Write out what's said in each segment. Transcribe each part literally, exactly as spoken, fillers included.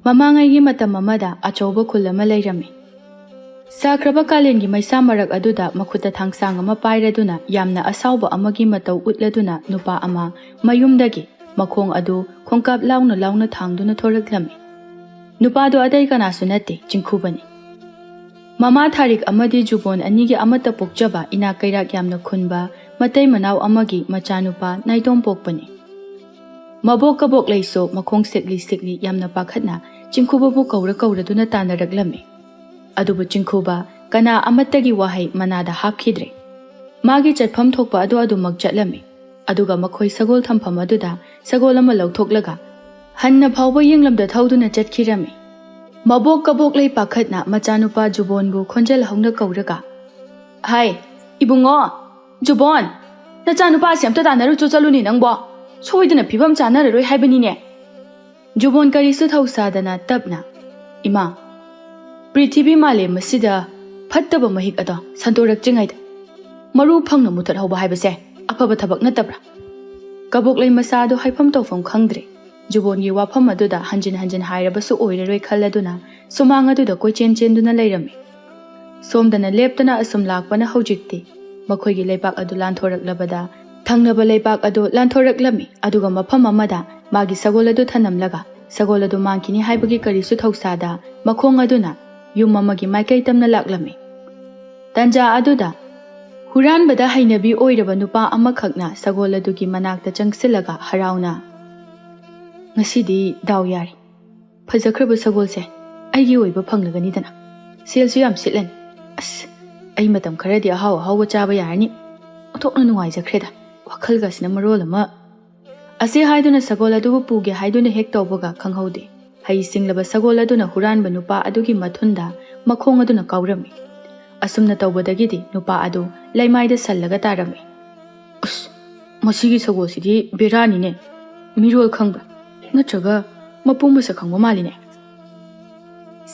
ꯃꯃꯥꯡꯉꯩꯒꯤ ꯃꯇꯝ ꯑꯃꯗ ꯑꯆꯧꯕ ꯈꯨꯜ ꯑꯃ ꯂꯩꯔꯝꯃꯤ꯫ ꯁꯥꯈ꯭ꯔꯕ ꯀꯥꯂꯦꯟꯒꯤ ꯃꯩꯁꯥ ꯃꯔꯛ ꯑꯗꯨꯗ ꯃꯈꯨꯠꯇ ꯊꯥꯡꯁꯥꯡ ꯑꯃ ꯄꯥꯏꯔꯗꯨꯅ ꯌꯥꯝꯅ ꯑꯁꯥꯎꯕ ꯑꯃꯒꯤ ꯃꯇꯧ ꯎꯠꯂꯗꯨꯅ ꯅꯨꯄꯥ ꯑꯃ ꯃꯌꯨꯝꯗꯒꯤ ꯃꯈꯣꯡ ꯑꯗꯨ ꯈꯣꯡꯀꯥꯞ ꯂꯥꯎꯅ ꯂꯥꯎꯅ ꯊꯥꯡꯗꯨꯅ ꯊꯣꯔꯛꯂꯝꯃꯤ꯫ ꯅꯨꯄꯥꯗꯨ ꯑꯇꯩ ꯀꯅꯥꯁꯨ ꯅꯠꯇꯦ, ꯆꯤꯡꯈꯨꯕꯅꯤ꯫ ꯃꯃꯥ ꯊꯥꯔꯤꯛ ꯑꯃꯗꯤ ꯖꯨꯕꯣꯟ ꯑꯅꯤꯒꯤ ꯑꯃꯠꯇ ꯄꯣꯛꯆꯕ ꯏꯅꯥꯛ ꯀꯩꯔꯥꯛ ꯌꯥꯝꯅ ꯈꯨꯟꯕ ꯃꯇꯩ ꯃꯅꯥꯎ ꯑꯃꯒꯤ ꯃꯆꯥꯅꯨꯄꯥ ꯅꯥꯏꯇꯣꯝ ꯄꯣꯛꯄꯅꯤ꯫ ꯃꯕꯣꯛ ꯀꯕꯣꯛꯂꯩꯁꯨ ꯃꯈꯣꯡ ꯁꯦꯛꯂꯤ ꯁꯦꯛꯂꯤ ꯌꯥꯝꯅ ꯄꯥꯈꯠꯅ ꯆꯤꯡꯈꯨꯕꯕꯨ ꯀꯧꯔ ꯀꯧꯔꯗꯨꯅ ꯇꯥꯟꯅꯔꯛꯂꯝꯃꯤ꯫ ꯑꯗꯨꯕꯨ ꯆꯤꯡꯈꯨꯕ ꯀꯅꯥ ꯑꯃꯠꯇꯒꯤ ꯋꯥꯍꯩ ꯃꯅꯥꯗ ꯍꯥꯞꯈꯤꯗ꯭ꯔꯦ꯫ ꯃꯥꯒꯤ ꯆꯠꯐꯝ ꯊꯣꯛꯄ ꯑꯗꯨ ꯑꯗꯨꯃꯛ ꯆꯠꯂꯝꯃꯤ꯫ ꯑꯗꯨꯒ ꯃꯈꯣꯏ ꯁꯒꯣꯜ ꯊꯝꯐꯝ ꯑꯗꯨꯗ ꯁꯒꯣꯜ ꯑꯃ ꯂꯧꯊꯣꯛꯂꯒ ꯍꯟꯅ ꯐꯥꯎꯕ ꯌꯦꯡꯂꯝꯗ ꯊꯧꯗꯨꯅ ꯆꯠꯈꯤꯔꯝꯃꯤ꯫ ꯃꯕꯣꯛ ꯀꯕꯣꯛꯂꯩ ꯄꯥꯈꯠꯅ ꯃꯆꯥꯅꯨꯄꯥ ꯖꯨꯕꯣꯟꯕꯨ ꯈꯣꯟꯖꯦꯜ ꯍꯧꯅ ꯀꯧꯔꯒ, "ꯍꯥꯏ, ꯏꯕꯨꯡꯉꯣ, ꯖꯨꯕꯣꯟ, ꯅꯆꯥꯅꯨꯄꯥꯁꯦ ꯑꯝꯇ ꯇꯥꯟꯅꯔꯨꯆꯣ ꯆꯠꯂꯨꯅꯦ ꯅꯪꯕꯣ꯫ ꯁꯣꯏꯗꯅ ꯐꯤꯕꯝ ꯆꯥꯅꯔꯔꯣꯏ ꯍꯥꯏꯕꯅꯤꯅꯦ꯫" ꯖꯨꯕꯣꯟ ꯀꯔꯤꯁꯨ ꯊꯧꯁꯥꯗꯅ ꯇꯞꯅ, "ꯏꯃꯥ, ꯄ꯭ꯔꯤꯊꯤꯕꯤ ꯃꯥꯂꯦꯝ ꯑꯁꯤꯗ ꯐꯠꯇꯕ ꯃꯍꯤꯛ ꯑꯗꯣ ꯁꯟꯗꯣꯔꯛꯇ꯭ꯔꯤꯉꯩꯗ ꯃꯔꯨ ꯐꯪꯅ ꯃꯨꯊꯠꯍꯧꯕ ꯍꯥꯏꯕꯁꯦ ꯑꯐꯕ ꯊꯕꯛ ꯅꯠꯇꯕ꯭ꯔꯥ?" ꯀꯕꯣꯛꯂꯩ ꯃꯆꯥ ꯑꯗꯨ ꯍꯥꯏꯐꯝ ꯇꯧꯐꯝ ꯈꯪꯗ꯭ꯔꯦ꯫ ꯖꯨꯕꯣꯟꯒꯤ ꯋꯥꯐꯝ ꯑꯗꯨꯗ ꯍꯟꯖꯤꯟ ꯍꯟꯖꯤꯟ ꯍꯥꯏꯔꯕꯁꯨ ꯑꯣꯏꯔꯔꯣꯏ ꯈꯜꯂꯗꯨꯅ ꯁꯨꯃꯥꯡ ꯑꯗꯨꯗ ꯀꯣꯏꯆꯦꯟ ꯆꯦꯟꯗꯨꯅ ꯂꯩꯔꯝꯃꯤ꯫ ꯁꯣꯝꯗꯅ ꯂꯦꯞꯇꯅ ꯑꯁꯨꯝ ꯂꯥꯛꯄꯅ ꯍꯧꯖꯤꯛꯇꯤ ꯃꯈꯣꯏꯒꯤ ꯂꯩꯕꯥꯛ ꯑꯗꯨ ꯂꯥꯟꯊꯣꯔꯛꯂꯕꯗ ꯊꯪꯅꯕ ꯂꯩꯕꯥꯛ ꯑꯗꯨ ꯂꯥꯟꯊꯣꯔꯛꯂꯝꯃꯤ꯫ ꯑꯗꯨꯒ ꯃꯐꯝ ꯑꯃꯗ ꯃꯥꯒꯤ ꯁꯒꯣꯜ ꯑꯗꯨ ꯊꯅꯝꯂꯒ ꯁꯒꯣꯜ ꯑꯗꯨ ꯃꯥꯡꯈꯤꯅꯤ ꯍꯥꯏꯕꯒꯤ ꯀꯔꯤꯁꯨ ꯊꯧꯁꯥꯗ ꯃꯈꯣꯡ ꯑꯗꯨꯅ ꯌꯨꯝ ꯑꯃꯒꯤ ꯃꯥꯏꯀꯩ ꯇꯝꯅ ꯂꯥꯛꯂꯝꯃꯤ꯫ ꯇꯟꯖꯥ ꯑꯗꯨꯗ ꯍꯨꯔꯥꯟꯕꯗ ꯍꯩꯅꯕꯤ ꯑꯣꯏꯔꯕ ꯅꯨꯄꯥ ꯑꯃꯈꯛꯅ ꯁꯒꯣꯜ ꯑꯗꯨꯒꯤ ꯃꯅꯥꯛꯇ ꯆꯪꯁꯤꯜꯂꯒ ꯍꯔꯥꯎꯅ, "ꯉꯁꯤꯗꯤ ꯗꯥꯎ ꯌꯥꯔꯦ꯫ ꯐꯖꯈ꯭ꯔꯕ ꯁꯒꯣꯜꯁꯦ ꯑꯩꯒꯤ ꯑꯣꯏꯕ ꯐꯪꯂꯒꯅꯤꯗꯅ꯫ ꯁꯦꯜꯁꯨ ꯌꯥꯝ ꯁꯤꯠꯂꯅꯤ꯫ ꯑꯁ, ꯑꯩ ꯃꯇꯝ ꯈꯔꯗꯤ ꯑꯍꯥꯎ ꯑꯍꯥꯎꯕ ꯆꯥꯕ ꯌꯥꯔꯅꯤ꯫ ꯑꯣꯟꯊꯣꯛꯅ ꯅꯨꯡꯉꯥꯏꯖꯈ꯭ꯔꯦꯗ꯫ ꯋꯥꯈꯜꯒꯁꯤꯅ ꯃꯔꯣꯜ ꯑꯃ꯫" ꯑꯁꯤ ꯍꯥꯏꯗꯨꯅ ꯁꯒꯣꯜ ꯑꯗꯨꯕꯨ ꯄꯨꯒꯦ ꯍꯥꯏꯗꯨꯅ ꯍꯦꯛ ꯇꯧꯕꯒ ꯈꯪꯍꯧꯗꯦ꯫ ꯍꯩ ꯁꯤꯡꯂꯕ ꯁꯒꯣꯜ ꯑꯗꯨꯅ ꯍꯨꯔꯥꯟꯕ ꯅꯨꯄꯥ ꯑꯗꯨꯒꯤ ꯃꯊꯨꯟꯗ ꯃꯈꯣꯡ ꯑꯗꯨꯅ ꯀꯥꯎꯔꯝꯃꯤ꯫ ꯑꯁꯨꯝꯅ ꯇꯧꯕꯗꯒꯤꯗꯤ ꯅꯨꯄꯥ ꯑꯗꯨ ꯂꯩꯃꯥꯏꯗ ꯁꯜꯂꯒ ꯇꯥꯔꯝꯃꯤ꯫ "ꯑꯁ, ꯃꯁꯤꯒꯤ ꯁꯒꯣꯜꯁꯤꯗꯤ ꯕꯦꯔꯥꯅꯤꯅꯦ꯫ ꯃꯤꯔꯣꯜ ꯈꯪꯕ꯭ꯔꯥ? ꯅꯠꯇ꯭ꯔꯒ ꯃꯄꯨ ꯃꯁꯛ ꯈꯪꯕ ꯃꯥꯜꯂꯤꯅꯦ꯫"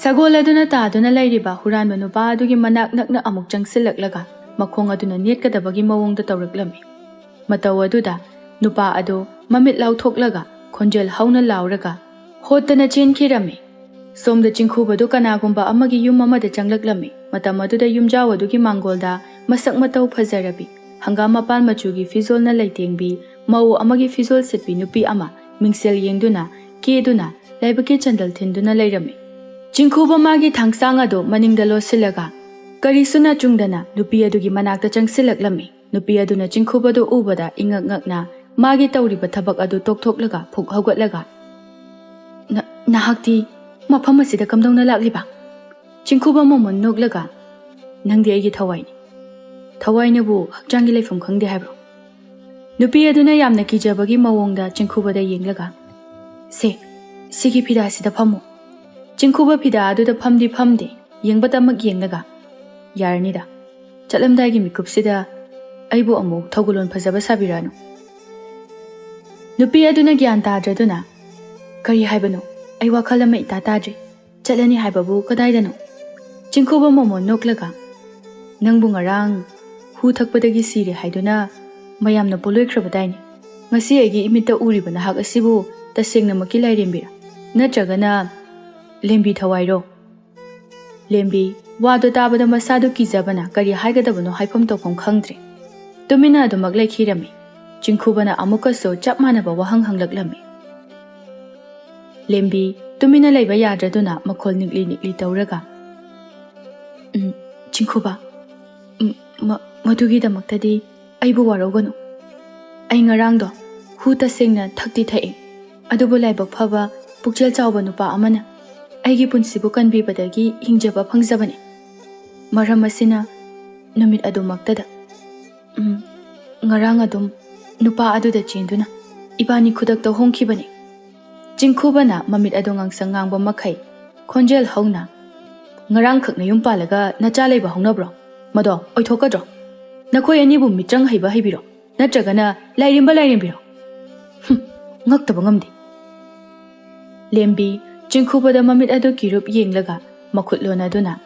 ꯁꯒꯣꯜ ꯑꯗꯨꯅ ꯇꯥꯗꯨꯅ ꯂꯩꯔꯤꯕ ꯍꯨꯔꯥꯟꯕ ꯅꯨꯄꯥ ꯑꯗꯨꯒꯤ ꯃꯅꯥꯛ ꯅꯛꯅ ꯑꯃꯨꯛ ꯆꯪꯁꯤꯜꯂꯛꯂꯒ ꯃꯈꯣꯡ ꯑꯗꯨꯅ ꯅꯦꯠꯀꯗꯕꯒꯤ ꯃꯑꯣꯡꯗ ꯇꯧꯔꯛꯂꯝꯃꯤ꯫ ꯃꯇꯧ ꯑꯗꯨꯗ ꯅꯨꯄꯥ ꯑꯗꯨ ꯃꯃꯤꯠ ꯂꯥꯎꯊꯣꯛꯂꯒ ꯈꯣꯟꯖꯦꯜ ꯍꯧꯅ ꯂꯥꯎꯔꯒ, ꯍꯣꯠꯇꯅ ꯆꯦꯟꯈꯤꯔꯝꯃꯤ꯫ ꯁꯣꯝꯗ ꯆꯤꯡꯈꯨꯕꯗꯨ ꯀꯅꯥꯒꯨꯝꯕ ꯑꯃꯒꯤ ꯌꯨꯝ ꯑꯃꯗ ꯆꯪꯂꯛꯂꯝꯃꯤ꯫ ꯃꯇꯝ ꯑꯗꯨꯗ ꯌꯨꯝꯖꯥꯎ ꯑꯗꯨꯒꯤ ꯃꯥꯡꯒꯣꯜꯗ ꯃꯁꯛ ꯃꯇꯧ ꯐꯖꯔꯕꯤ, ꯍꯪꯒꯥꯝ ꯃꯄꯥꯟ ꯃꯆꯨꯒꯤ ꯐꯤꯖꯣꯜꯅ ꯂꯩꯇꯦꯡꯕꯤ, ꯃꯧ ꯑꯃꯒꯤ ꯐꯤꯖꯣꯜ ꯁꯦꯠꯄꯤ ꯅꯨꯄꯤ ꯑꯃ ꯃꯤꯡꯁꯦꯜ ꯌꯦꯡꯗꯨꯅ, ꯀꯦꯗꯨꯅ, ꯂꯥꯏꯕꯛꯀꯤ ꯆꯟꯗꯜ ꯊꯤꯟꯗꯨꯅ ꯂꯩꯔꯝꯃꯤ꯫ ꯆꯤꯡꯈꯨꯕ ꯃꯥꯒꯤ ꯊꯥꯡꯁꯥꯡ ꯑꯗꯨ ꯃꯅꯤꯡꯗ ꯂꯣꯠꯁꯤꯜꯂꯒ, ꯀꯔꯤꯁꯨ ꯅꯥꯆꯨꯡꯗꯅ ꯅꯨꯄꯤ ꯑꯗꯨꯒꯤ ꯃꯅꯥꯛꯇ ꯆꯪꯁꯤꯜꯂꯛꯂꯝꯃꯤ꯫ ꯅꯨꯄꯤ ꯑꯗꯨꯅ ꯆꯤꯡꯈꯨꯕꯗꯨ ꯎꯕꯗ ꯏꯉꯛ ꯉꯛꯅ ꯃꯥꯒꯤ ꯇꯧꯔꯤꯕ ꯊꯕꯛ ꯑꯗꯨ ꯇꯣꯛꯊꯣꯛꯂꯒ ꯐꯨꯛ ꯍꯧꯒꯠꯂꯒ, "ꯅ-, ꯅꯍꯥꯛꯇꯤ ꯃꯐꯝ ꯑꯁꯤꯗ ꯀꯝꯗꯧꯅ ꯂꯥꯛꯂꯤꯕ?" ꯆꯤꯡꯈꯨꯕ ꯃꯃꯣꯟ ꯅꯣꯛꯂꯒ, "ꯅꯪꯗꯤ ꯑꯩꯒꯤ ꯊꯋꯥꯏꯅꯤ꯫ ꯊꯋꯥꯏꯅꯕꯨ ꯍꯛꯆꯥꯡꯒꯤ ꯂꯩꯐꯝ ꯈꯪꯗꯦ ꯍꯥꯏꯕ꯭ꯔꯣ?" ꯅꯨꯄꯤ ꯑꯗꯨꯅ ꯌꯥꯝꯅ ꯀꯤꯖꯕꯒꯤ ꯃꯑꯣꯡꯗ ꯆꯤꯡꯈꯨꯕꯗ ꯌꯦꯡꯂꯒ, "ꯁꯦ, ꯁꯤꯒꯤ ꯐꯤꯗꯥꯁꯤꯗ ꯐꯝꯃꯨ꯫" ꯆꯤꯡꯈꯨꯕ ꯐꯤꯗꯥ ꯑꯗꯨꯗ ꯐꯝꯗꯤ ꯐꯝꯗꯦ, ꯌꯦꯡꯕꯇꯃꯛ ꯌꯦꯡꯂꯒ, "ꯌꯥꯔꯅꯤꯗ, ꯆꯠꯂꯝꯗꯥꯏꯒꯤ ꯃꯤꯀꯨꯞꯁꯤꯗ ꯑꯩꯕꯨ ꯑꯃꯨꯛ ꯊꯧꯒꯜꯂꯣꯟ ꯐꯖꯕ ꯁꯥꯕꯤꯔꯛꯑꯅꯨ꯫" ꯅꯨꯄꯤ ꯑꯗꯨꯅ ꯒ꯭ꯌꯥꯟ ꯇꯥꯗ꯭ꯔꯗꯨꯅ, "ꯀꯔꯤ ꯍꯥꯏꯕꯅꯣ? ꯑꯩ ꯋꯥꯈꯜ ꯑꯃ ꯏꯇꯥ ꯇꯥꯗ꯭ꯔꯦ꯫ ꯆꯠꯂꯅꯤ ꯍꯥꯏꯕꯕꯨ ꯀꯗꯥꯏꯗꯅꯣ?" ꯆꯤꯡꯈꯨꯕ ꯃꯃꯣꯟ ꯅꯣꯛꯂꯒ, "ꯅꯪꯕꯨ ꯉꯔꯥꯡ ꯍꯨ ꯊꯛꯄꯗꯒꯤ ꯁꯤꯔꯦ ꯍꯥꯏꯗꯨꯅ ꯃꯌꯥꯝꯅ ꯄꯣꯂꯣꯏꯈ꯭ꯔꯕꯗꯥꯏꯅꯦ꯫ ꯉꯁꯤ ꯑꯩꯒꯤ ꯏꯃꯤꯠꯇ ꯎꯔꯤꯕ ꯅꯍꯥꯛ ꯑꯁꯤꯕꯨ ꯇꯁꯦꯡꯅꯃꯛꯀꯤ ꯂꯥꯏꯔꯦꯝꯕꯤꯔꯥ? ꯅꯠꯇ꯭ꯔꯒꯅ ꯂꯦꯝꯕꯤ ꯊꯋꯥꯏꯔꯣ?" ꯂꯦꯝꯕꯤ, ꯋꯥꯗꯣ ꯇꯥꯕꯗ ꯃꯁꯥꯗꯨ ꯀꯤꯖꯕꯅ ꯀꯔꯤ ꯍꯥꯏꯒꯗꯕꯅꯣ ꯍꯥꯏꯐꯝ ꯇꯧꯐꯝ ꯈꯪꯗ꯭ꯔꯦ꯫ ꯇꯨꯃꯤꯟꯅ ꯑꯗꯨꯃꯛ ꯂꯩꯈꯤꯔꯝꯃꯤ꯫ ꯆꯤꯡꯈꯨꯕꯅ ꯑꯃꯨꯛꯀꯁꯨ ꯆꯞ ꯃꯥꯟꯅꯕ ꯋꯥꯍꯪ ꯍꯪꯂꯛꯂꯝꯃꯤ꯫ ꯂꯦꯝꯕꯤ, ꯇꯨꯃꯤꯟꯅ ꯂꯩꯕ ꯌꯥꯗ꯭ꯔꯗꯨꯅ ꯃꯈꯣꯜ ꯅꯤꯛꯂꯤ ꯅꯤꯛꯂꯤ ꯇꯧꯔꯒ, "ꯎꯝ, ꯆꯤꯡꯈꯨꯕ, ꯎꯝ, ꯃ-, ꯃꯗꯨꯒꯤꯗꯃꯛꯇꯗꯤ ꯑꯩꯕꯨ ꯋꯥꯔꯧꯒꯅꯨ꯫ ꯑꯩ ꯉꯔꯥꯡꯗꯣ ꯍꯨ ꯇꯁꯦꯡꯅ ꯊꯛꯇꯤ ꯊꯛꯏ, ꯑꯗꯨꯕꯨ ꯂꯥꯏꯕꯛ ꯐꯕ ꯄꯨꯛꯆꯦꯜ ꯆꯥꯎꯕ ꯅꯨꯄꯥ ꯑꯃꯅ ꯑꯩꯒꯤ ꯄꯨꯟꯁꯤꯕꯨ ꯀꯟꯕꯤꯕꯗꯒꯤ ꯍꯤꯡꯖꯕ ꯐꯪꯖꯕꯅꯤ꯫ ꯃꯔꯝ ꯑꯁꯤꯅ ꯅꯨꯃꯤꯠ ꯑꯗꯨꯃꯛꯇꯗ, ꯎꯝ, ꯉꯔꯥꯡ ꯑꯗꯨꯝ ꯅꯨꯄꯥ ꯑꯗꯨꯗ ꯆꯦꯟꯗꯨꯅ ꯏꯕꯥꯅꯤ ꯈꯨꯗꯛꯇ ꯍꯣꯡꯈꯤꯕꯅꯤ꯫" ꯆꯤꯡꯈꯨꯕꯅ ꯃꯃꯤꯠ ꯑꯗꯨ ꯉꯥꯡꯁꯪ ꯉꯥꯡꯕ ꯃꯈꯩ ꯈꯣꯟꯖꯦꯜ ꯍꯧꯅ, "ꯉꯔꯥꯡꯈꯛ ꯅꯌꯨꯝ ꯄꯥꯜꯂꯒ ꯅꯆꯥ ꯂꯩꯕ ꯍꯧꯅꯕ꯭ꯔꯣ? ꯃꯗꯣ ꯑꯣꯏꯊꯣꯛꯀꯗ꯭ꯔꯣ? ꯅꯈꯣꯏ ꯑꯅꯤꯕꯨ ꯃꯤꯇ꯭ꯔꯪ ꯍꯩꯕ ꯍꯩꯕꯤꯔꯣ? ꯅꯠꯇ꯭ꯔꯒꯅ ꯂꯥꯏꯔꯦꯝꯕ ꯂꯥꯏꯔꯦꯝꯕꯤꯔꯣ? ꯍꯨꯝ, ꯉꯛꯇꯕ ꯉꯝꯗꯦ꯫" ꯂꯦꯝꯕꯤ, ꯆꯤꯡꯈꯨꯕꯗ ꯃꯃꯤꯠ ꯑꯗꯨ ꯀꯤꯔꯨꯞ ꯌꯦꯡꯂꯒ ꯃꯈꯨꯠ ꯂꯣꯟꯅꯗꯨꯅ,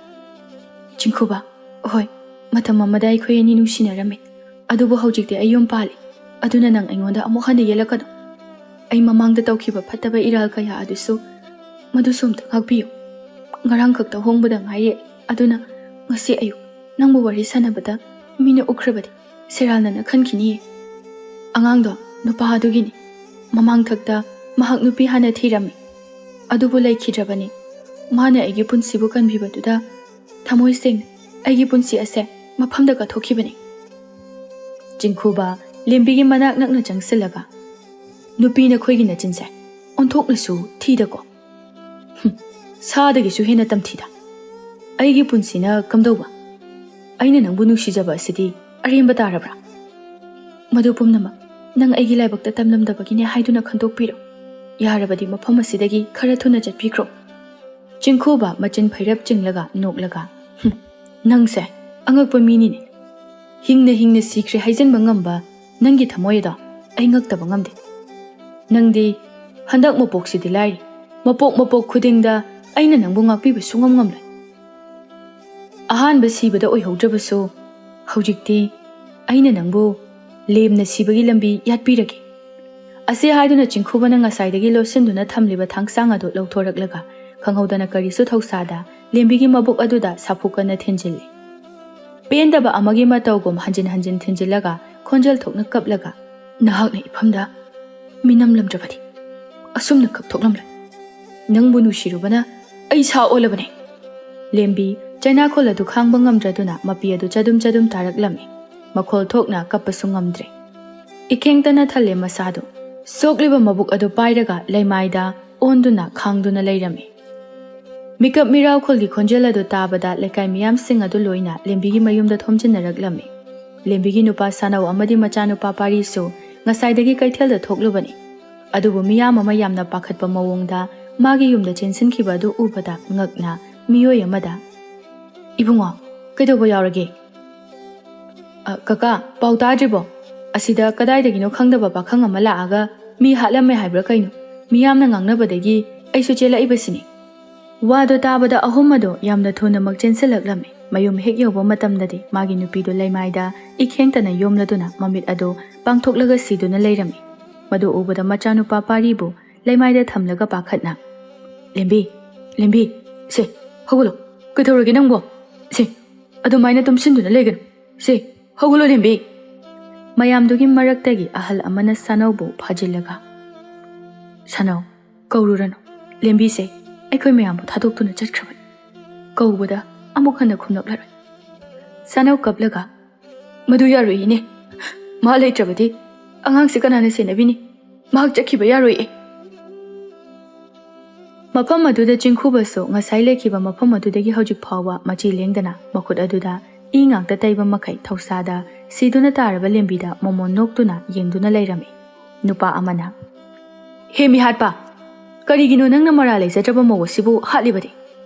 "ꯆꯤꯡꯈꯨꯕ, ꯍꯣꯏ, ꯃꯇꯝ ꯑꯃꯗ ꯑꯩꯈꯣꯏ ꯑꯅꯤ ꯅꯨꯡꯁꯤꯅꯔꯝꯃꯤ, ꯑꯗꯨꯕꯨ ꯍꯧꯖꯤꯛꯇꯤ ꯑꯩ ꯌꯨꯝ ꯄꯥꯜꯂꯤ, ꯑꯗꯨꯅ ꯅꯪ ꯑꯩꯉꯣꯟꯗ ꯑꯃꯨꯛ ꯍꯟꯅ ꯌꯦꯠꯂꯛꯀꯅꯨ꯫" ꯑꯩ ꯃꯃꯥꯡꯗ ꯇꯧꯈꯤꯕ ꯐꯠꯇꯕ ꯏꯔꯥꯜ ꯀꯌꯥ ꯑꯗꯨꯁꯨ, ꯃꯗꯨꯁꯨ ꯑꯝꯇ ꯉꯥꯛꯄꯤꯌꯨ꯫ ꯉꯔꯥꯡ ꯈꯛꯇ ꯍꯣꯡꯕꯗ ꯉꯥꯏꯔꯤ, ꯑꯗꯨꯅ ꯉꯁꯤ ꯑꯌꯨꯛ ꯅꯪꯕꯨ ꯋꯥꯔꯤ ꯁꯥꯟꯅꯕꯗ ꯃꯤꯅ ꯎꯈ꯭ꯔꯕꯗꯤ ꯁꯦꯔꯥꯟꯅꯅ ꯈꯟꯈꯤꯅꯤꯌꯦ꯫ ꯑꯉꯥꯡꯗꯣ ꯅꯨꯄꯥ ꯑꯗꯨꯒꯤꯅꯤ꯫ ꯃꯃꯥꯡ ꯊꯛꯇ ꯃꯍꯥꯛ ꯅꯨꯄꯤ ꯍꯥꯟꯅ ꯊꯤꯔꯝꯃꯤ, ꯑꯗꯨꯕꯨ ꯂꯩꯈꯤꯗ꯭ꯔꯕꯅꯤ꯫ ꯃꯥꯅ ꯑꯩꯒꯤ ꯄꯨꯟꯁꯤꯕꯨ ꯀꯟꯕꯤꯕꯗꯨꯗ ꯊꯃꯣꯏ ꯁꯦꯡꯅ ꯑꯩꯒꯤ ꯄꯨꯟꯁꯤ ꯑꯁꯦ ꯃꯐꯝꯗ ꯀꯠꯊꯣꯛꯈꯤꯕꯅꯤ꯫ ꯆꯤꯡꯈꯨꯕ ꯂꯦꯝꯕꯤꯒꯤ ꯃꯅꯥꯛ ꯅꯛꯅ ꯆꯪꯁꯤꯜꯂꯒ, "ꯅꯨꯄꯤ ꯅꯈꯣꯏꯒꯤ ꯅꯆꯤꯟꯁꯦ ꯑꯣꯟꯊꯣꯛꯅꯁꯨ ꯊꯤꯗꯀꯣ꯫ ꯍꯨꯝ, ꯁꯥꯗꯒꯤꯁꯨ ꯍꯦꯟꯅ ꯇꯝꯊꯤꯗ꯫ ꯑꯩꯒꯤ ꯄꯨꯟꯁꯤꯅ ꯀꯝꯗꯧꯕ? ꯑꯩꯅ ꯅꯪꯕꯨ ꯅꯨꯡꯁꯤꯖꯕ ꯑꯁꯤꯗꯤ ꯑꯔꯦꯝꯕ ꯇꯥꯔꯕ꯭ꯔꯥ? ꯃꯗꯨ ꯄꯨꯝꯅꯃꯛ ꯅꯪ ꯑꯩꯒꯤ ꯂꯥꯏꯕꯛꯇ ꯇꯝꯂꯝꯗꯕꯒꯤꯅꯦ ꯍꯥꯏꯗꯨꯅ ꯈꯟꯗꯣꯛꯄꯤꯔꯣ꯫ ꯌꯥꯔꯕꯗꯤ ꯃꯐꯝ ꯑꯁꯤꯗꯒꯤ ꯈꯔ ꯊꯨꯅ ꯆꯠꯄꯤꯈ꯭ꯔꯣ꯫" ꯆꯤꯡꯈꯨꯕ ꯃꯆꯤꯟ ꯐꯩꯔꯞ ꯆꯤꯡꯂꯒ ꯅꯣꯛꯂꯒ, "ꯍꯨꯝ, ꯅꯪꯁꯦ ꯑꯉꯛꯄ ꯃꯤꯅꯤꯅꯦ꯫ ꯍꯤꯡꯅ ꯍꯤꯡꯅ ꯁꯤꯈ꯭ꯔꯦ ꯍꯥꯏꯖꯤꯟꯕ ꯉꯝꯕ ꯅꯪꯒꯤ ꯊꯃꯣꯏ ꯑꯗꯣ ꯑꯩ ꯉꯛꯇꯕ ꯉꯝꯗꯦ꯫ ꯅꯪꯗꯤ ꯍꯟꯗꯛ ꯃꯄꯣꯛꯁꯤꯗꯤ ꯂꯥꯏꯔꯤ, ꯃꯄꯣꯛ ꯃꯄꯣꯛ ꯈꯨꯗꯤꯡꯗ ꯑꯩꯅ ꯅꯪꯕꯨ ꯉꯥꯛꯄꯤꯕ ꯁꯨꯡꯉꯝ ꯉꯝꯂꯣꯏ꯫ ꯑꯍꯥꯟꯕ ꯁꯤꯕꯗ ꯑꯣꯏꯍꯧꯗ꯭ꯔꯕꯁꯨ, ꯍꯧꯖꯤꯛꯇꯤ ꯑꯩꯅ ꯅꯪꯕꯨ ꯂꯦꯝꯅ ꯁꯤꯕꯒꯤ ꯂꯝꯕꯤ ꯌꯥꯠꯄꯤꯔꯒꯦ꯫" ꯑꯁꯤ ꯍꯥꯏꯗꯨꯅ ꯆꯤꯡꯈꯨꯕꯅ ꯉꯁꯥꯏꯗꯒꯤ ꯂꯣꯠꯁꯤꯟꯗꯨꯅ ꯊꯝꯂꯤꯕ ꯊꯥꯡꯁꯥꯡ ꯑꯗꯨ ꯂꯧꯊꯣꯔꯛꯂꯒ, ꯈꯪꯍꯧꯗꯅ ꯀꯔꯤꯁꯨ ꯊꯧꯁꯥꯗ ꯂꯦꯝꯕꯤꯒꯤ ꯃꯕꯨꯛ ꯑꯗꯨꯗ ꯁꯥꯐꯨ ꯀꯟꯅ ꯊꯤꯟꯖꯤꯜꯂꯤ꯫ ꯄꯦꯟꯗꯕ ꯑꯃꯒꯤ ꯃꯇꯧꯒꯨꯝ ꯍꯟꯖꯤꯟ ꯍꯟꯖꯤꯟ ꯊꯤꯟꯖꯤꯜꯂꯒ, ꯈꯣꯟꯖꯦꯜ ꯊꯣꯛꯅ ꯀꯞꯂꯒ, "ꯅꯍꯥꯛꯅ ꯏꯐꯝꯗ ꯃꯤꯅꯝꯂꯝꯗ꯭ꯔꯕꯗꯤ ꯑꯁꯨꯝꯅ ꯀꯞꯊꯣꯛꯂꯝꯂꯣꯏ꯫ ꯅꯪꯕꯨ ꯅꯨꯡꯁꯤꯔꯨꯕꯅ ꯑꯩ ꯁꯥ ꯑꯣꯜꯂꯕꯅꯦ꯫" ꯂꯦꯝꯕꯤ ꯆꯩꯅꯥꯈꯣꯜ ꯑꯗꯨ ꯈꯥꯡꯕ ꯉꯝꯗ꯭ꯔꯗꯨꯅ ꯃꯄꯤ ꯑꯗꯨ ꯆꯗꯨꯝ ꯆꯗꯨꯝ ꯇꯥꯔꯛꯂꯝꯃꯤ꯫ ꯃꯈꯣꯜ ꯊꯣꯛꯅ ꯀꯞꯄꯁꯨ ꯉꯝꯗ꯭ꯔꯦ꯫ ꯏꯈꯦꯡꯇꯅ ꯊꯜꯂꯦ ꯃꯁꯥꯗꯨ꯫ ꯁꯣꯛꯂꯤꯕ ꯃꯕꯨꯛ ꯑꯗꯨ ꯄꯥꯏꯔꯒ ꯂꯩꯃꯥꯏꯗ ꯑꯣꯟꯗꯨꯅ ꯈꯥꯡꯗꯨꯅ ꯂꯩꯔꯝꯃꯤ꯫ ꯃꯤꯀꯞ ꯃꯤꯔꯥꯎꯈꯣꯜꯒꯤ ꯈꯣꯟꯖꯦꯜ ꯑꯗꯨ ꯇꯥꯕꯗ ꯂꯩꯀꯥꯏ ꯃꯤꯌꯥꯝꯁꯤꯡ ꯑꯗꯨ ꯂꯣꯏꯅ ꯂꯦꯝꯕꯤꯒꯤ ꯃꯌꯨꯝꯗ ꯊꯣꯝꯖꯤꯟꯅꯔꯛꯂꯝꯃꯤ꯫ ꯂꯦꯝꯕꯤꯒꯤ ꯅꯨꯄꯥ ꯁꯥꯅꯧ ꯑꯃꯗꯤ ꯃꯆꯥꯅꯨꯄꯥ ꯄꯥꯔꯤꯁꯨ ꯉꯁꯥꯏꯗꯒꯤ ꯀꯩꯊꯦꯜꯗ ꯊꯣꯛꯂꯨꯕꯅꯤ꯫ ꯑꯗꯨꯕꯨ ꯃꯤꯌꯥꯝ ꯑꯃ ꯌꯥꯝꯅ ꯄꯥꯈꯠꯄ ꯃꯑꯣꯡꯗ ꯃꯥꯒꯤ ꯌꯨꯝꯗ ꯆꯦꯟꯁꯤꯟꯈꯤꯕ ꯑꯗꯨ ꯎꯕꯗ ꯉꯛꯅ ꯃꯤꯑꯣꯏ ꯑꯃꯗ, "ꯏꯕꯨꯡꯉꯣ, ꯀꯩꯗꯧꯕ ꯌꯥꯎꯔꯒꯦ?" "ꯑ, ꯀꯀꯥ, ꯄꯥꯎ ꯇꯥꯗ꯭ꯔꯤꯕꯣ? ꯑꯁꯤꯗ ꯀꯗꯥꯏꯗꯒꯤꯅꯣ ꯈꯪꯗꯕ ꯄꯥꯈꯪ ꯑꯃ ꯂꯥꯛꯑꯒ ꯃꯤ ꯍꯥꯠꯂꯝꯃꯦ ꯍꯥꯏꯕ꯭ꯔꯥ ꯀꯩꯅꯣ? ꯃꯤꯌꯥꯝꯅ ꯉꯥꯡꯅꯕꯗꯒꯤ ꯑꯩꯁꯨ ꯆꯦꯜꯂꯛꯏꯕꯁꯤꯅꯤ꯫" ꯋꯥꯗꯣ ꯇꯥꯕꯗ ꯑꯍꯨꯝ ꯑꯗꯣ ꯌꯥꯝꯅ ꯊꯨꯅꯃꯛ ꯆꯦꯟꯁꯤꯜꯂꯛꯂꯝꯃꯤ꯫ ꯃꯌꯨꯝ ꯍꯦꯛ ꯌꯧꯕ ꯃꯇꯝꯗꯗꯤ ꯃꯥꯒꯤ ꯅꯨꯄꯤꯗꯨ ꯂꯩꯃꯥꯏꯗ ꯏꯈꯦꯡꯇꯅ ꯌꯣꯝꯂꯗꯨꯅ ꯃꯃꯤꯠ ꯑꯗꯨ ꯄꯥꯡꯊꯣꯛꯂꯒ ꯁꯤꯗꯨꯅ ꯂꯩꯔꯝꯃꯤ꯫ ꯃꯗꯨ ꯎꯕꯗ ꯃꯆꯥꯅꯨꯄꯥ ꯄꯥꯔꯤꯕꯨ ꯂꯩꯃꯥꯏꯗ ꯊꯝꯂꯒ ꯄꯥꯈꯠꯅ, "ꯂꯦꯝꯕꯤ, ꯂꯦꯝꯕꯤ, ꯁꯦ, ꯍꯧꯒꯠꯂꯣ, ꯀꯩꯗꯧꯔꯒꯦ ꯅꯪꯕꯣ? ꯁꯦ, ꯑꯗꯨꯃꯥꯏꯅ ꯇꯨꯝꯁꯤꯟꯗꯨꯅ ꯂꯩꯒꯅꯨ, ꯁꯦ, ꯍꯧꯒꯠꯂꯣ ꯂꯦꯝꯕꯤ!" ꯃꯌꯥꯝꯗꯨꯒꯤ ꯃꯔꯛꯇꯒꯤ ꯑꯍꯜ ꯑꯃꯅ ꯁꯥꯅꯧꯕꯨ ꯐꯥꯖꯤꯜꯂꯒ, "ꯁꯥꯅꯧ, ꯀꯧꯔꯨꯔꯅꯨ, ꯂꯦꯝꯕꯤꯁꯦ ꯑꯩꯈꯣꯏ ꯃꯌꯥꯝꯕꯨ ꯊꯥꯗꯣꯛꯇꯨꯅ ꯆꯠꯈ꯭ꯔꯕꯅꯤ, ꯀꯧꯕꯗ ꯑꯃꯨꯛ ꯍꯟꯅ ꯈꯨꯝꯂꯛꯂꯔꯣꯏ꯫" ꯁꯥꯅꯧ ꯀꯞꯂꯒ, "ꯃꯗꯨ ꯌꯥꯔꯣꯏ ꯏꯅꯦ, ꯃꯥ ꯂꯩꯇ꯭ꯔꯕꯗꯤ ꯑꯉꯥꯡꯁꯦ ꯀꯅꯥꯅ ꯁꯦꯟꯅꯕꯤꯅꯤ? ꯃꯍꯥꯛ ꯆꯠꯈꯤꯕ ꯌꯥꯔꯣꯏꯌꯦ꯫" ꯃꯐꯝ ꯑꯗꯨꯗ ꯆꯤꯡꯈꯨꯕꯁꯨ ꯉꯁꯥꯏ ꯂꯩꯈꯤꯕ ꯃꯐꯝ ꯑꯗꯨꯗꯒꯤ ꯍꯧꯖꯤꯛ ꯐꯥꯎꯕ ꯃꯆꯤ ꯂꯦꯡꯗꯅ ꯃꯈꯨꯠ ꯑꯗꯨꯗ ꯏ ꯉꯥꯛꯇ ꯇꯩꯕ ꯃꯈꯩ ꯊꯧꯁꯥꯗ ꯁꯤꯗꯨꯅ ꯇꯥꯔꯕ ꯂꯦꯝꯕꯤꯗ ꯃꯣꯃꯣꯟ ꯅꯣꯛꯇꯨꯅ ꯌꯦꯡꯗꯨꯅ ꯂꯩꯔꯝꯃꯤ꯫ ꯅꯨꯄꯥ ꯑꯃꯅ, "ꯍꯦ ꯃꯤꯍꯥꯠꯄ, ꯀꯔꯤꯒꯤꯅꯣ ꯅꯪꯅ ꯃꯔꯥ ꯂꯩꯖꯗ꯭ꯔꯕ ꯃꯧ ꯑꯁꯤꯕꯨ ꯍꯥꯠꯂꯤꯕꯗꯤ?"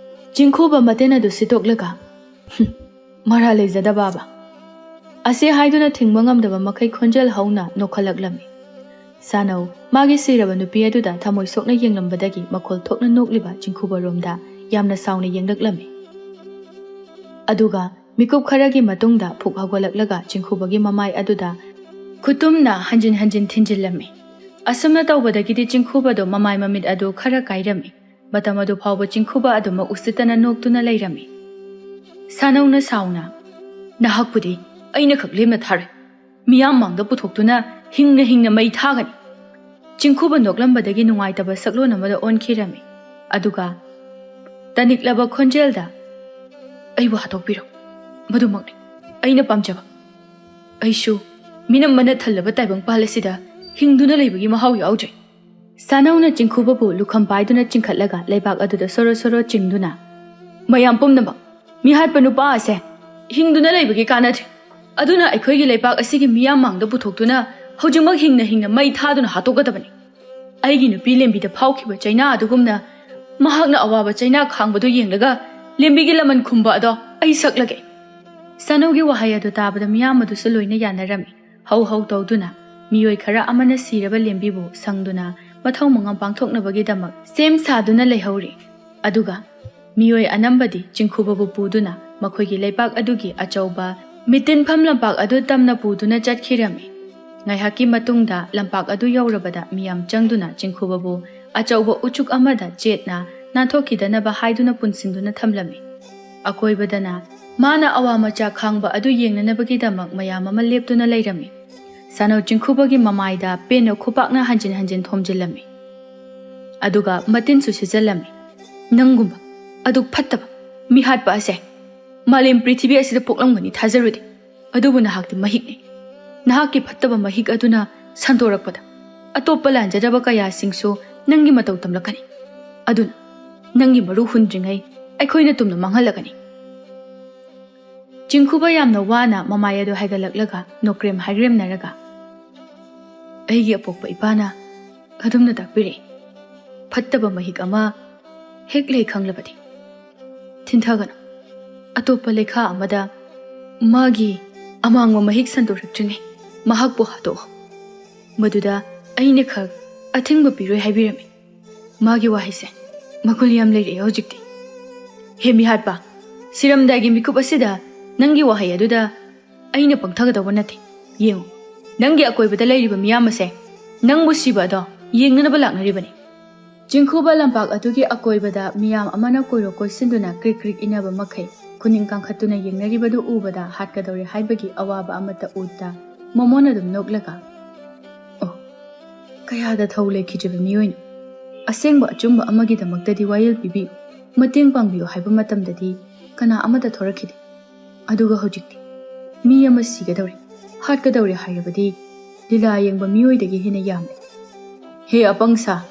ꯆꯤꯡꯈꯨꯕ ꯃꯇꯦꯟ ꯑꯗꯨ ꯁꯤꯠꯇꯣꯛꯂꯒ, "ꯍꯨꯝ, ꯃꯔꯥ ꯂꯩꯖꯗꯕꯕ?" ꯑꯁꯤ ꯍꯥꯏꯗꯨꯅ ꯊꯤꯡꯕ ꯉꯝꯗꯕ ꯃꯈꯩ ꯈꯣꯟꯖꯦꯜ ꯍꯧꯅ ꯅꯣꯛꯈꯠꯂꯛꯂꯝꯃꯤ꯫ ꯁꯥꯅꯧ ꯃꯥꯒꯤ ꯁꯤꯔꯕ ꯅꯨꯄꯤ ꯑꯗꯨꯗ ꯊꯃꯣꯏ ꯁꯣꯛꯅ ꯌꯦꯡꯂꯝꯕꯗꯒꯤ ꯃꯈꯣꯜ ꯊꯣꯛꯅ ꯅꯣꯛꯂꯤꯕ ꯆꯤꯡꯈꯨꯕꯔꯣꯝꯗ ꯌꯥꯝꯅ ꯁꯥꯎꯅ ꯌꯦꯡꯂꯛꯂꯝꯃꯤ꯫ ꯑꯗꯨꯒ ꯃꯤꯀꯨꯞ ꯈꯔꯒꯤ ꯃꯇꯨꯡꯗ ꯐꯨꯛ ꯍꯧꯒꯠꯂꯛꯂꯒ ꯆꯤꯡꯈꯨꯕꯒꯤ ꯃꯃꯥꯏ ꯑꯗꯨꯗ ꯈꯨꯇꯨꯝꯅ ꯍꯟꯖꯤꯟ ꯍꯟꯖꯤꯟ ꯊꯤꯟꯖꯤꯜꯂꯝꯃꯤ꯫ ꯑꯁꯨꯝꯅ ꯇꯧꯕꯗꯒꯤꯗꯤ ꯆꯤꯡꯈꯨꯕꯗꯣ ꯃꯃꯥꯏ ꯃꯃꯤꯠ ꯑꯗꯨ ꯈꯔ ꯀꯥꯏꯔꯝꯃꯤ꯫ ꯃꯇꯝ ꯑꯗꯨ ꯐꯥꯎꯕ ꯆꯤꯡꯈꯨꯕ ꯑꯗꯨꯃꯛ ꯎꯁꯤꯠꯇꯅ ꯅꯣꯛꯇꯨꯅ ꯂꯩꯔꯝꯃꯤ꯫ ꯁꯥꯅꯧꯅ ꯁꯥꯎꯅ, "ꯅꯍꯥꯛꯄꯨꯗꯤ ꯑꯩꯅ ꯈꯛ ꯂꯦꯝꯅ ꯊꯥꯔꯣꯏ꯫ ꯃꯤꯌꯥꯝ ꯃꯥꯡꯗ ꯄꯨꯊꯣꯛꯇꯨꯅ ꯍꯤꯡꯅ ꯍꯤꯡꯅ ꯃꯩ ꯊꯥꯒꯅꯤ꯫" ꯆꯤꯡꯈꯨꯕ ꯅꯣꯛꯂꯝꯕꯗꯒꯤ ꯅꯨꯡꯉꯥꯏꯇꯕ ꯁꯛꯂꯣꯟ ꯑꯃꯗ ꯑꯣꯟꯈꯤꯔꯝꯃꯤ꯫ ꯑꯗꯨꯒ ꯇꯅꯤꯛꯂꯕ ꯈꯣꯟꯖꯦꯜꯗ, "ꯑꯩꯕꯨ ꯍꯥꯠꯇꯣꯛꯄꯤꯔꯣ꯫ ꯃꯗꯨꯃꯛꯅꯤ ꯑꯩꯅ ꯄꯥꯝꯖꯕ꯫ ꯑꯩꯁꯨ ꯃꯤꯅꯝꯕꯅ ꯊꯜꯂꯕ ꯇꯥꯏꯕꯪꯄꯥꯜ ꯑꯁꯤꯗ ꯍꯤꯡꯗꯨꯅ ꯂꯩꯕꯒꯤ ꯃꯍꯥꯎ ꯌꯥꯎꯖꯩ꯫" ꯁꯥꯅꯧꯅ ꯆꯤꯡꯈꯨꯕꯕꯨ ꯂꯨꯈꯝ ꯄꯥꯏꯗꯨꯅ ꯆꯤꯡꯈꯠꯂꯒ ꯂꯩꯕꯥꯛ ꯑꯗꯨꯗ ꯁꯣꯔꯣ ꯁꯣꯔꯣ ꯆꯤꯡꯗꯨꯅ, "ꯃꯌꯥꯝ ꯄꯨꯝꯅꯃꯛ, ꯃꯤꯍꯥꯠꯄ ꯅꯨꯄꯥ ꯑꯁꯦ ꯍꯤꯡꯗꯨꯅ ꯂꯩꯕꯒꯤ ꯀꯥꯟꯅꯗ꯭ꯔꯦ꯫ ꯑꯗꯨꯅ ꯑꯩꯈꯣꯏꯒꯤ ꯂꯩꯄꯥꯛ ꯑꯁꯤꯒꯤ ꯃꯤꯌꯥꯝ ꯃꯥꯡꯗ ꯄꯨꯊꯣꯛꯇꯨꯅ ꯍꯧꯖꯤꯛꯃꯛ ꯍꯤꯡꯅ ꯍꯤꯡꯅ ꯃꯩ ꯊꯥꯗꯨꯅ ꯍꯥꯠꯇꯣꯛꯀꯗꯕꯅꯤ꯫ ꯑꯩꯒꯤ ꯅꯨꯄꯤ ꯂꯦꯝꯕꯤꯗ ꯐꯥꯎꯈꯤꯕ ꯆꯩꯅꯥ ꯑꯗꯨꯒꯨꯝꯅ ꯃꯍꯥꯛꯅ ꯑꯋꯥꯕ ꯆꯩꯅꯥ ꯈꯥꯡꯕꯗꯨ ꯌꯦꯡꯂꯒ ꯂꯦꯝꯕꯤꯒꯤ ꯂꯃꯟ ꯈꯨꯝꯕ ꯑꯗꯣ ꯑꯩ ꯁꯛꯂꯒꯦ꯫" ꯁꯥꯅꯧꯒꯤ ꯋꯥꯍꯩ ꯑꯗꯨ ꯇꯥꯕꯗ ꯃꯤꯌꯥꯝ ꯑꯗꯨꯁꯨ ꯂꯣꯏꯅ ꯌꯥꯅꯔꯝꯃꯤ꯫ ꯍꯧ ꯍꯧ ꯇꯧꯗꯨꯅ ꯃꯤꯑꯣꯏ ꯈꯔ ꯑꯃꯅ ꯁꯤꯔꯕ ꯂꯦꯝꯕꯤꯕꯨ ꯁꯪꯗꯨꯅ ꯃꯊꯧ ꯃꯉꯝ ꯄꯥꯡꯊꯣꯛꯅꯕꯒꯤꯗꯃꯛ ꯁꯦꯝ ꯁꯥꯗꯨꯅ ꯂꯩꯍꯧꯔꯤ꯫ ꯑꯗꯨꯒ ꯃꯤꯑꯣꯏ ꯑꯅꯝꯕꯗꯤ ꯆꯤꯡꯈꯨꯕꯕꯨ ꯄꯨꯗꯨꯅ ꯃꯈꯣꯏꯒꯤ ꯂꯩꯄꯥꯛ ꯑꯗꯨꯒꯤ ꯑꯆꯧꯕ ꯃꯤꯇꯤꯟꯐꯝ ꯂꯝꯄꯥꯛ ꯑꯗꯨ ꯇꯝꯅ ꯄꯨꯗꯨꯅ ꯆꯠꯈꯤꯔꯝꯃꯤ꯫ ꯉꯥꯏꯍꯥꯛꯀꯤ ꯃꯇꯨꯡꯗ ꯂꯝꯄꯥꯛ ꯑꯗꯨ ꯌꯧꯔꯕꯗ ꯃꯤꯌꯥꯝ ꯆꯪꯗꯨꯅ ꯆꯤꯡꯈꯨꯕꯕꯨ ꯑꯆꯧꯕ ꯎꯆꯨꯛ ꯑꯃꯗ ꯆꯦꯠꯅ ꯅꯥꯟꯊꯣꯛꯈꯤꯗꯅꯕ ꯍꯥꯏꯗꯨꯅ ꯄꯨꯟꯁꯤꯟꯗꯨꯅ ꯊꯝꯂꯝꯃꯤ꯫ ꯑꯀꯣꯏꯕꯗꯅ ꯃꯥꯅ ꯑꯋꯥ ꯃꯆꯥ ꯈꯥꯡꯕ ꯑꯗꯨ ꯌꯦꯡꯅꯅꯕꯒꯤꯗꯃꯛ ꯃꯌꯥꯝ ꯑꯃ ꯂꯦꯞꯇꯨꯅ ꯂꯩꯔꯝꯃꯤ꯫ ꯁꯥꯅꯧ ꯆꯤꯡꯈꯨꯕꯒꯤ ꯃꯃꯥꯏꯗ ꯄꯦꯟꯅ ꯈꯨꯄꯥꯛꯅ ꯍꯟꯖꯤꯟ ꯍꯟꯖꯤꯟ ꯊꯣꯝꯖꯤꯜꯂꯝꯃꯤ꯫ ꯑꯗꯨꯒ ꯃꯇꯤꯟꯁꯨ ꯁꯤꯖꯤꯜꯂꯝꯃꯤ꯫ "ꯅꯪꯒꯨꯝꯕ ꯑꯗꯨꯛ ꯐꯠꯇꯕ ꯃꯤꯍꯥꯠꯄ ꯑꯁꯦ ꯃꯥꯂꯦꯝ ꯄ꯭ꯔꯤꯊꯤꯕꯤ ꯑꯁꯤꯗ ꯄꯣꯛꯂꯝꯒꯅꯤ ꯊꯥꯖꯔꯨꯗꯦ꯫ ꯑꯗꯨꯕꯨ ꯅꯍꯥꯛꯇꯤ ꯃꯍꯤꯛꯅꯤ꯫ ꯅꯍꯥꯛꯀꯤ ꯐꯠꯇꯕ ꯃꯍꯤꯛ ꯑꯗꯨꯅ ꯁꯟꯗꯣꯔꯛꯄꯗ ꯑꯇꯣꯞꯄ ꯂꯥꯟꯖꯗꯕ ꯀꯌꯥꯁꯤꯡꯁꯨ ꯅꯪꯒꯤ ꯃꯇꯧ ꯇꯝꯂꯛꯀꯅꯤ꯫ ꯑꯗꯨꯅ ꯅꯪꯒꯤ ꯃꯔꯨ ꯍꯨꯟꯗ꯭ꯔꯤꯉꯩ ꯑꯩꯈꯣꯏꯅ ꯇꯨꯝꯅ ꯃꯥꯡꯍꯜꯂꯒꯅꯤ꯫" ꯆꯤꯡꯈꯨꯕ ꯌꯥꯝꯅ ꯋꯥꯅ ꯃꯃꯥꯏ ꯑꯗꯨ ꯍꯥꯏꯒꯠꯂꯛꯂꯒ ꯅꯣꯀ꯭ꯔꯦꯝ ꯍꯥꯏꯒ꯭ꯔꯦꯝꯅꯔꯒ, "ꯑꯩꯒꯤ ꯑꯄꯣꯛꯄ ꯏꯄꯥꯅ ꯑꯗꯨꯝꯅ ꯇꯥꯛꯄꯤꯔꯛꯏ, ꯐꯠꯇꯕ ꯃꯍꯤꯛ ꯑꯃ ꯍꯦꯛ ꯂꯩ ꯈꯪꯂꯕꯗꯤ, ꯊꯤꯟꯊꯒꯅꯨ꯫ ꯑꯇꯣꯞꯄ ꯂꯩꯈꯥ ꯑꯃꯗ ꯃꯥꯒꯤ ꯑꯃꯥꯡꯕ ꯃꯍꯤꯛ ꯁꯟꯗꯣꯔꯛꯇ꯭ꯔꯤꯉꯩ ꯃꯍꯥꯛꯄꯨ ꯍꯥꯠꯇꯣꯛꯑꯣ꯫ ꯃꯗꯨꯗ ꯑꯩꯅ ꯈꯛ ꯑꯊꯤꯡꯕ ꯄꯤꯔꯣꯏ" ꯍꯥꯏꯕꯤꯔꯝꯃꯤ꯫ ꯃꯥꯒꯤ ꯋꯥꯍꯩꯁꯦ ꯃꯒꯨꯟ ꯌꯥꯝ ꯂꯩꯔꯛꯑꯦ ꯍꯧꯖꯤꯛꯇꯤ꯫ ꯍꯦ ꯃꯤꯍꯥꯠꯄ, ꯁꯤꯔꯝꯗꯥꯏꯒꯤ ꯃꯤꯀꯨꯞ ꯑꯁꯤꯗ ꯅꯪꯒꯤ ꯋꯥꯍꯩ ꯑꯗꯨꯗ ꯑꯩꯅ ꯄꯪꯊꯒꯗꯧꯕ ꯅꯠꯇꯦ꯫ ꯌꯦꯡꯉꯨ, ꯅꯪꯒꯤ ꯑꯀꯣꯏꯕꯗ ꯂꯩꯔꯤꯕ ꯃꯤꯌꯥꯝ ꯑꯁꯦ ꯅꯪꯕꯨ ꯁꯤꯕ ꯑꯗꯣ ꯌꯦꯡꯅꯅꯕ ꯂꯥꯛꯅꯔꯤꯕꯅꯤ꯫ ꯆꯤꯡꯈꯨꯕ ꯂꯝꯄꯥꯛ ꯑꯗꯨꯒꯤ ꯑꯀꯣꯏꯕꯗ ꯃꯤꯌꯥꯝ ꯑꯃꯅ ꯀꯣꯏꯔꯣ ꯀꯣꯏꯁꯤꯟꯗꯨꯅ ꯀ꯭ꯔꯤꯛ ꯀ꯭ꯔꯤꯛ ꯏꯟꯅꯕ ꯃꯈꯩ ꯈꯨꯅꯤꯡ ꯀꯥꯡꯈꯠꯇꯨꯅ ꯌꯦꯡꯅꯔꯤꯕꯗꯨ ꯎꯕꯗ ꯍꯥꯠꯀꯗꯧꯔꯦ ꯍꯥꯏꯕꯒꯤ ꯑꯋꯥꯕ ꯑꯃꯠꯇ ꯎꯗ ꯃꯣꯃꯣꯟ ꯑꯗꯨꯝ ꯅꯣꯛꯂꯒ, "ꯑꯣ, ꯀꯌꯥꯗ ꯊꯧ ꯂꯩꯈꯤꯗ꯭ꯔꯤꯕ ꯃꯤꯑꯣꯏꯅꯣ! ꯑꯁꯦꯡꯕ ꯑꯆꯨꯝꯕ ꯑꯃꯒꯤꯗꯃꯛꯇꯗꯤ ꯋꯥꯌꯦꯜ ꯄꯤꯕꯤꯌꯨ, ꯃꯇꯦꯡ ꯄꯥꯡꯕꯤꯌꯨ ꯍꯥꯏꯕ ꯃꯇꯝꯗꯗꯤ ꯀꯅꯥ ꯑꯃꯠꯇ ꯊꯣꯔꯛꯈꯤꯗꯦ꯫ ꯑꯗꯨꯒ ꯍꯧꯖꯤꯛꯇꯤ ꯃꯤ ꯑꯃ ꯁꯤꯒꯗꯧꯔꯦ, ꯍꯥꯠꯀꯗꯧꯔꯦ ꯍꯥꯏꯔꯕꯗꯤ ꯂꯤꯂꯥ ꯌꯦꯡꯕ ꯃꯤꯑꯣꯏꯗꯒꯤ ꯍꯦꯟꯅ ꯌꯥꯝꯂꯦ꯫ ꯍꯦ ꯑꯄꯪ ꯁꯥ,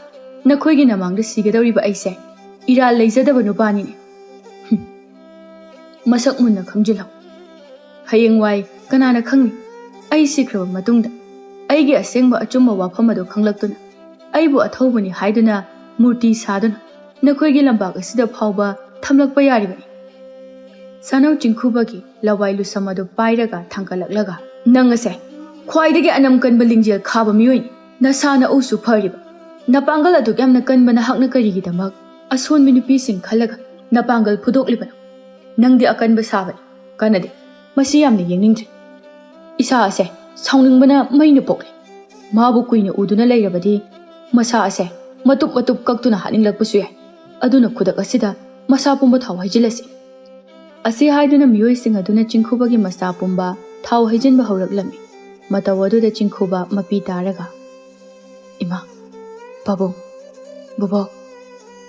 ꯅꯈꯣꯏꯒꯤ ꯅꯃꯥꯡꯗ ꯁꯤꯒꯗꯧꯔꯤꯕ ꯑꯩꯁꯦ ꯏꯔꯥꯜ ꯂꯩꯖꯗꯕ ꯅꯨꯄꯥꯅꯤꯅꯦ꯫ ꯍꯨꯝ꯫ ꯃꯁꯛ ꯃꯨꯟꯅ ꯈꯪꯖꯤꯜꯂꯣ꯫ ꯍꯌꯦꯡꯋꯥꯏ ꯀꯅꯥꯅ ꯈꯪꯅꯤ, ꯑꯩ ꯁꯤꯈ꯭ꯔꯕ ꯃꯇꯨꯡꯗ ꯑꯩꯒꯤ ꯑꯁꯦꯡꯕ ꯑꯆꯨꯝꯕ ꯋꯥꯐꯝ ꯑꯗꯨ ꯈꯪꯂꯛꯇꯨꯅ ꯑꯩꯕꯨ ꯑꯊꯧꯕꯅꯤ ꯍꯥꯏꯗꯨꯅ ꯃꯨꯔꯇꯤ ꯁꯥꯗꯨꯅ ꯅꯈꯣꯏꯒꯤ ꯂꯝꯄꯥꯛ ꯑꯁꯤꯗ ꯐꯥꯎꯕ ꯊꯝꯂꯛꯄ ꯌꯥꯔꯤꯕꯅꯤ꯫" ꯁꯥꯅꯧ ꯆꯤꯡꯈꯨꯕꯒꯤ ꯂꯋꯥꯏ ꯂꯨꯁꯝ ꯑꯗꯨ ꯄꯥꯏꯔꯒ ꯊꯥꯡꯒꯠꯂꯛꯂꯒ, "ꯅꯪ ꯑꯁꯦ ꯈ꯭ꯋꯥꯏꯗꯒꯤ ꯑꯅꯝ ꯀꯟꯕ ꯂꯤꯡꯖꯦꯜ ꯈꯥꯕ ꯃꯤꯑꯣꯏꯅꯤ꯫ ꯅꯁꯥ ꯅꯎꯁꯨ ꯐꯔꯤꯕ, ꯅꯄꯥꯡꯒꯜ ꯑꯗꯨꯛ ꯌꯥꯝꯅ ꯀꯟꯕ ꯅꯍꯥꯛꯅ ꯀꯔꯤꯒꯤꯗꯃꯛ ꯑꯁꯣꯟꯕꯤ ꯅꯨꯄꯤꯁꯤꯡ ꯈꯜꯂꯒ ꯅꯄꯥꯡꯒꯜ ꯐꯨꯗꯣꯛꯂꯤꯕꯅꯣ? ꯅꯪꯗꯤ ꯑꯀꯟꯕ ꯁꯥꯕꯅꯤ, ꯀꯥꯟꯅꯗꯦ꯫ ꯃꯁꯤ ꯌꯥꯝꯅ ꯌꯦꯡꯅꯤꯡꯗ꯭ꯔꯦ꯫ ꯏꯁꯥ ꯑꯁꯦ ꯁꯥꯎꯅꯤꯡꯕꯅ ꯃꯩꯅ ꯄꯣꯛꯂꯦ꯫ ꯃꯥꯕꯨ ꯀꯨꯏꯅ ꯎꯗꯨꯅ ꯂꯩꯔꯕꯗꯤ ꯃꯁꯥ ꯑꯁꯦ ꯃꯇꯨꯞ ꯃꯇꯨꯞ ꯀꯛꯇꯨꯅ ꯍꯥꯠꯅꯤꯡꯂꯛꯄꯁꯨ ꯌꯥꯏ꯫ ꯑꯗꯨꯅ ꯈꯨꯗꯛ ꯑꯁꯤꯗ ꯃꯁꯥ ꯄꯨꯝꯕ ꯊꯥꯎ ꯍꯩꯖꯤꯜꯂꯁꯤ꯫ ꯑꯁꯤ ꯍꯥꯏꯗꯨꯅ ꯃꯤꯑꯣꯏꯁꯤꯡ ꯑꯗꯨꯅ ꯆꯤꯡꯈꯨꯕꯒꯤ ꯃꯁꯥ ꯄꯨꯝꯕ ꯊꯥꯎ ꯍꯩꯖꯤꯟꯕ ꯍꯧꯔꯛꯂꯝꯃꯤ꯫ ꯃꯇꯧ ꯑꯗꯨꯗ ꯆꯤꯡꯈꯨꯕ ꯃꯄꯤ ꯇꯥꯔꯒ, "ꯏꯃꯥ, ꯄꯥꯕꯨꯡ, ꯕꯣꯕꯣꯛ,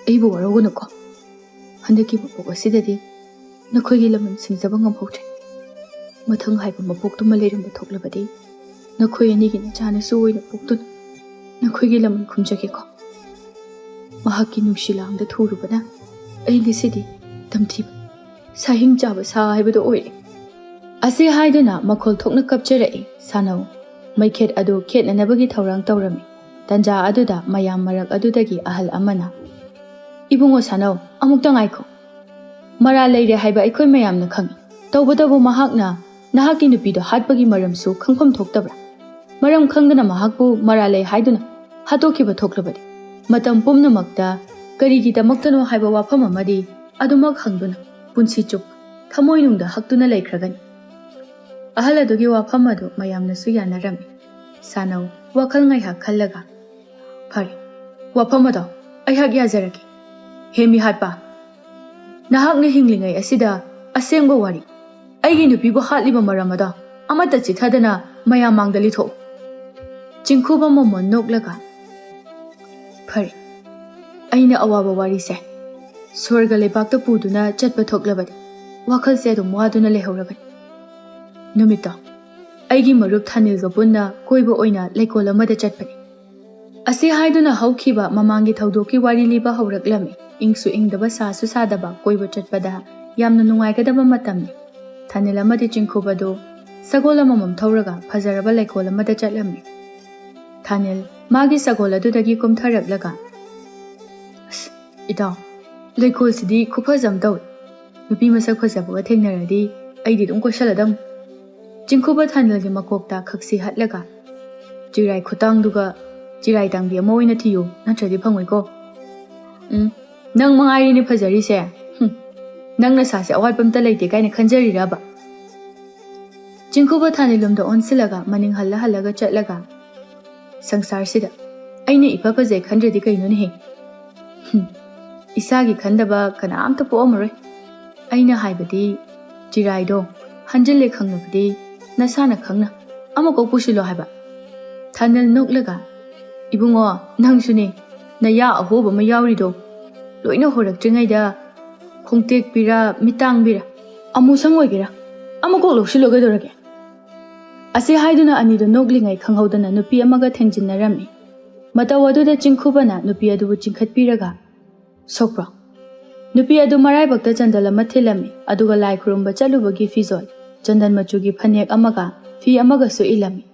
ꯑꯩꯕꯨ ꯋꯥꯔꯧꯒꯅꯨꯀꯣ꯫ ꯍꯟꯗꯛꯀꯤ ꯃꯄꯣꯛ ꯑꯁꯤꯗꯗꯤ ꯅꯈꯣꯏꯒꯤ ꯂꯃꯟ ꯁꯤꯡꯖꯕ ꯉꯝꯍꯧꯗ꯭ꯔꯦ꯫ ꯃꯊꯪ ꯍꯥꯏꯕ ꯃꯄꯣꯛꯇꯨꯃ ꯂꯩꯔꯝꯕ ꯊꯣꯛꯂꯕꯗꯤ ꯅꯈꯣꯏ ꯑꯅꯤꯒꯤ ꯅꯆꯥꯅꯁꯨ ꯑꯣꯏꯅ ꯄꯣꯛꯇꯨꯅ ꯅꯈꯣꯏꯒꯤ ꯂꯃꯟ ꯈꯨꯝꯖꯒꯦꯀꯣ꯫ ꯃꯍꯥꯛꯀꯤ ꯅꯨꯡꯁꯤ ꯂꯥꯡꯗ ꯊꯨꯔꯨꯕꯅ ꯑꯩ ꯉꯁꯤꯗꯤ ꯇꯝꯊꯤꯕ ꯁꯥꯍꯤꯡ ꯆꯥꯕ ꯁꯥ ꯍꯥꯏꯕꯗꯨ ꯑꯣꯏꯔꯦ"꯫ ꯑꯁꯤ ꯍꯥꯏꯗꯨꯅ ꯃꯈꯣꯜ ꯊꯣꯛꯅ ꯀꯞꯆꯔꯛꯏ ꯁꯥꯅꯧ꯫ ꯃꯩꯈꯦꯠ ꯑꯗꯨ ꯈꯦꯠꯅꯅꯕꯒꯤ ꯊꯧꯔꯥꯡ ꯇꯧꯔꯝꯃꯤ꯫ ꯇꯟꯖꯥ ꯑꯗꯨꯗ ꯃꯌꯥꯝ ꯃꯔꯛ ꯑꯗꯨꯗꯒꯤ ꯑꯍꯜ ꯑꯃꯅ, "ꯏꯕꯨꯡꯉꯣ ꯁꯥꯅꯧ, ꯑꯃꯨꯛꯇ ꯉꯥꯏꯈꯣ꯫ ꯃꯔꯥꯜ ꯂꯩꯔꯦ ꯍꯥꯏꯕ ꯑꯩꯈꯣꯏ ꯃꯌꯥꯝꯅ ꯈꯪꯏ꯫ ꯇꯧꯕꯇꯕꯨ ꯃꯍꯥꯛꯅ ꯅꯍꯥꯛꯀꯤ ꯅꯨꯄꯤꯗꯣ ꯍꯥꯠꯄꯒꯤ ꯃꯔꯝꯁꯨ ꯈꯪꯐꯝ ꯊꯣꯛꯇꯕ꯭ꯔꯥ? ꯃꯔꯝ ꯈꯪꯗꯅ ꯃꯍꯥꯛꯄꯨ ꯃꯔꯥꯜ ꯂꯩ ꯍꯥꯏꯗꯨꯅ ꯍꯥꯠꯇꯣꯛꯈꯤꯕ ꯊꯣꯛꯂꯕꯗꯤ ꯃꯇꯝ ꯄꯨꯝꯅꯃꯛꯇ ꯀꯔꯤꯒꯤꯗꯃꯛꯇꯅꯣ ꯍꯥꯏꯕ ꯋꯥꯐꯝ ꯑꯃꯗꯤ ꯑꯗꯨꯃꯛ ꯍꯪꯗꯨꯅ ꯄꯨꯟꯁꯤ ꯆꯨꯞꯄ ꯊꯃꯣꯏꯅꯨꯡꯗ ꯍꯛꯇꯨꯅ ꯂꯩꯈ꯭ꯔꯒꯅꯤ"꯫ ꯑꯍꯜ ꯑꯗꯨꯒꯤ ꯋꯥꯐꯝ ꯑꯗꯨ ꯃꯌꯥꯝꯅꯁꯨ ꯌꯥꯅꯔꯝꯃꯤ꯫ ꯁꯥꯅꯧ ꯋꯥꯈꯜ ꯉꯥꯏꯍꯥꯛ ꯈꯜꯂꯒ, "ꯐꯔꯦ, ꯋꯥꯐꯝ ꯑꯗꯣ ꯑꯩꯍꯥꯛ ꯌꯥꯖꯔꯒꯦ꯫ ꯍꯦ ꯃꯤꯍꯥꯠꯄ, ꯅꯍꯥꯛꯅ ꯍꯤꯡꯂꯤꯉꯩ ꯑꯁꯤꯗ ꯑꯁꯦꯡꯕ ꯋꯥꯔꯤ, ꯑꯩꯒꯤ ꯅꯨꯄꯤꯕꯨ ꯍꯥꯠꯂꯤꯕ ꯃꯔꯝ ꯑꯗꯣ ꯑꯃꯠꯇ ꯆꯤꯊꯗꯅ ꯃꯌꯥꯝ ꯃꯥꯡꯗ ꯂꯤꯊꯣꯛꯎ"꯫ ꯆꯤꯡꯈꯨꯕ ꯃꯃꯣꯟ ꯅꯣꯛꯂꯒ, "ꯐꯔꯦ, ꯑꯩꯅ ꯑꯋꯥꯕ ꯋꯥꯔꯤꯁꯦ ꯁ꯭ꯋꯔꯒ ꯂꯩꯕꯥꯛꯇ ꯄꯨꯗꯨꯅ ꯆꯠꯄ ꯊꯣꯛꯂꯕꯗꯤ ꯋꯥꯈꯜꯁꯦ ꯑꯗꯨꯝ ꯋꯥꯗꯨꯅ ꯂꯩꯍꯧꯔꯒꯅꯤ꯫ ꯅꯨꯃꯤꯠꯇꯣ ꯑꯩꯒꯤ ꯃꯔꯨꯞ ꯊꯥꯅꯤꯜꯒ ꯄꯨꯟꯅ ꯀꯣꯏꯕ ꯑꯣꯏꯅ ꯂꯩꯀꯣꯜ ꯑꯃꯗ ꯆꯠꯄꯅꯤ"꯫ ꯑꯁꯤ ꯍꯥꯏꯗꯨꯅ ꯍꯧꯈꯤꯕ ꯃꯃꯥꯡꯒꯤ ꯊꯧꯗꯣꯛꯀꯤ ꯋꯥꯔꯤ ꯂꯤꯕ ꯍꯧꯔꯛꯂꯝꯃꯤ꯫ ꯏꯪꯁꯨ ꯏꯪꯗꯕ, ꯁꯥꯁꯨ ꯁꯥꯗꯕ, ꯀꯣꯏꯕ ꯆꯠꯄꯗ ꯌꯥꯝꯅ ꯅꯨꯡꯉꯥꯏꯒꯗꯕ ꯃꯇꯝꯅꯤ꯫ ꯊꯥꯅꯤꯜ ꯑꯃꯗꯤ ꯆꯤꯡꯈꯨꯕꯗꯨ ꯁꯒꯣꯜ ꯑꯃꯃꯝ ꯊꯧꯔꯒ ꯐꯖꯔꯕ ꯂꯩꯀꯣꯜ ꯑꯃꯗ ꯆꯠꯂꯝꯃꯤ꯫ ꯊꯥꯅꯤꯜ ꯃꯥꯒꯤ ꯁꯒꯣꯜ ꯑꯗꯨꯗꯒꯤ ꯀꯨꯝꯊꯔꯛꯂꯒ, "ꯑꯁ, ꯏꯇꯥꯎ, ꯂꯩꯀꯣꯜꯁꯤꯗꯤ ꯈꯨꯐꯖ ꯑꯃ ꯇꯧꯏ꯫ ꯅꯨꯄꯤ ꯃꯁꯛ ꯐꯖꯕꯒ ꯊꯦꯡꯅꯔꯗꯤ ꯑꯩꯗꯤ ꯑꯗꯨꯝ ꯀꯣꯏꯁꯜꯂꯗꯝ"꯫ ꯆꯤꯡꯈꯨꯕ ꯊꯥꯅꯤꯜꯒꯤ ꯃꯀꯣꯛꯇ ꯈꯛꯁꯤ ꯍꯠꯂꯒ, "ꯆꯤꯔꯥꯏ ꯈꯨꯇꯥꯡꯗꯨꯒ ꯆꯤꯔꯥꯏ ꯇꯥꯡꯕꯤ ꯑꯃ ꯑꯣꯏꯅ ꯊꯤꯌꯨ, ꯅꯠꯇ꯭ꯔꯗꯤ ꯐꯪꯉꯣꯏꯀꯣ꯫ ꯎꯝ, ꯅꯪ ꯃꯉꯥꯏꯔꯦꯅꯦ ꯐꯖꯔꯤꯁꯦ꯫ ꯍꯨꯝ, ꯅꯪ ꯅꯁꯥꯁꯦ ꯑꯋꯥꯠꯄ ꯑꯝꯇ ꯂꯩꯇꯦ ꯀꯥꯏꯅ ꯈꯟꯖꯔꯤꯔꯕ?" ꯆꯤꯡꯈꯨꯕ ꯊꯥꯅꯤꯂꯨꯝꯗ ꯑꯣꯟꯁꯤꯜꯂꯒ ꯃꯅꯤꯡ ꯍꯜꯂ ꯍꯜꯂꯒ ꯆꯠꯂꯒ, "ꯁꯪꯁꯥꯔꯁꯤꯗ ꯑꯩꯅ ꯏꯐ ꯐꯖꯩ ꯈꯟꯗ꯭ꯔꯗꯤ ꯀꯩꯅꯣꯅꯦꯍꯦ? ꯍꯨꯝ, ꯏꯁꯥꯒꯤ ꯈꯟꯗꯕ ꯀꯅꯥꯝꯇ ꯄꯣꯛꯑꯝꯃꯔꯣꯏ꯫ ꯑꯩꯅ ꯍꯥꯏꯕꯗꯤ, ꯆꯤꯔꯥꯏꯗꯣ ꯍꯟꯖꯤꯜꯂꯦ ꯈꯪꯂꯕꯗꯤ ꯅꯁꯥꯅ ꯈꯪꯅ ꯑꯃ ꯀꯣꯛ ꯄꯨꯁꯤꯜꯂꯣ ꯍꯥꯏꯕ"꯫ ꯊꯥꯅꯤꯜ ꯅꯣꯛꯂꯒ, "ꯏꯕꯨꯡꯉꯣ, ꯅꯪꯁꯨꯅꯦ, ꯅꯌꯥ ꯑꯍꯣꯕ ꯑꯃ ꯌꯥꯎꯔꯤꯗꯣ꯫ ꯂꯣꯏꯅ ꯍꯣꯔꯛꯇ꯭ꯔꯤꯉꯩꯗ ꯈꯣꯡꯇꯦꯛꯄꯤꯔ, ꯃꯤꯇꯥꯡꯕꯤꯔ, ꯑꯃꯨꯁꯪ ꯑꯣꯏꯒꯦꯔꯥ, ꯑꯃ ꯀꯣꯛ ꯂꯧꯁꯤꯜꯂꯣ ꯀꯩꯗꯧꯔꯒꯦ?" ꯑꯁꯤ ꯍꯥꯏꯗꯨꯅ ꯑꯅꯤꯗꯨ ꯅꯣꯛꯂꯤꯉꯩ ꯈꯪꯍꯧꯗꯅ ꯅꯨꯄꯤ ꯑꯃꯒ ꯊꯦꯡꯖꯤꯟꯅꯔꯝꯃꯤ꯫ ꯃꯇꯧ ꯑꯗꯨꯗ ꯆꯤꯡꯈꯨꯕꯅ ꯅꯨꯄꯤ ꯑꯗꯨꯕꯨ ꯆꯤꯡꯈꯠꯄꯤꯔꯒ, "ꯁꯣꯛꯄ꯭ꯔꯣ?" ꯅꯨꯄꯤ ꯑꯗꯨ ꯃꯔꯥꯏꯕꯛꯇ ꯆꯟꯗꯜ ꯑꯃ ꯊꯤꯜꯂꯝꯃꯤ, ꯑꯗꯨꯒ ꯂꯥꯏ ꯈꯨꯔꯨꯝꯕ ꯆꯠꯂꯨꯕꯒꯤ ꯐꯤꯖꯣꯜ, ꯆꯟꯗꯟ ꯃꯆꯨꯒꯤ ꯐꯅꯦꯛ ꯑꯃꯒ ꯐꯤ ꯑꯃꯒꯁꯨ ꯏꯜꯂꯝꯃꯤ꯫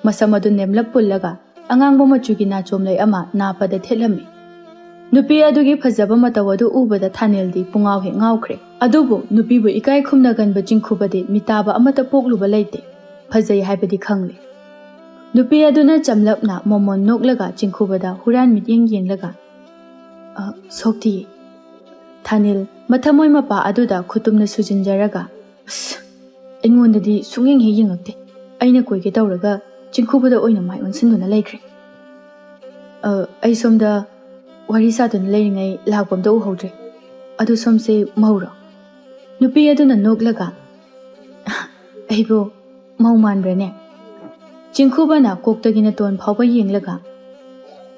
ꯃꯁꯝ ꯑꯗꯨ ꯅꯦꯝꯂꯞ ꯄꯨꯜꯂꯒ ꯑꯉꯥꯡꯕ ꯃꯆꯨꯒꯤ ꯅꯥꯆꯣꯝꯂꯩ ꯑꯃ ꯅꯥꯄꯗ ꯊꯦꯠꯂꯝꯃꯤ꯫ ꯅꯨꯄꯤ ꯑꯗꯨꯒꯤ ꯐꯖꯕ ꯃꯇꯧ ꯑꯗꯨ ꯎꯕꯗ ꯊꯥꯅꯦꯜꯗꯤ ꯄꯨꯡꯉꯥꯎ ꯍꯦꯛ ꯉꯥꯎꯈ꯭ꯔꯦ꯫ ꯑꯗꯨꯕꯨ ꯅꯨꯄꯤꯕꯨ ꯏꯀꯥꯏ ꯈꯨꯝꯅꯒꯟꯕ ꯆꯤꯡꯈꯨꯕꯗꯤ ꯃꯤꯇꯥꯕ ꯑꯃꯠꯇ ꯄꯣꯛꯂꯨꯕ ꯂꯩꯇꯦ꯫ ꯐꯖꯩ ꯍꯥꯏꯕꯗꯤ ꯈꯪꯂꯦ꯫ ꯅꯨꯄꯤ ꯑꯗꯨꯅ ꯆꯝꯂꯞꯅ ꯃꯣꯃꯣꯟ ꯅꯣꯛꯂꯒ ꯆꯤꯡꯈꯨꯕꯗ ꯍꯨꯔꯥꯟ ꯃꯤꯠꯌꯦꯡ ꯌꯦꯡꯂꯒ, "ꯑ, ꯁꯣꯛꯇꯤꯌꯦ"꯫ ꯊꯥꯅꯤꯜ ꯃꯊꯃꯣꯏ ꯃꯄꯥ ꯑꯗꯨꯗ ꯈꯨꯇꯨꯝꯅ ꯁꯨꯖꯤꯟꯖꯔꯒ, "ꯑꯁ, ꯑꯩꯉꯣꯟꯗꯗꯤ ꯁꯨꯡꯌꯦꯡ ꯍꯦꯛ ꯌꯦꯡꯉꯛꯇꯦ꯫ ꯑꯩꯅ ꯀꯣꯏꯒꯦ ꯇꯧꯔꯒ ꯆꯤꯡꯈꯨꯕꯗ ꯑꯣꯏꯅ ꯃꯥꯏ ꯑꯣꯟꯁꯤꯟꯗꯨꯅ ꯂꯩꯈ꯭ꯔꯦ꯫ ꯑ, ꯑꯩ ꯁꯣꯝꯗ ꯋꯥꯔꯤ ꯁꯥꯗꯨꯅ ꯂꯩꯔꯤꯉꯩ ꯂꯥꯛꯄ ꯑꯝꯇ ꯎꯍꯧꯗ꯭ꯔꯦ꯫ ꯑꯗꯨ ꯁꯣꯝꯁꯦ ꯃꯧꯔꯣ?" ꯅꯨꯄꯤ ꯑꯗꯨꯅ ꯅꯣꯛꯂꯒ, "ꯑꯩꯕꯨ ꯃꯧ ꯃꯥꯟꯕ꯭ꯔꯅꯦ?" ꯆꯤꯡꯈꯨꯕꯅ ꯀꯣꯛꯇꯒꯤ ꯅꯇꯣꯟ ꯐꯥꯎꯕ ꯌꯦꯡꯂꯒ,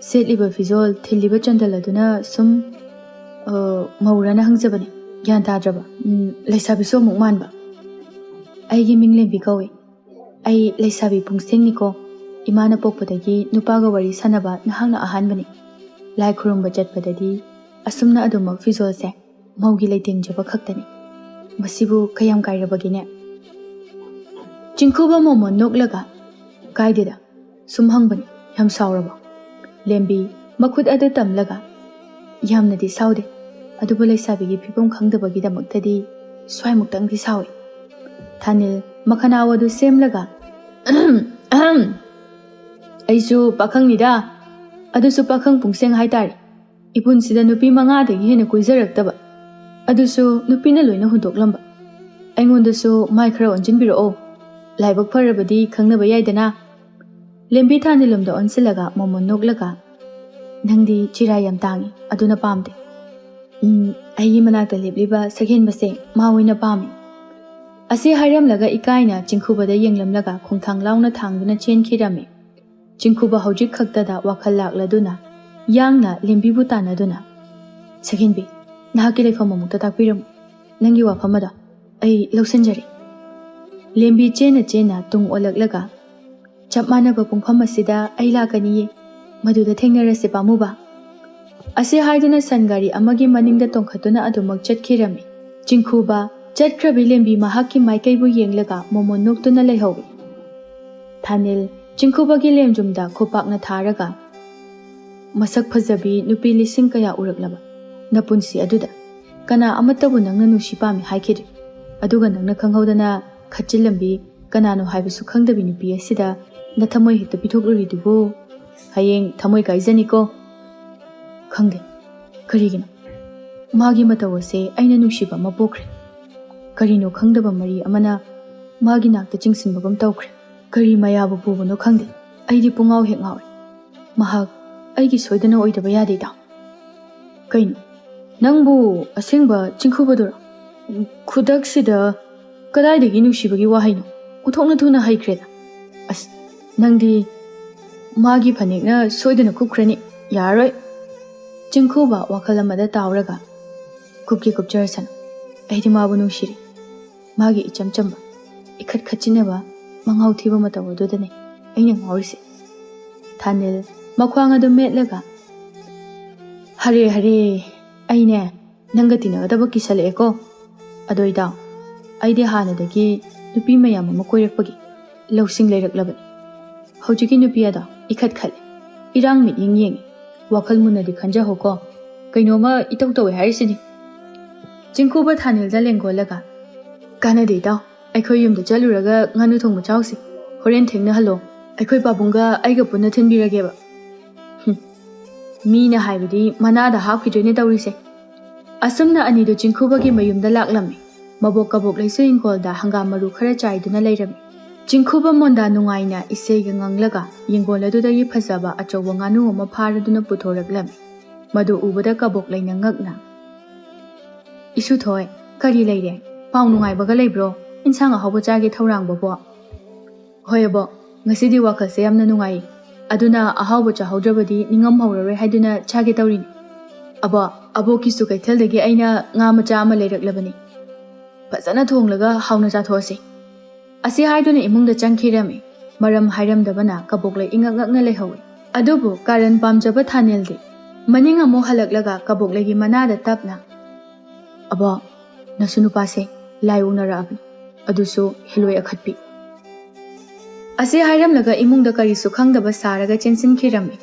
"ꯁꯦꯠꯂꯤꯕ ꯐꯤꯖꯣꯜ, ꯊꯤꯜꯂꯤꯕ ꯆꯟꯗꯜ ꯑꯗꯨꯅ ꯁꯨꯝ, ꯑ, ꯃꯧꯔꯅ ꯍꯪꯖꯕꯅꯤ꯫ ꯒ꯭ꯌꯥꯟ ꯇꯥꯗ꯭ꯔꯕ? ꯎꯝ, ꯂꯩꯁꯥꯕꯤꯁꯨ ꯑꯃꯨꯛ ꯃꯥꯟꯕ꯫ ꯑꯩꯒꯤ ꯃꯤꯡ ꯂꯦꯝꯕꯤ ꯀꯧꯏ꯫ ꯑꯩ ꯂꯩꯁꯥꯕꯤ ꯄꯨꯡꯁꯦꯡꯅꯤꯀꯣ꯫ ꯏꯃꯥꯅ ꯄꯣꯛꯄꯗꯒꯤ ꯅꯨꯄꯥꯒ ꯋꯥꯔꯤ ꯁꯥꯟꯅꯕ ꯅꯍꯥꯛꯅ ꯑꯍꯥꯟꯕꯅꯤ꯫ ꯂꯥꯏ ꯈꯨꯔꯨꯝꯕ ꯆꯠꯄꯗꯗꯤ ꯑꯁꯨꯝꯅ ꯑꯗꯨꯃꯛ ꯐꯤꯖꯣꯜꯁꯦ ꯃꯧꯒꯤ ꯂꯩꯇꯦꯡꯖꯕ ꯈꯛꯇꯅꯤ꯫ ꯃꯁꯤꯕꯨ ꯀꯌꯥꯝ ꯀꯥꯏꯔꯕꯒꯦꯅꯦ?" ꯆꯤꯡꯈꯨꯕ ꯃꯣꯃꯣꯟ ꯅꯣꯛꯂꯒ, "ꯀꯥꯏꯗꯦꯗ, ꯁꯨꯝ ꯍꯪꯕꯅꯤ꯫ ꯌꯥꯝ ꯁꯥꯎꯔꯕꯣ?" ꯂꯦꯝꯕꯤ ꯃꯈꯨꯠ ꯑꯗꯨ ꯇꯝꯂꯒ, "ꯌꯥꯝꯅꯗꯤ ꯁꯥꯎꯗꯦ, ꯑꯗꯨꯕꯨ ꯂꯩꯁꯥꯕꯤꯒꯤ ꯐꯤꯕꯝ ꯈꯪꯗꯕꯒꯤꯗꯃꯛꯇꯗꯤ ꯁ꯭ꯋꯥꯏꯃꯨꯛꯇꯪꯗꯤ ꯁꯥꯎꯏ"꯫ ꯊꯥꯅꯤꯜ ꯃꯈꯅꯥꯎ ꯑꯗꯨ ꯁꯦꯝꯂꯒ, "ꯑꯍꯝ, ꯑꯍꯝ, ꯑꯩꯁꯨ ꯄꯥꯈꯪꯅꯤꯗ, ꯑꯗꯨꯁꯨ ꯄꯥꯈꯪ ꯄꯨꯡꯁꯦꯡ ꯍꯥꯏꯇꯥꯔꯦ꯫ ꯏꯄꯨꯟꯁꯤꯗ ꯅꯨꯄꯤ ꯃꯉꯥꯗꯒꯤ ꯍꯦꯟꯅ ꯀꯣꯏꯖꯔꯛꯇꯕ, ꯑꯗꯨꯁꯨ ꯅꯨꯄꯤꯅ ꯂꯣꯏꯅ ꯍꯨꯟꯗꯣꯛꯂꯝꯕ꯫ ꯑꯩꯉꯣꯟꯗꯁꯨ ꯃꯥꯏ ꯈꯔ ꯑꯣꯟꯁꯤꯟꯕꯤꯔꯛꯑꯣ"꯫ ꯂꯥꯏꯕꯛ ꯐꯔꯕꯗꯤ ꯈꯪꯅꯕ ꯌꯥꯏꯗꯅ꯫ ꯂꯦꯝꯕꯤ ꯊꯥꯅꯤꯂꯨꯝꯗ ꯑꯣꯟꯁꯤꯜꯂꯒ ꯃꯣꯃꯣꯟ ꯅꯣꯛꯂꯒ, "ꯅꯪꯗꯤ ꯆꯤꯔꯥꯏ ꯌꯥꯝ ꯇꯥꯡꯉꯤ, ꯑꯗꯨꯅ ꯄꯥꯝꯗꯦ꯫ ꯎꯝ, ꯑꯩꯒꯤ ꯃꯅꯥꯛꯇ ꯂꯦꯞꯂꯤꯕ ꯁꯛꯍꯦꯟꯕꯁꯦ ꯃꯥ ꯑꯣꯏꯅ ꯄꯥꯝꯃꯤ"꯫ ꯑꯁꯤ ꯍꯥꯏꯔꯝꯂꯒ ꯏꯀꯥꯏꯅ ꯆꯤꯡꯈꯨꯕꯗ ꯌꯦꯡꯂꯝꯂꯒ ꯈꯣꯡꯊꯥꯡ ꯂꯥꯎꯅ ꯊꯥꯡꯗꯨꯅ ꯆꯦꯟꯈꯤꯔꯝꯃꯤ꯫ ꯆꯤꯡꯈꯨꯕ ꯍꯧꯖꯤꯛ ꯈꯛꯇꯗ ꯋꯥꯈꯜ ꯂꯥꯛꯂꯗꯨꯅ ꯌꯥꯡꯅ ꯂꯦꯝꯕꯤꯕꯨ ꯇꯥꯟꯅꯗꯨꯅ, "ꯁꯛꯍꯦꯟꯕꯤ, ꯅꯍꯥꯛꯀꯤ ꯂꯩꯐꯝ ꯑꯃꯨꯛꯇ ꯇꯥꯛꯄꯤꯔꯝꯃꯨ꯫ ꯅꯪꯒꯤ ꯋꯥꯐꯝ ꯑꯗꯣ ꯑꯩ ꯂꯧꯁꯤꯟꯖꯔꯦ"꯫ ꯂꯦꯝꯕꯤ ꯆꯦꯟꯅ ꯆꯦꯟꯅ ꯇꯨꯡ ꯑꯣꯜꯂꯛꯂꯒ, "ꯆꯞ ꯃꯥꯟꯅꯕ ꯄꯨꯡꯐꯝ ꯑꯁꯤꯗ ꯑꯩ ꯂꯥꯛꯀꯅꯤꯌꯦ, ꯃꯗꯨꯗ ꯊꯦꯡꯅꯔꯁꯦ ꯄꯥꯝꯃꯨꯕ"꯫ ꯑꯁꯤ ꯍꯥꯏꯗꯨꯅ ꯁꯟ ꯒꯥꯔꯤ ꯑꯃꯒꯤ ꯃꯅꯤꯡꯗ ꯇꯣꯡꯈꯠꯇꯨꯅ ꯑꯗꯨꯃꯛ ꯆꯠꯈꯤꯔꯝꯃꯤ꯫ ꯆꯤꯡꯈꯨꯕ ꯆꯠꯈ꯭ꯔꯕꯤ ꯂꯦꯝꯕꯤ ꯃꯍꯥꯛꯀꯤ ꯃꯥꯏꯀꯩꯕꯨ ꯌꯦꯡꯂꯒ ꯃꯣꯃꯣꯟ ꯅꯣꯛꯇꯨꯅ ꯂꯩꯍꯧꯏ꯫ ꯊꯥꯅꯤꯜ ꯆꯤꯡꯈꯨꯕꯒꯤ ꯂꯦꯝꯖꯨꯝꯗ ꯈꯨꯄꯥꯛꯅ ꯊꯥꯔꯒ, "ꯃꯁꯛ ꯐꯖꯕꯤ ꯅꯨꯄꯤ ꯂꯤꯁꯤꯡ ꯀꯌꯥ ꯎꯔꯛꯂꯕ ꯅꯄꯨꯟꯁꯤ ꯑꯗꯨꯗ ꯀꯅꯥ ꯑꯃꯠꯇꯕꯨ ꯅꯪꯅ ꯅꯨꯡꯁꯤ ꯄꯥꯝꯃꯤ ꯍꯥꯏꯈꯤꯗ꯭ꯔꯤ? ꯑꯗꯨꯒ ꯅꯪꯅ ꯈꯪꯍꯧꯗꯅ ꯈꯠꯆꯤꯜꯂꯝꯕꯤ ꯀꯅꯥꯅꯣ ꯍꯥꯏꯕꯁꯨ ꯈꯪꯗꯕꯤ ꯅꯨꯄꯤ ꯑꯁꯤꯗ ꯅꯊꯃꯣꯏ ꯍꯦꯛꯇ ꯄꯤꯊꯣꯛꯂꯨꯔꯤꯗꯨꯕꯨ? ꯍꯌꯦꯡ ꯊꯃꯣꯏ ꯀꯥꯏꯖꯅꯤꯀꯣ"꯫ "ꯈꯪꯗꯦ꯫ ꯀꯔꯤꯒꯤꯅꯣ? ꯃꯥꯒꯤ ꯃꯇꯧ ꯑꯁꯦ ꯑꯩꯅ ꯅꯨꯡꯁꯤꯕ ꯑꯃ ꯄꯣꯛꯈ꯭ꯔꯦ꯫ ꯀꯔꯤꯅꯣ ꯈꯪꯗꯕ ꯃꯔꯤ ꯑꯃꯅ ꯃꯥꯒꯤ ꯅꯥꯛꯇ ꯆꯤꯡꯁꯤꯟꯕꯒꯨꯝ ꯇꯧꯈ꯭ꯔꯦ꯫ ꯀꯔꯤ ꯃꯌꯥꯕꯨ ꯄꯨꯕꯅꯣ ꯈꯪꯗꯦ꯫ ꯑꯩꯗꯤ ꯄꯨꯡꯉꯥꯎ ꯍꯦꯛ ꯉꯥꯎꯔꯦ꯫ ꯃꯍꯥꯛ ꯑꯩꯒꯤ ꯁꯣꯏꯗꯅ ꯑꯣꯏꯗꯕ ꯌꯥꯗꯦꯗ"꯫ "ꯀꯩꯅꯣ? ꯅꯪꯕꯨ ꯑꯁꯦꯡꯕ ꯆꯤꯡꯈꯨꯕꯗꯨꯔꯣ? ꯈꯨꯗꯛꯁꯤꯗ ꯀꯗꯥꯏꯗꯒꯤ ꯅꯨꯡꯁꯤꯕꯒꯤ ꯋꯥꯍꯩꯅꯣ? ꯑꯣꯟꯊꯣꯛꯅ ꯊꯨꯅ ꯍꯩꯈ꯭ꯔꯦꯗ꯫ ꯑꯁ, ꯅꯪꯗꯤ ꯃꯥꯒꯤ ꯐꯅꯦꯛꯅ ꯁꯣꯏꯗꯅ ꯀꯨꯞꯈ꯭ꯔꯅꯤ꯫ ꯌꯥꯔꯣꯏ"꯫ ꯆꯤꯡꯈꯨꯕ ꯋꯥꯈꯜ ꯑꯃꯗ ꯇꯥꯎꯔꯒ, "ꯀꯨꯞꯀꯦ ꯀꯨꯞꯆꯔꯁꯅꯨ꯫ ꯑꯩꯗꯤ ꯃꯥꯕꯨ ꯅꯨꯡꯁꯤꯔꯦ꯫ ꯃꯥꯒꯤ ꯏꯆꯝ ꯆꯝꯕ, ꯏꯈꯠ ꯈꯠꯆꯤꯟꯅꯕ, ꯃꯉꯥꯎ ꯊꯤꯕ ꯃꯇꯧ ꯑꯗꯨꯗꯅꯦ ꯑꯩꯅ ꯉꯥꯎꯔꯤꯁꯦ"꯫ ꯊꯥꯅꯤꯜ ꯃꯈ꯭ꯋꯥꯡ ꯑꯗꯨ ꯃꯦꯠꯂꯒ, "ꯍꯔꯦ ꯍꯔꯦ, ꯑꯩꯅꯦ ꯅꯪꯒ ꯇꯤꯟꯅꯒꯗꯕ ꯀꯤꯁꯜꯂꯛꯑꯦꯀꯣ꯫ ꯑꯗꯣ ꯏꯇꯥꯎ, ꯑꯩꯗꯤ ꯍꯥꯟꯅꯗꯒꯤ ꯅꯨꯄꯤ ꯃꯌꯥꯝ ꯑꯃ ꯀꯣꯏꯔꯛꯄꯒꯤ ꯂꯧꯁꯤꯡ ꯂꯩꯔꯛꯂꯕꯅꯤ꯫ ꯍꯧꯖꯤꯛꯀꯤ ꯅꯨꯄꯤ ꯑꯗꯣ ꯏꯈꯠ ꯈꯠꯂꯦ, ꯏꯔꯥꯡ ꯃꯤꯠꯌꯦꯡ ꯌꯦꯡꯉꯤ꯫ ꯋꯥꯈꯜ ꯃꯨꯟꯅꯗꯤ ꯈꯟꯖꯍꯧꯀꯣ꯫ ꯀꯩꯅꯣꯝꯃ ꯏꯇꯧ ꯇꯧꯋꯦ ꯍꯥꯏꯔꯤꯁꯤꯗꯤ"꯫ ꯆꯤꯡꯈꯨꯕ ꯊꯥꯅꯤꯜꯗ ꯂꯦꯡꯒꯣꯜꯂꯒ, "ꯀꯥꯟꯅꯗꯦ ꯏꯇꯥꯎ, ꯑꯩꯈꯣꯏ ꯌꯨꯝꯗ ꯆꯠꯂꯨꯔꯒ ꯉꯥꯅꯨ ꯊꯣꯡꯕ ꯆꯥꯎꯁꯤ꯫ ꯍꯣꯔꯦꯟ ꯊꯦꯡꯅꯍꯜꯂꯣ, ꯑꯩꯈꯣꯏ ꯄꯥꯕꯨꯡꯒ ꯑꯩꯒ ꯄꯨꯟꯅ ꯊꯤꯟꯕꯤꯔꯒꯦꯕ"꯫ ꯍꯨꯝ, ꯃꯤꯅ ꯍꯥꯏꯕꯗꯤ ꯃꯅꯥꯗ ꯍꯥꯞꯈꯤꯗꯣꯏꯅꯦ ꯇꯧꯔꯤꯁꯦ꯫ ꯑꯁꯨꯝꯅ ꯑꯅꯤꯗꯨ ꯆꯤꯡꯈꯨꯕꯒꯤ ꯃꯌꯨꯝꯗ ꯂꯥꯛꯂꯝꯃꯤ꯫ ꯃꯕꯣꯛ ꯀꯕꯣꯛ ꯂꯩꯁꯨ ꯏꯪꯈꯣꯜꯗ ꯍꯪꯒꯥꯝ ꯃꯔꯨ ꯈꯔ ꯆꯥꯏꯗꯨꯅ ꯂꯩꯔꯝꯃꯤ꯫ ꯆꯤꯡꯈꯨꯕ ꯃꯣꯟꯗꯥ ꯅꯨꯡꯉꯥꯏꯅ ꯏꯁꯩꯒ ꯉꯪꯂꯒ ꯌꯦꯡꯒꯣꯜ ꯑꯗꯨꯗꯒꯤ ꯐꯖꯕ ꯑꯆꯧꯕ ꯉꯥꯅꯨ ꯑꯃ ꯐꯥꯔꯗꯨꯅ ꯄꯨꯊꯣꯔꯛꯂꯝꯃꯤ꯫ ꯃꯗꯨ ꯎꯕꯗ ꯀꯕꯣꯛ ꯂꯩꯅ ꯉꯛꯅ, "ꯏꯁꯨꯊꯣꯏ, ꯀꯔꯤ ꯂꯩꯔꯦ? ꯄꯥꯎ ꯅꯨꯡꯉꯥꯏꯕꯒ ꯂꯩꯕ꯭ꯔꯣ? ꯏꯟꯁꯥꯡ ꯑꯍꯥꯎꯕ ꯆꯥꯒꯦ ꯊꯧꯔꯥꯡꯕꯕꯣ?" "ꯍꯣꯏ ꯑꯕꯣꯛ, ꯉꯁꯤꯗꯤ ꯋꯥꯈꯜꯁꯦ ꯌꯥꯝꯅ ꯅꯨꯡꯉꯥꯏꯌꯦ꯫ ꯑꯗꯨꯅ ꯑꯍꯥꯎꯕ ꯆꯥꯍꯧꯗ꯭ꯔꯕꯗꯤ ꯅꯤꯡꯉꯝꯍꯧꯔꯔꯣꯏ ꯍꯥꯏꯗꯨꯅ ꯆꯥꯒꯦ ꯇꯧꯔꯤꯅꯤ꯫ ꯑꯕꯣꯛ, ꯑꯕꯣꯛꯀꯤꯁꯨ ꯀꯩꯊꯦꯜꯗꯒꯤ ꯑꯩꯅ ꯉꯥ ꯃꯆꯥ ꯑꯃ ꯂꯩꯔꯛꯂꯕꯅꯤ꯫ ꯐꯖꯅ ꯊꯣꯡꯂꯒ ꯍꯥꯎꯅ ꯆꯥꯊꯣꯛꯑꯁꯤ꯫" ꯑꯁꯤ ꯍꯥꯏꯗꯨꯅ ꯏꯃꯨꯡꯗ ꯆꯪꯈꯤꯔꯝꯃꯤ꯫ ꯃꯔꯝ ꯍꯥꯏꯔꯝꯗꯕꯅ ꯀꯕꯣꯛꯂꯩ ꯏꯉꯛ ꯉꯛꯅ ꯂꯩꯍꯧꯏ꯫ ꯑꯗꯨꯕꯨ ꯀꯥꯔꯟ ꯄꯥꯝꯖꯕ ꯊꯥꯅꯦꯜꯗꯤ ꯃꯅꯤꯡ ꯑꯃꯨꯛ ꯍꯜꯂꯛꯂꯒ ꯀꯕꯣꯛꯂꯩꯒꯤ ꯃꯅꯥꯗ ꯇꯞꯅ, "ꯑꯕꯣꯛ, ꯅꯁꯨ ꯅꯨꯄꯥꯁꯦ ꯂꯥꯏ ꯑꯣꯛꯅꯔꯛꯑꯕꯅꯤ, ꯑꯗꯨꯁꯨ ꯍꯦꯂꯣꯏ ꯑꯈꯠꯄꯤ꯫" ꯑꯁꯤ ꯍꯥꯏꯔꯝꯂꯒ ꯏꯃꯨꯡꯗ ꯀꯔꯤꯁꯨ ꯈꯪꯗꯕ ꯁꯥꯔꯒ ꯆꯦꯟꯁꯤꯟꯈꯤꯔꯝꯃꯤ꯫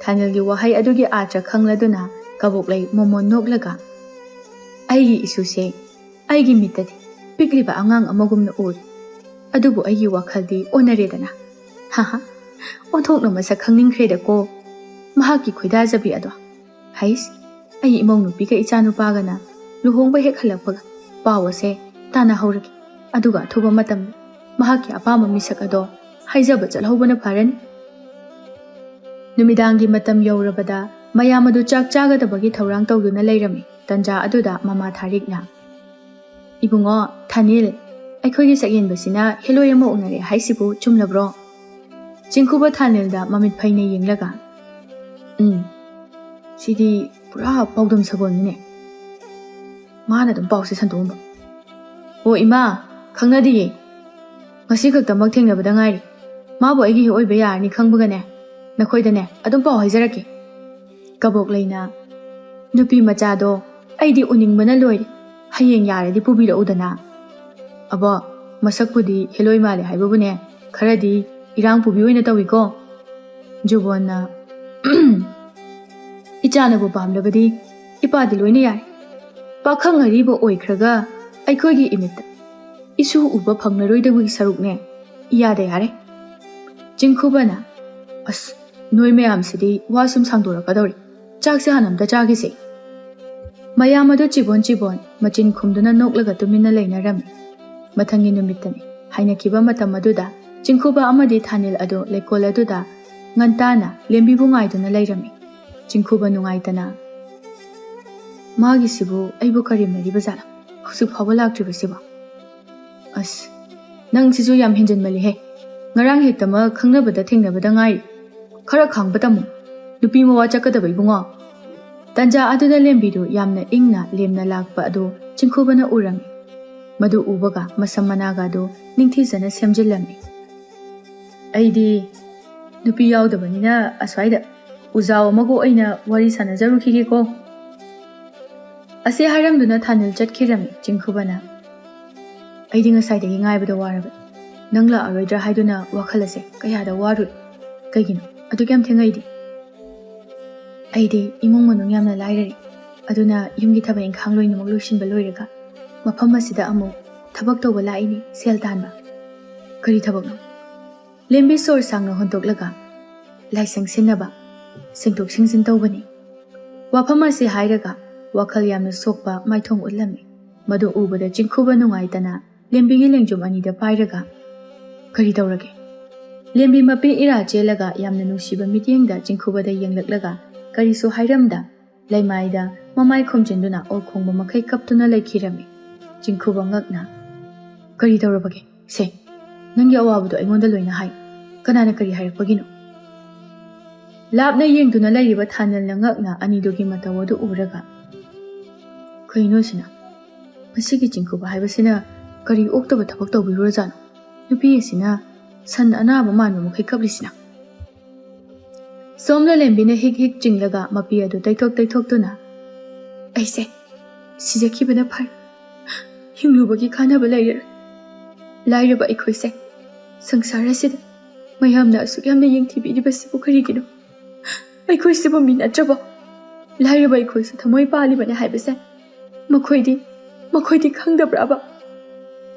ꯊꯥꯅꯦꯜꯒꯤ ꯋꯥꯍꯩ ꯑꯗꯨꯒꯤ ꯑꯥꯔꯊ ꯈꯪꯂꯗꯨꯅ ꯀꯕꯣꯛꯂꯩ ꯃꯣꯃꯣꯟ ꯅꯣꯛꯂꯒ, "ꯑꯩꯒꯤ ꯏꯁꯨꯁꯦ ꯑꯩꯒꯤ ꯃꯤꯠꯇꯗꯤ ꯄꯤꯛꯂꯤꯕ ꯑꯉꯥꯡ ꯑꯃꯒꯨꯝꯅ ꯎꯔꯤ꯫ ꯑꯗꯨꯕꯨ ꯑꯩꯒꯤ ꯋꯥꯈꯜꯗꯤ ꯑꯣꯟꯅꯔꯦꯗꯅ꯫ ꯍꯥꯍꯥ, ꯑꯣꯟꯊꯣꯛꯅ ꯃꯁꯛ ꯈꯪꯅꯤꯡꯈ꯭ꯔꯦꯗꯀꯣ ꯃꯍꯥꯛꯀꯤ ꯈꯣꯏꯗꯥꯖꯕꯤ ꯑꯗꯣ꯫ ꯍꯩꯁ, ꯑꯩ ꯏꯃꯧ ꯅꯨꯄꯤꯒ ꯏꯆꯥ ꯅꯨꯄꯥꯒꯅ ꯂꯨꯍꯣꯡꯕ ꯍꯦꯛ ꯍꯜꯂꯛꯄꯒ ꯄꯥꯎ ꯑꯁꯦ ꯇꯥꯟꯅꯍꯧꯔꯒꯦ꯫ ꯑꯗꯨꯒ ꯑꯊꯨꯕ ꯃꯇꯝꯗ ꯃꯍꯥꯛꯀꯤ ꯑꯄꯥꯝꯕ ꯃꯤꯁꯛ ꯑꯗꯣ ꯍꯥꯏꯖꯕ ꯆꯠꯍꯧꯕꯅ ꯐꯔꯅꯤ꯫" ꯅꯨꯃꯤꯗꯥꯡꯒꯤ ꯃꯇꯝ ꯌꯧꯔꯕꯗ ꯃꯌꯥꯝ ꯑꯗꯨ ꯆꯥꯛ ꯆꯥꯒꯗꯕꯒꯤ ꯊꯧꯔꯥꯡ ꯇꯧꯗꯨꯅ ꯂꯩꯔꯝꯃꯤ꯫ ꯇꯟꯖꯥ ꯑꯗꯨꯗ ꯃꯃꯥ ꯊꯥꯔꯤꯛꯅ, "ꯏꯕꯨꯡꯉꯣ ꯊꯥꯅꯤꯜ, ꯑꯩꯈꯣꯏꯒꯤ ꯁꯛꯌꯦꯟꯕꯁꯤꯅ ꯍꯦꯂꯣꯏ ꯑꯃ ꯎꯅꯔꯦ ꯍꯥꯏꯁꯤꯕꯨ ꯆꯨꯝꯂꯕ꯭ꯔꯣ?" ꯆꯤꯡꯈꯨꯕ ꯊꯥꯅꯤꯜꯗ ꯃꯃꯤꯠ ꯐꯩꯅ ꯌꯦꯡꯂꯒ, "ꯎꯝ, ꯁꯤꯗꯤ ꯄꯨꯔꯥ ꯄꯥꯎꯗꯝ ꯁꯒꯣꯜꯅꯤꯅꯦ꯫ ꯃꯥꯅ ꯑꯗꯨꯝ ꯄꯥꯎꯁꯦ ꯁꯟꯗꯣꯛꯑꯝꯕ꯫ ꯑꯣ ꯏꯃꯥ, ꯈꯪꯅꯗꯤꯌꯦ꯫ ꯉꯁꯤ ꯈꯛꯇꯃꯛ ꯊꯦꯡꯅꯕꯗ ꯉꯥꯏꯔꯤ꯫ ꯃꯥꯕꯨ ꯑꯩꯒꯤ ꯍꯦꯛ ꯑꯣꯏꯕ ꯌꯥꯔꯅꯤ ꯈꯪꯕꯒꯅꯦ, ꯅꯈꯣꯏꯗꯅꯦ ꯑꯗꯨꯝ ꯄꯥꯎ ꯍꯥꯏꯖꯔꯛꯀꯦ꯫" ꯀꯕꯣꯛꯂꯩꯅ, "ꯅꯨꯄꯤ ꯃꯆꯥꯗꯣ ꯑꯩꯗꯤ ꯎꯅꯤꯡꯕꯅ ꯂꯣꯏꯔꯦ꯫ ꯍꯌꯦꯡ ꯌꯥꯔꯗꯤ ꯄꯨꯕꯤꯔꯛꯎꯗꯅ꯫" "ꯑꯕꯣ, ꯃꯁꯛꯄꯨꯗꯤ ꯍꯦꯂꯣꯏ ꯃꯥꯜꯂꯦ ꯍꯥꯏꯕꯕꯨꯅꯦ, ꯈꯔꯗꯤ ꯏꯔꯥꯡ ꯄꯨꯕꯤ ꯑꯣꯏꯅ ꯇꯧꯏꯀꯣ꯫" ꯖꯨꯕꯣꯟꯅ, "ꯏꯆꯥꯅꯕꯨ ꯄꯥꯝꯂꯕꯗꯤ ꯏꯄꯥꯗꯤ ꯂꯣꯏꯅ ꯌꯥꯏ꯫ ꯄꯥꯈꯪ ꯑꯔꯤꯕ ꯑꯣꯏꯈ꯭ꯔꯒ ꯑꯩꯈꯣꯏꯒꯤ ꯏꯃꯤꯠꯇ ꯏꯁꯨ ꯎꯕ ꯐꯪꯂꯔꯣꯏꯗꯕꯒꯤ ꯁꯔꯨꯛꯅꯦ꯫ ꯏꯌꯥꯗ ꯌꯥꯔꯦ꯫" ꯆꯤꯡꯈꯨꯕꯅ, "ꯑꯁ, ꯅꯣꯏ ꯃꯌꯥꯝꯁꯤꯗꯤ ꯋꯥ ꯁꯨꯝ ꯁꯥꯡꯗꯣꯔꯛꯀꯗꯧꯔꯤ꯫ ꯆꯥꯛꯁꯦ ꯍꯥꯟꯅ ꯑꯝꯇ ꯆꯥꯈꯤꯁꯦ꯫" ꯃꯌꯥꯝ ꯑꯗꯨ ꯆꯤꯕꯣꯟ ꯆꯤꯕꯣꯟ ꯃꯆꯤꯟ ꯈꯨꯝꯗꯨꯅ ꯅꯣꯛꯂꯒ ꯇꯨꯃꯤꯟꯅ ꯂꯩꯅꯔꯝꯃꯤ꯫ ꯃꯊꯪꯒꯤ ꯅꯨꯃꯤꯠꯇꯅꯤ꯫ ꯍꯥꯏꯅꯈꯤꯕ ꯃꯇꯝ ꯑꯗꯨꯗ ꯆꯤꯡꯈꯨꯕ ꯑꯃꯗꯤ ꯊꯥꯅꯤꯜ ꯑꯗꯨ ꯂꯩꯀꯣꯜ ꯑꯗꯨꯗ ꯉꯟꯇꯥꯅ ꯂꯦꯝꯕꯤꯕꯨ ꯉꯥꯏꯗꯨꯅ ꯂꯩꯔꯝꯃꯤ꯫ ꯆꯤꯡꯈꯨꯕ ꯅꯨꯡꯉꯥꯏꯇꯅ, "ꯃꯥꯒꯤꯁꯤꯕꯨ ꯑꯩꯕꯨ ꯀꯔꯦꯝꯅꯔꯤꯕ ꯖꯥꯠꯂꯥ? ꯍꯧꯖꯤꯛ ꯐꯥꯎꯕ ꯂꯥꯛꯇ꯭ꯔꯤꯕꯁꯤꯕꯣ? ꯑꯁ, ꯅꯪꯁꯤꯁꯨ ꯌꯥꯝ ꯍꯦꯟꯖꯟꯃꯜꯂꯤꯍꯦ꯫ ꯉꯔꯥꯡ ꯍꯦꯛꯇꯃꯛ ꯈꯪꯅꯕꯗ ꯊꯦꯡꯅꯕꯗ ꯉꯥꯏꯔꯤ꯫ ꯈꯔ ꯈꯥꯡꯕ ꯇꯝꯃꯨ꯫ ꯅꯨꯄꯤ ꯃꯋꯥ ꯆꯠꯀꯗꯕ ꯏꯕꯨꯡꯉꯣ꯫" ꯇꯟꯖꯥ ꯑꯗꯨꯗ ꯂꯦꯝꯕꯤꯗꯨ ꯌꯥꯝꯅ ꯏꯪꯅ ꯂꯦꯝꯅ ꯂꯥꯛꯄ ꯑꯗꯨ ꯆꯤꯡꯈꯨꯕꯅ ꯎꯔꯝꯃꯤ꯫ ꯃꯗꯨ ꯎꯕꯒ ꯃꯁꯝ ꯃꯅꯥꯒ ꯑꯗꯨ ꯅꯤꯡꯊꯤꯖꯅ ꯁꯦꯝꯖꯤꯜꯂꯝꯃꯤ꯫ "ꯑꯩꯗꯤ ꯅꯨꯄꯤ ꯌꯥꯎꯗꯕꯅꯤꯅ ꯑꯁ꯭ꯋꯥꯏꯗ ꯎꯖꯥꯎ ꯑꯃꯒ ꯑꯣꯏꯅ ꯋꯥꯔꯤ ꯁꯥꯟꯅꯖꯔꯨꯈꯤꯒꯦꯀꯣ꯫" ꯑꯁꯤ ꯍꯥꯏꯔꯝꯗꯨꯅ ꯊꯥꯅꯤꯜ ꯆꯠꯈꯤꯔꯝꯃꯤ ꯆꯤꯡꯈꯨꯕꯅ꯫ "ꯑꯩꯗꯤ ꯉꯁꯥꯏꯗꯒꯤ ꯉꯥꯏꯕꯗ ꯋꯥꯔꯕꯅꯤ꯫ ꯅꯪ ꯂꯥꯛꯑꯔꯣꯏꯗ꯭ꯔꯥ ꯍꯥꯏꯗꯨꯅ ꯋꯥꯈꯜ ꯑꯁꯦ ꯀꯌꯥꯗ ꯋꯥꯔꯨꯏ꯫ ꯀꯩꯒꯤꯅꯣ ꯑꯗꯨꯛ ꯌꯥꯝ ꯊꯦꯡꯉꯛꯏꯗꯤ?" "ꯑꯩꯗꯤ ꯏꯃꯨꯡ ꯃꯅꯨꯡ ꯌꯥꯝꯅ ꯂꯥꯏꯔꯔꯦ꯫ ꯑꯗꯨꯅ ꯌꯨꯝꯒꯤ ꯊꯕꯛ ꯏꯪꯈꯥꯡ ꯂꯣꯏꯅꯃꯛ ꯂꯣꯏꯁꯤꯟꯕ ꯂꯣꯏꯔꯒ ꯃꯐꯝ ꯑꯁꯤꯗ ꯑꯃꯨꯛ ꯊꯕꯛ ꯇꯧꯕ ꯂꯥꯛꯏꯅꯤ, ꯁꯦꯜ ꯇꯥꯟꯕ꯫" "ꯀꯔꯤ ꯊꯕꯛꯅꯣ?" ꯂꯦꯝꯕꯤ ꯁꯣꯔ ꯁꯥꯡꯅ ꯍꯣꯟꯗꯣꯛꯂꯒ, "ꯂꯥꯏꯁꯪ ꯁꯤꯟꯅꯕ, ꯁꯦꯡꯗꯣꯛ ꯁꯦꯡꯖꯤꯟ ꯇꯧꯕꯅꯤ꯫" ꯋꯥꯐꯝ ꯑꯁꯤ ꯍꯥꯏꯔꯒ ꯋꯥꯈꯜ ꯌꯥꯝꯅ ꯁꯣꯛꯄ ꯃꯥꯏꯊꯣꯡ ꯎꯠꯂꯝꯃꯤ꯫ ꯃꯗꯨ ꯎꯕꯗ ꯆꯤꯡꯈꯨꯕ ꯅꯨꯡꯉꯥꯏꯇꯅ ꯂꯦꯝꯕꯤꯒꯤ ꯂꯦꯡꯖꯨꯝ ꯑꯅꯤꯗ ꯄꯥꯏꯔꯒ, "ꯀꯔꯤ ꯇꯧꯔꯒꯦ?" ꯂꯦꯝꯕꯤ ꯃꯄꯤ ꯏꯔꯥ ꯆꯦꯜꯂꯒ ꯌꯥꯝꯅ ꯅꯨꯡꯁꯤꯕ ꯃꯤꯠꯌꯦꯡꯗ ꯆꯤꯡꯈꯨꯕꯗ ꯌꯦꯡꯂꯛꯂꯒ ꯀꯔꯤꯁꯨ ꯍꯥꯏꯔꯝꯗ ꯂꯩꯃꯥꯏꯗ ꯃꯃꯥꯏ ꯈꯨꯝꯖꯤꯟꯗꯨꯅ ꯑꯣꯛ ꯈꯣꯡꯕ ꯃꯈꯩ ꯀꯞꯇꯨꯅ ꯂꯩꯈꯤꯔꯝꯃꯤ꯫ ꯆꯤꯡꯈꯨꯕ ꯉꯛꯅ, "ꯀꯔꯤ ꯇꯧꯔꯕꯒꯦ? ꯁꯦ, ꯅꯪꯒꯤ ꯑꯋꯥꯕꯗꯣ ꯑꯩꯉꯣꯟꯗ ꯂꯣꯏꯅ ꯍꯥꯏ꯫ ꯀꯅꯥꯅ ꯀꯔꯤ ꯍꯥꯏꯔꯛꯄꯒꯤꯅꯣ?" ꯂꯥꯞꯅ ꯌꯦꯡꯗꯨꯅ ꯂꯩꯔꯤꯕ ꯊꯥꯅꯤꯜꯅ ꯉꯛꯅ ꯑꯅꯤꯗꯨꯒꯤ ꯃꯇꯧ ꯑꯗꯨ ꯎꯔꯒ, "ꯀꯩꯅꯣ ꯁꯤꯅ? ꯃꯁꯤꯒꯤ ꯆꯤꯡꯈꯨꯕ ꯍꯥꯏꯕꯁꯤꯅ ꯀꯔꯤ ꯑꯣꯛꯇꯕ ꯊꯕꯛ ꯇꯧꯕꯤꯔꯨꯔꯖꯥꯠꯅꯣ? ꯅꯨꯄꯤ ꯑꯁꯤꯅ ꯁꯟ ꯑꯅꯥꯕ ꯃꯥꯟꯕ ꯃꯈꯩ ꯀꯞꯂꯤꯁꯤꯅ?" ꯁꯣꯝꯅ ꯂꯦꯝꯕꯤꯅ ꯍꯤꯛ ꯍꯤꯛ ꯆꯤꯡꯂꯒ ꯃꯄꯤ ꯑꯗꯨ ꯇꯩꯊꯣꯛ ꯇꯩꯊꯣꯛꯇꯨꯅ, "ꯑꯩꯁꯦ ꯁꯤꯖꯈꯤꯕꯅ ꯐꯔꯦ꯫ ꯍꯤꯡꯂꯨꯕꯒꯤ ꯀꯥꯟꯅꯕ ꯂꯩꯔꯔꯣꯏ꯫ ꯂꯥꯏꯔꯕ ꯑꯩꯈꯣꯏꯁꯦ ꯁꯪꯁꯥꯔ ꯑꯁꯤꯗ ꯃꯌꯥꯝꯅ ꯑꯁꯨꯛ ꯌꯥꯝꯅ ꯌꯦꯡꯊꯤꯕꯤꯔꯤꯕꯁꯤꯕꯨ ꯀꯔꯤꯒꯤꯅꯣ? ꯑꯩꯈꯣꯏꯁꯤꯕꯨ ꯃꯤ ꯅꯠꯇ꯭ꯔꯕꯣ? ꯂꯥꯏꯔꯕ ꯑꯩꯈꯣꯏꯁꯨ ꯊꯃꯣꯏ ꯄꯥꯜꯂꯤꯕꯅꯦ ꯍꯥꯏꯕꯁꯦ ꯃꯈꯣꯏꯗꯤ, ꯃꯈꯣꯏꯗꯤ ꯈꯪꯗꯕ꯭ꯔꯕ?"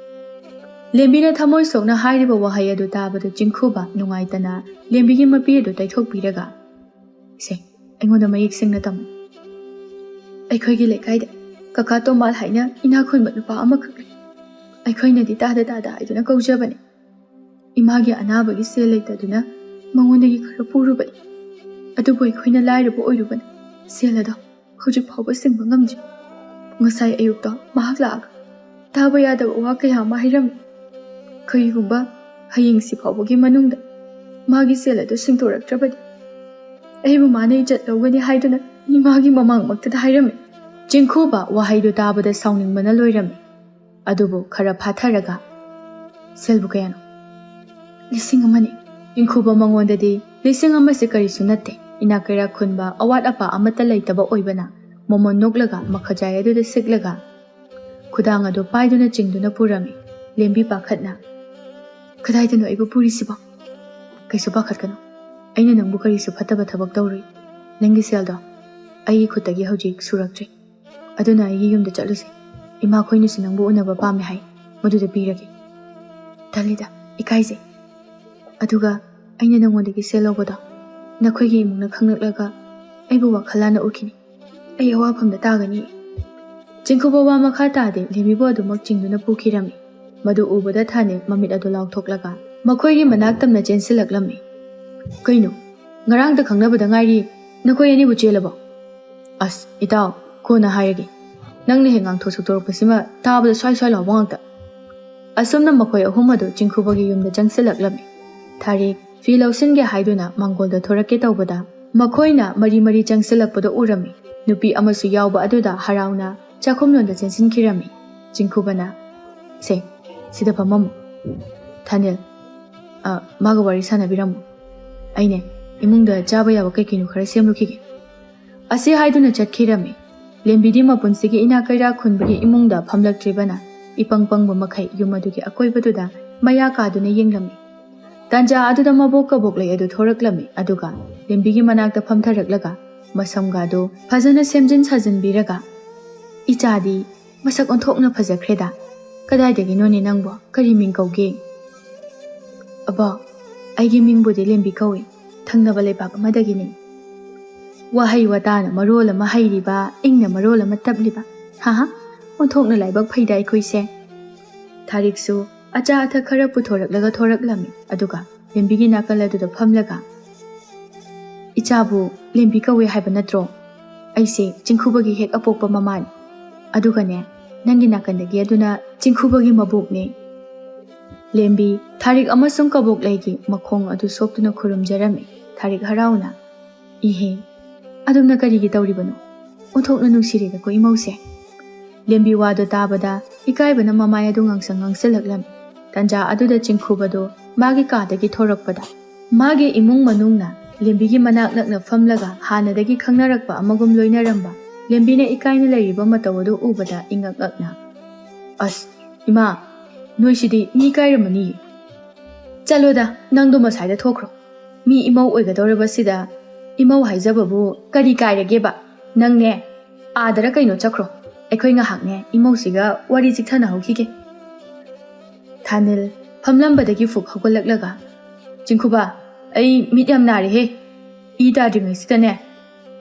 ꯂꯦꯝꯕꯤꯅ ꯊꯃꯣꯏ ꯁꯣꯛꯅ ꯍꯥꯏꯔꯤꯕ ꯋꯥꯍꯩ ꯑꯗꯨ ꯇꯥꯕꯗ ꯆꯤꯡꯈꯨꯕ ꯅꯨꯡꯉꯥꯏꯇꯅ ꯂꯦꯝꯕꯤꯒꯤ ꯃꯄꯤ ꯑꯗꯨ ꯇꯩꯊꯣꯛꯄꯤꯔꯒ, "ꯁꯦ, ꯑꯩꯉꯣꯟꯗ ꯃꯌꯦꯛ ꯁꯦꯡꯅ ꯇꯝꯃꯨ꯫ ꯑꯩꯈꯣꯏꯒꯤ ꯂꯩꯀꯥꯏꯗ ꯀꯀꯥ ꯇꯣꯝꯕꯥꯜ ꯍꯥꯏꯅ ꯏꯅꯥꯛ ꯈꯨꯟꯕ ꯅꯨꯄꯥ ꯑꯃꯈꯛ ꯂꯩ꯫ ꯑꯩꯈꯣꯏꯅꯗꯤ ꯇꯥꯗ ꯇꯥꯗ ꯍꯥꯏꯗꯨꯅ ꯀꯧꯖꯕꯅꯤ꯫ ꯏꯃꯥꯒꯤ ꯑꯅꯥꯕꯒꯤ ꯁꯦꯜ ꯂꯩꯇꯗꯨꯅ ꯃꯉꯣꯟꯗꯒꯤ ꯈꯔ ꯄꯨꯔꯨꯕꯅꯤ꯫ ꯑꯗꯨꯕꯨ ꯑꯩꯈꯣꯏꯅ ꯂꯥꯏꯔꯕ ꯑꯣꯏꯔꯨꯕꯅ ꯁꯦꯜ ꯑꯗꯣ ꯍꯧꯖꯤꯛ ꯐꯥꯎꯕ ꯁꯤꯡꯕ ꯉꯝꯗ꯭ꯔꯤ꯫ ꯉꯁꯥꯏ ꯑꯌꯨꯛꯇ ꯃꯍꯥꯛ ꯂꯥꯛꯑꯒ ꯇꯥꯕ ꯌꯥꯗꯕ ꯋꯥ ꯀꯌꯥ ꯑꯃ ꯍꯥꯏꯔꯝꯃꯤ꯫ ꯀꯔꯤꯒꯨꯝꯕ ꯍꯌꯦꯡꯁꯤ ꯐꯥꯎꯕꯒꯤ ꯃꯅꯨꯡꯗ ꯃꯥꯒꯤ ꯁꯦꯜ ꯑꯗꯨ ꯁꯤꯡꯗꯣꯔꯛꯇ꯭ꯔꯕꯗꯤ ꯑꯩꯕꯨ ꯃꯥꯅ ꯏꯖꯠ ꯂꯧꯒꯅꯤ ꯍꯥꯏꯗꯨꯅ ꯏꯃꯥꯒꯤ ꯃꯃꯥꯡꯃꯛꯇꯗ ꯍꯥꯏꯔꯝꯃꯤ꯫ ꯆꯤꯡꯈꯨꯕ ꯋꯥꯍꯩꯗꯨ ꯇꯥꯕꯗ ꯁꯥꯎꯅꯤꯡꯕꯅ ꯂꯣꯏꯔꯝꯃꯤ꯫ ꯑꯗꯨꯕꯨ ꯈꯔ ꯐꯥꯊꯔꯒ, "ꯁꯦꯜꯕꯨ ꯀꯌꯥꯅꯣ?" "ꯂꯤꯁꯤꯡ ꯑꯃꯅꯤ꯫" ꯆꯤꯡꯈꯨꯕ ꯃꯉꯣꯟꯗꯗꯤ ꯂꯤꯁꯤꯡ ꯑꯃꯁꯦ ꯀꯔꯤꯁꯨ ꯅꯠꯇꯦ꯫ ꯏꯅꯥꯛ ꯀꯩꯔꯥꯛ ꯈꯨꯟꯕ, ꯑꯋꯥꯠ ꯑꯄꯥ ꯑꯃꯠꯇ ꯂꯩꯇꯕ ꯑꯣꯏꯕꯅ ꯃꯣꯃꯣꯟ ꯅꯣꯛꯂꯒ ꯃꯈꯖꯥꯏ ꯑꯗꯨꯗ ꯁꯤꯛꯂꯒ ꯈꯨꯗꯥꯡ ꯑꯗꯨ ꯄꯥꯏꯗꯨꯅ ꯆꯤꯡꯗꯨꯅ ꯄꯨꯔꯝꯃꯤ꯫ ꯂꯦꯝꯕꯤ ꯄꯥꯈꯠꯅ, "ꯀꯗꯥꯏꯗꯅꯣ ꯑꯩꯕꯨ ꯄꯨꯔꯤꯁꯤꯕꯣ?" "ꯀꯩꯁꯨ ꯄꯥꯈꯠꯀꯅꯨ꯫ ꯑꯩꯅ ꯅꯪꯕꯨ ꯀꯔꯤꯁꯨ ꯐꯠꯇꯕ ꯊꯕꯛ ꯇꯧꯔꯨꯏ꯫ ꯅꯪꯒꯤ ꯁꯦꯜꯗꯣ ꯑꯩꯒꯤ ꯈꯨꯠꯇꯒꯤ ꯍꯧꯖꯤꯛ ꯁꯨꯔꯛꯇ꯭ꯔꯦ꯫ ꯑꯗꯨꯅ ꯑꯩꯒꯤ ꯌꯨꯝꯗ ꯆꯠꯂꯨꯁꯦ꯫ ꯏꯃꯥꯈꯣꯏꯅꯁꯨ ꯅꯪꯕꯨ ꯎꯅꯕ ꯄꯥꯝꯃꯦ ꯍꯥꯏ꯫ ꯃꯗꯨꯗ ꯄꯤꯔꯒꯦ꯫" "ꯇꯜꯂꯤꯗ, ꯏꯀꯥꯏꯖꯩ꯫ ꯑꯗꯨꯒ ꯑꯩꯅ ꯅꯪꯉꯣꯟꯗꯒꯤ ꯁꯦꯜ ꯂꯧꯕꯗꯣ ꯅꯈꯣꯏꯒꯤ ꯏꯃꯨꯡꯅ ꯈꯪꯂꯛꯂꯒ ꯑꯩꯕꯨ ꯋꯥꯈꯜ ꯂꯥꯟꯅ ꯎꯈꯤꯅꯤ꯫ ꯑꯩ ꯑꯋꯥꯐꯝꯗ ꯇꯥꯒꯅꯤ꯫" ꯆꯤꯡꯈꯨꯕ ꯋꯥ ꯃꯈꯥ ꯇꯥꯗꯦ꯫ ꯂꯦꯝꯕꯤꯕꯨ ꯑꯗꯨꯃꯛ ꯆꯤꯡꯗꯨꯅ ꯄꯨꯈꯤꯔꯝꯃꯤ꯫ ꯃꯗꯨ ꯎꯕꯗ ꯊꯥꯅꯤꯜ ꯃꯃꯤꯠ ꯑꯗꯨ ꯂꯥꯎꯊꯣꯛꯂꯒ ꯃꯈꯣꯏꯒꯤ ꯃꯅꯥꯛ ꯇꯝꯅ ꯆꯦꯟꯁꯤꯜꯂꯛꯂꯝꯃꯤ꯫ "ꯀꯩꯅꯣ? ꯉꯔꯥꯡꯇ ꯈꯪꯅꯕꯗ ꯉꯥꯏꯔꯤ, ꯅꯈꯣꯏ ꯑꯅꯤꯕꯨ ꯆꯦꯜꯂꯕꯣ?" "ꯑꯁ, ꯏꯇꯥꯎ, ꯀꯣꯟꯅ ꯍꯥꯏꯔꯒꯦ꯫ ꯅꯪꯅ ꯍꯦꯛ ꯉꯥꯡꯊꯣꯛ ꯁꯛꯇꯣꯔꯛꯄꯁꯤꯃ ꯇꯥꯕꯗ ꯁ꯭ꯋꯥꯏ ꯁ꯭ꯋꯥꯏ ꯂꯥꯎꯕ ꯉꯥꯛꯇ꯫" ꯑꯁꯨꯝꯅ ꯃꯈꯣꯏ ꯑꯍꯨꯝ ꯑꯗꯨ ꯆꯤꯡꯈꯨꯕꯒꯤ ꯌꯨꯝꯗ ꯆꯪꯁꯤꯜꯂꯛꯂꯝꯃꯤ꯫ ꯊꯥꯔꯤꯛ ꯐꯤ ꯂꯧꯁꯤꯟꯒꯦ ꯍꯥꯏꯗꯨꯅ ꯃꯥꯡꯒꯣꯜꯗ ꯊꯣꯔꯛꯀꯦ ꯇꯧꯕꯗ ꯃꯈꯣꯏꯅ ꯃꯔꯤ ꯃꯔꯤ ꯆꯪꯁꯤꯜꯂꯛꯄꯗ ꯎꯔꯝꯃꯤ꯫ ꯅꯨꯄꯤ ꯑꯃꯁꯨ ꯌꯥꯎꯕ ꯑꯗꯨꯗ ꯍꯔꯥꯎꯅ ꯆꯥꯛꯈꯨꯝꯂꯣꯝꯗ ꯆꯦꯟꯁꯤꯟꯈꯤꯔꯝꯃꯤ꯫ ꯆꯤꯡꯈꯨꯕꯅ, "ꯁꯦ, ꯁꯤꯗ ꯐꯝꯃꯝꯃꯨ꯫ ꯊꯥꯅꯤꯜ, ꯑ, ꯃꯥꯒ ꯋꯥꯔꯤ ꯁꯥꯟꯅꯕꯤꯔꯝꯃꯨ꯫ ꯑꯩꯅꯦ, ꯏꯃꯨꯡꯗ ꯆꯥꯕ ꯌꯥꯕ ꯀꯩ ꯀꯩꯅꯣ ꯈꯔ ꯁꯦꯝꯂꯨꯈꯤꯒꯦ꯫" ꯑꯁꯤ ꯍꯥꯏꯗꯨꯅ ꯆꯠꯈꯤꯔꯝꯃꯤ꯫ ꯂꯦꯝꯕꯤꯗꯤ ꯃꯄꯨꯟꯁꯤꯒꯤ ꯏꯅꯥꯛ ꯀꯩꯔꯥꯛ ꯈꯨꯟꯕꯒꯤ ꯏꯃꯨꯡꯗ ꯐꯝꯂꯛꯇ꯭ꯔꯤꯕꯅ ꯏꯄꯪ ꯄꯪꯕ ꯃꯈꯩ ꯌꯨꯝ ꯑꯗꯨꯒꯤ ꯑꯀꯣꯏꯕꯗꯨꯗ ꯃꯌꯥ ꯀꯥꯗꯨꯅ ꯌꯦꯡꯂꯝꯃꯤ꯫ ꯇꯥꯟꯖꯥ ꯑꯗꯨꯗ ꯃꯕꯣꯛ ꯀꯕꯣꯛꯂꯩ ꯑꯗꯨ ꯊꯣꯔꯛꯂꯝꯃꯤ, ꯑꯗꯨꯒ ꯂꯦꯝꯕꯤꯒꯤ ꯃꯅꯥꯛꯇ ꯐꯝꯊꯔꯛꯂꯒ ꯃꯁꯝꯒꯥꯗꯨ ꯐꯖꯅ ꯁꯦꯝꯖꯤꯟ ꯁꯥꯖꯤꯟꯕꯤꯔꯒ, "ꯏꯆꯥꯗꯤ ꯃꯁꯛ ꯑꯣꯟꯊꯣꯛꯅ ꯐꯖꯈ꯭ꯔꯦꯗ꯫ ꯀꯗꯥꯏꯗꯒꯤꯅꯣꯅꯦ ꯅꯪꯕꯣ? ꯀꯔꯤ ꯃꯤꯡ ꯀꯧꯒꯦ?" "ꯑꯕꯣ, ꯑꯩꯒꯤ ꯃꯤꯡꯕꯨꯗꯤ ꯂꯦꯝꯕꯤ ꯀꯧꯏ꯫ ꯊꯪꯅꯕ ꯂꯩꯕꯥꯛ ꯑꯃꯗꯒꯤꯅꯤ꯫" ꯋꯥꯍꯩ ꯋꯥꯇꯥꯅ ꯃꯔꯣꯜ ꯑꯃ ꯍꯩꯔꯤꯕ, ꯏꯪꯅ ꯃꯔꯣꯜ ꯑꯃ ꯇꯞꯂꯤꯕ꯫ ꯍꯥ ꯍꯥ, ꯑꯣꯟꯊꯣꯛꯅ ꯂꯥꯏꯕꯛ ꯐꯩꯗ ꯑꯩꯈꯣꯏꯁꯦ꯫ ꯊꯥꯔꯤꯛꯁꯨ ꯑꯆꯥ ꯑꯊꯛ ꯈꯔ ꯄꯨꯊꯣꯔꯛꯂꯒ ꯊꯣꯔꯛꯂꯝꯃꯤ꯫ ꯑꯗꯨꯒ ꯂꯦꯝꯕꯤꯒꯤ ꯅꯥꯀꯜ ꯑꯗꯨꯗ ꯐꯝꯂꯒ, "ꯏꯆꯥꯕꯨ ꯂꯦꯝꯕꯤ ꯀꯧꯋꯦ ꯍꯥꯏꯕ ꯅꯠꯇ꯭ꯔꯣ? ꯑꯩꯁꯦ ꯆꯤꯡꯈꯨꯕꯒꯤ ꯍꯦꯛ ꯑꯄꯣꯛꯄ ꯃꯃꯥꯅꯤ꯫ ꯑꯗꯨꯒꯅꯦ, ꯅꯪꯒꯤ ꯅꯥꯀꯟꯗꯒꯤ ꯑꯗꯨꯅ ꯆꯤꯡꯈꯨꯕꯒꯤ ꯃꯕꯣꯛꯅꯦ꯫" ꯂꯦꯝꯕꯤ ꯊꯥꯔꯤꯛ ꯑꯃꯁꯨꯡ ꯀꯕꯣꯛꯂꯩꯒꯤ ꯃꯈꯣꯡ ꯑꯗꯨ ꯁꯣꯛꯇꯨꯅ ꯈꯨꯔꯨꯝꯖꯔꯝꯃꯤ꯫ ꯊꯥꯔꯤꯛ ꯍꯔꯥꯎꯅ, "ꯏꯍꯦ, ꯑꯗꯣꯝꯅ ꯀꯔꯤꯒꯤ ꯇꯧꯔꯤꯕꯅꯣ? ꯑꯣꯟꯊꯣꯛꯅ ꯅꯨꯡꯁꯤꯔꯦꯗꯀꯣ ꯏꯃꯧꯁꯦ꯫" ꯂꯦꯝꯕꯤ ꯋꯥꯗꯨ ꯇꯥꯕꯗ ꯏꯀꯥꯏꯕꯅ ꯃꯃꯥꯏ ꯑꯗꯨ ꯉꯥꯡꯁꯪ ꯉꯥꯡꯁꯤꯜꯂꯛꯂꯝꯃꯤ꯫ ꯇꯟꯖꯥ ꯑꯗꯨꯗ ꯆꯤꯡꯈꯨꯕꯗꯨ ꯃꯥꯒꯤ ꯀꯥꯗꯒꯤ ꯊꯣꯔꯛꯄꯗ, ꯃꯥꯒꯤ ꯏꯃꯨꯡ ꯃꯅꯨꯡꯅ ꯂꯦꯝꯕꯤꯒꯤ ꯃꯅꯥꯛ ꯅꯛꯅ ꯐꯝꯂꯒ ꯍꯥꯟꯅꯗꯒꯤ ꯈꯪꯅꯔꯛꯄ ꯑꯃꯒꯨꯝ ꯂꯣꯏꯅꯔꯝꯕ ꯂꯦꯝꯕꯤꯅ ꯏꯀꯥꯏꯅ ꯂꯩꯔꯤꯕ ꯃꯇꯧ ꯑꯗꯨ ꯎꯕꯗ ꯏꯉꯛ ꯉꯛꯅ, "ꯑꯁ, ꯏꯃꯥ, ꯅꯣꯏꯁꯤꯗꯤ ꯃꯤ ꯏꯀꯥꯏꯔꯝꯃꯅꯤꯌꯦ꯫ ꯆꯠꯂꯣꯗ, ꯅꯪꯗꯣ ꯃꯁꯥꯏꯗ ꯊꯣꯛꯈ꯭ꯔꯣ꯫ ꯃꯤ ꯏꯃꯧ ꯑꯣꯏꯒꯗꯧꯔꯕꯁꯤꯗ ꯏꯃꯧ ꯍꯥꯏꯖꯕꯕꯨ ꯀꯔꯤ ꯀꯥꯏꯔꯒꯦꯕ? ꯅꯪꯅꯦ, ꯑꯥꯗꯔ ꯀꯩꯅꯣ ꯆꯠꯈ꯭ꯔꯣ꯫ ꯑꯩꯈꯣꯏ ꯉꯥꯏꯍꯥꯛꯅꯦ ꯏꯃꯧꯁꯤꯒ ꯋꯥꯔꯤ ꯆꯤꯛꯊꯅꯍꯧꯈꯤꯒꯦ꯫" ꯊꯥꯅꯤꯜ ꯐꯝꯂꯝꯕꯗꯒꯤ ꯐꯨꯛ ꯍꯧꯒꯠꯂꯛꯂꯒ, "ꯆꯤꯡꯈꯨꯕ, ꯑꯩ ꯃꯤꯠ ꯌꯥꯝ ꯅꯥꯔꯦꯍꯦ꯫ ꯏ ꯇꯥꯗ꯭ꯔꯤꯉꯩꯁꯤꯗꯅꯦ,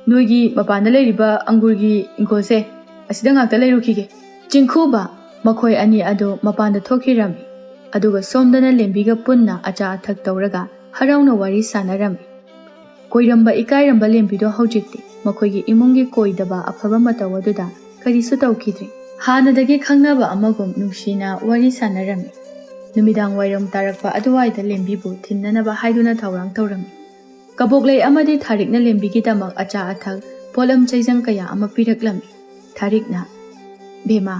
ꯅꯣꯏꯒꯤ ꯃꯄꯥꯟꯗ ꯂꯩꯔꯤꯕ ꯑꯪꯒꯨꯔꯒꯤ ꯏꯪꯈꯣꯜꯁꯦ, ꯑꯁꯤꯗ ꯉꯥꯛꯇ ꯂꯩꯔꯨꯈꯤꯒꯦ꯫" ꯆꯤꯡꯈꯨꯕ ꯃꯈꯣꯏ ꯑꯅꯤ ꯑꯗꯨ ꯃꯄꯥꯟꯗ ꯊꯣꯛꯈꯤꯔꯝꯃꯤ꯫ ꯑꯗꯨꯒ ꯁꯣꯝꯗꯅ ꯂꯦꯝꯕꯤꯒ ꯄꯨꯟꯅ ꯑꯆꯥ ꯑꯊꯛ ꯇꯧꯔꯒ ꯍꯔꯥꯎꯅ ꯋꯥꯔꯤ ꯁꯥꯟꯅꯔꯝꯃꯤ꯫ ꯀꯣꯏꯔꯝꯕ ꯏꯀꯥꯏꯔꯝꯕ ꯂꯦꯝꯕꯤꯗꯣ ꯍꯧꯖꯤꯛꯇꯤ ꯃꯈꯣꯏꯒꯤ ꯏꯃꯨꯡꯒꯤ ꯀꯣꯏꯗꯕ ꯑꯐꯕ ꯃꯇꯧ ꯑꯗꯨꯗ ꯀꯔꯤꯁꯨ ꯇꯧꯈꯤꯗ꯭ꯔꯦ꯫ ꯍꯥꯟꯅꯗꯒꯤ ꯈꯪꯅꯕ ꯑꯃꯒꯨꯝ ꯅꯨꯡꯁꯤꯅ ꯋꯥꯔꯤ ꯁꯥꯟꯅꯔꯝꯃꯤ꯫ ꯅꯨꯃꯤꯗꯥꯡ ꯋꯥꯏꯔꯝ ꯇꯥꯔꯛꯄ ꯑꯗꯨꯋꯥꯏꯗ ꯂꯦꯝꯕꯤꯕꯨ ꯊꯤꯟꯅꯅꯕ ꯍꯥꯏꯗꯨꯅ ꯊꯧꯔꯥꯡ ꯇꯧꯔꯝꯃꯤ꯫ ꯀꯕꯣꯛꯂꯩ ꯑꯃꯗꯤ ꯊꯥꯔꯤꯛꯅ ꯂꯦꯝꯕꯤꯒꯤꯗꯃꯛ ꯑꯆꯥ ꯑꯊꯛ, ꯄꯣꯠꯂꯝ ꯆꯩꯖꯪ ꯀꯌꯥ ꯑꯃ ꯄꯤꯔꯛꯂꯝꯃꯤ꯫ ꯊꯥꯔꯤꯛꯅ, "ꯕꯦꯝꯃ,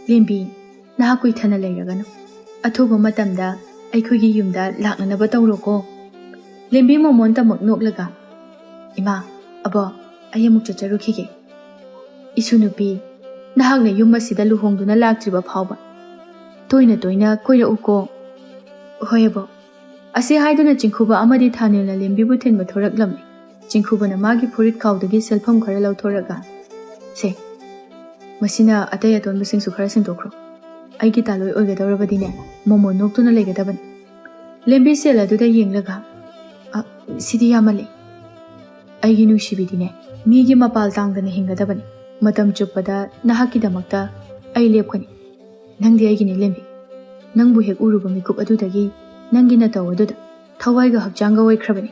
ꯂꯦꯝꯕꯤ, ꯅꯍꯥꯛ ꯀꯨꯏꯊꯅ ꯂꯩꯔꯒꯅꯨ꯫ ꯑꯊꯨꯕ ꯃꯇꯝꯗ ꯑꯩꯈꯣꯏꯒꯤ ꯌꯨꯝꯗ ꯂꯥꯛꯅꯅꯕ ꯇꯧꯔꯣꯀꯣ꯫" ꯂꯦꯝꯕꯤ ꯃꯣꯃꯣꯟꯇꯃꯛ ꯅꯣꯛꯂꯒ, "ꯏꯃꯥ, ꯑꯕꯣ, ꯑꯩ ꯑꯃꯨꯛ ꯆꯠꯆꯔꯨꯈꯤꯒꯦ꯫ ꯏꯁꯨ ꯅꯨꯄꯤ, ꯅꯍꯥꯛꯅ ꯌꯨꯝ ꯑꯁꯤꯗ ꯂꯨꯍꯣꯡꯗꯨꯅ ꯂꯥꯛꯇ꯭ꯔꯤꯕ ꯐꯥꯎꯕ ꯇꯣꯏꯅ ꯇꯣꯏꯅ ꯀꯣꯏꯔꯛꯎꯀꯣ꯫" "ꯍꯣꯏ ꯑꯕꯣ꯫" ꯑꯁꯤ ꯍꯥꯏꯗꯨꯅ ꯆꯤꯡꯈꯨꯕ ꯑꯃꯗꯤ ꯊꯥꯅꯤꯜꯅ ꯂꯦꯝꯕꯤꯕꯨ ꯊꯤꯟꯕ ꯊꯣꯔꯛꯂꯝꯃꯤ꯫ ꯆꯤꯡꯈꯨꯕꯅ ꯃꯥꯒꯤ ꯐꯨꯔꯤꯠ ꯈꯥꯎꯗꯒꯤ ꯁꯦꯜꯐꯝ ꯈꯔ ꯂꯧꯊꯣꯔꯒ, "ꯁꯦ, ꯃꯁꯤꯅ ꯑꯇꯩ ꯑꯇꯣꯟꯕꯁꯤꯡꯁꯨ ꯈꯔ ꯁꯤꯟꯗꯣꯛꯈ꯭ꯔꯣ꯫ ꯑꯩꯒꯤ ꯇꯥꯂꯣꯏ ꯑꯣꯏꯒꯗꯧꯔꯕꯗꯤꯅꯦ, ꯃꯣꯃꯣꯟ ꯅꯣꯛꯇꯨꯅ ꯂꯩꯒꯗꯕꯅꯤ꯫" ꯂꯦꯝꯕꯤ ꯁꯦꯜ ꯑꯗꯨꯗ ꯌꯦꯡꯂꯒ, "ꯑ, ꯁꯤꯗꯤ ꯌꯥꯝꯃꯜꯂꯦ꯫ ꯑꯩꯒꯤ ꯅꯨꯡꯁꯤꯕꯤꯗꯤꯅꯦ, ꯃꯤꯒꯤ ꯃꯄꯥꯜ ꯇꯥꯡꯗꯅ ꯍꯤꯡꯒꯗꯕꯅꯤ꯫ ꯃꯇꯝ ꯆꯨꯞꯄꯗ ꯅꯍꯥꯛꯀꯤꯗꯃꯛꯇ ꯑꯩ ꯂꯦꯞꯀꯅꯤ꯫ ꯅꯪꯗꯤ ꯑꯩꯒꯤꯅꯦ, ꯂꯦꯝꯕꯤ꯫" ꯅꯪꯕꯨ ꯍꯦꯛ ꯎꯔꯨꯕ ꯃꯤꯀꯨꯞ ꯑꯗꯨꯗꯒꯤ ꯅꯪꯒꯤ ꯅꯇꯧ ꯑꯗꯨꯗ ꯊꯋꯥꯏꯒ ꯍꯛꯆꯥꯡꯒ ꯑꯣꯏꯈ꯭ꯔꯕꯅꯤ꯫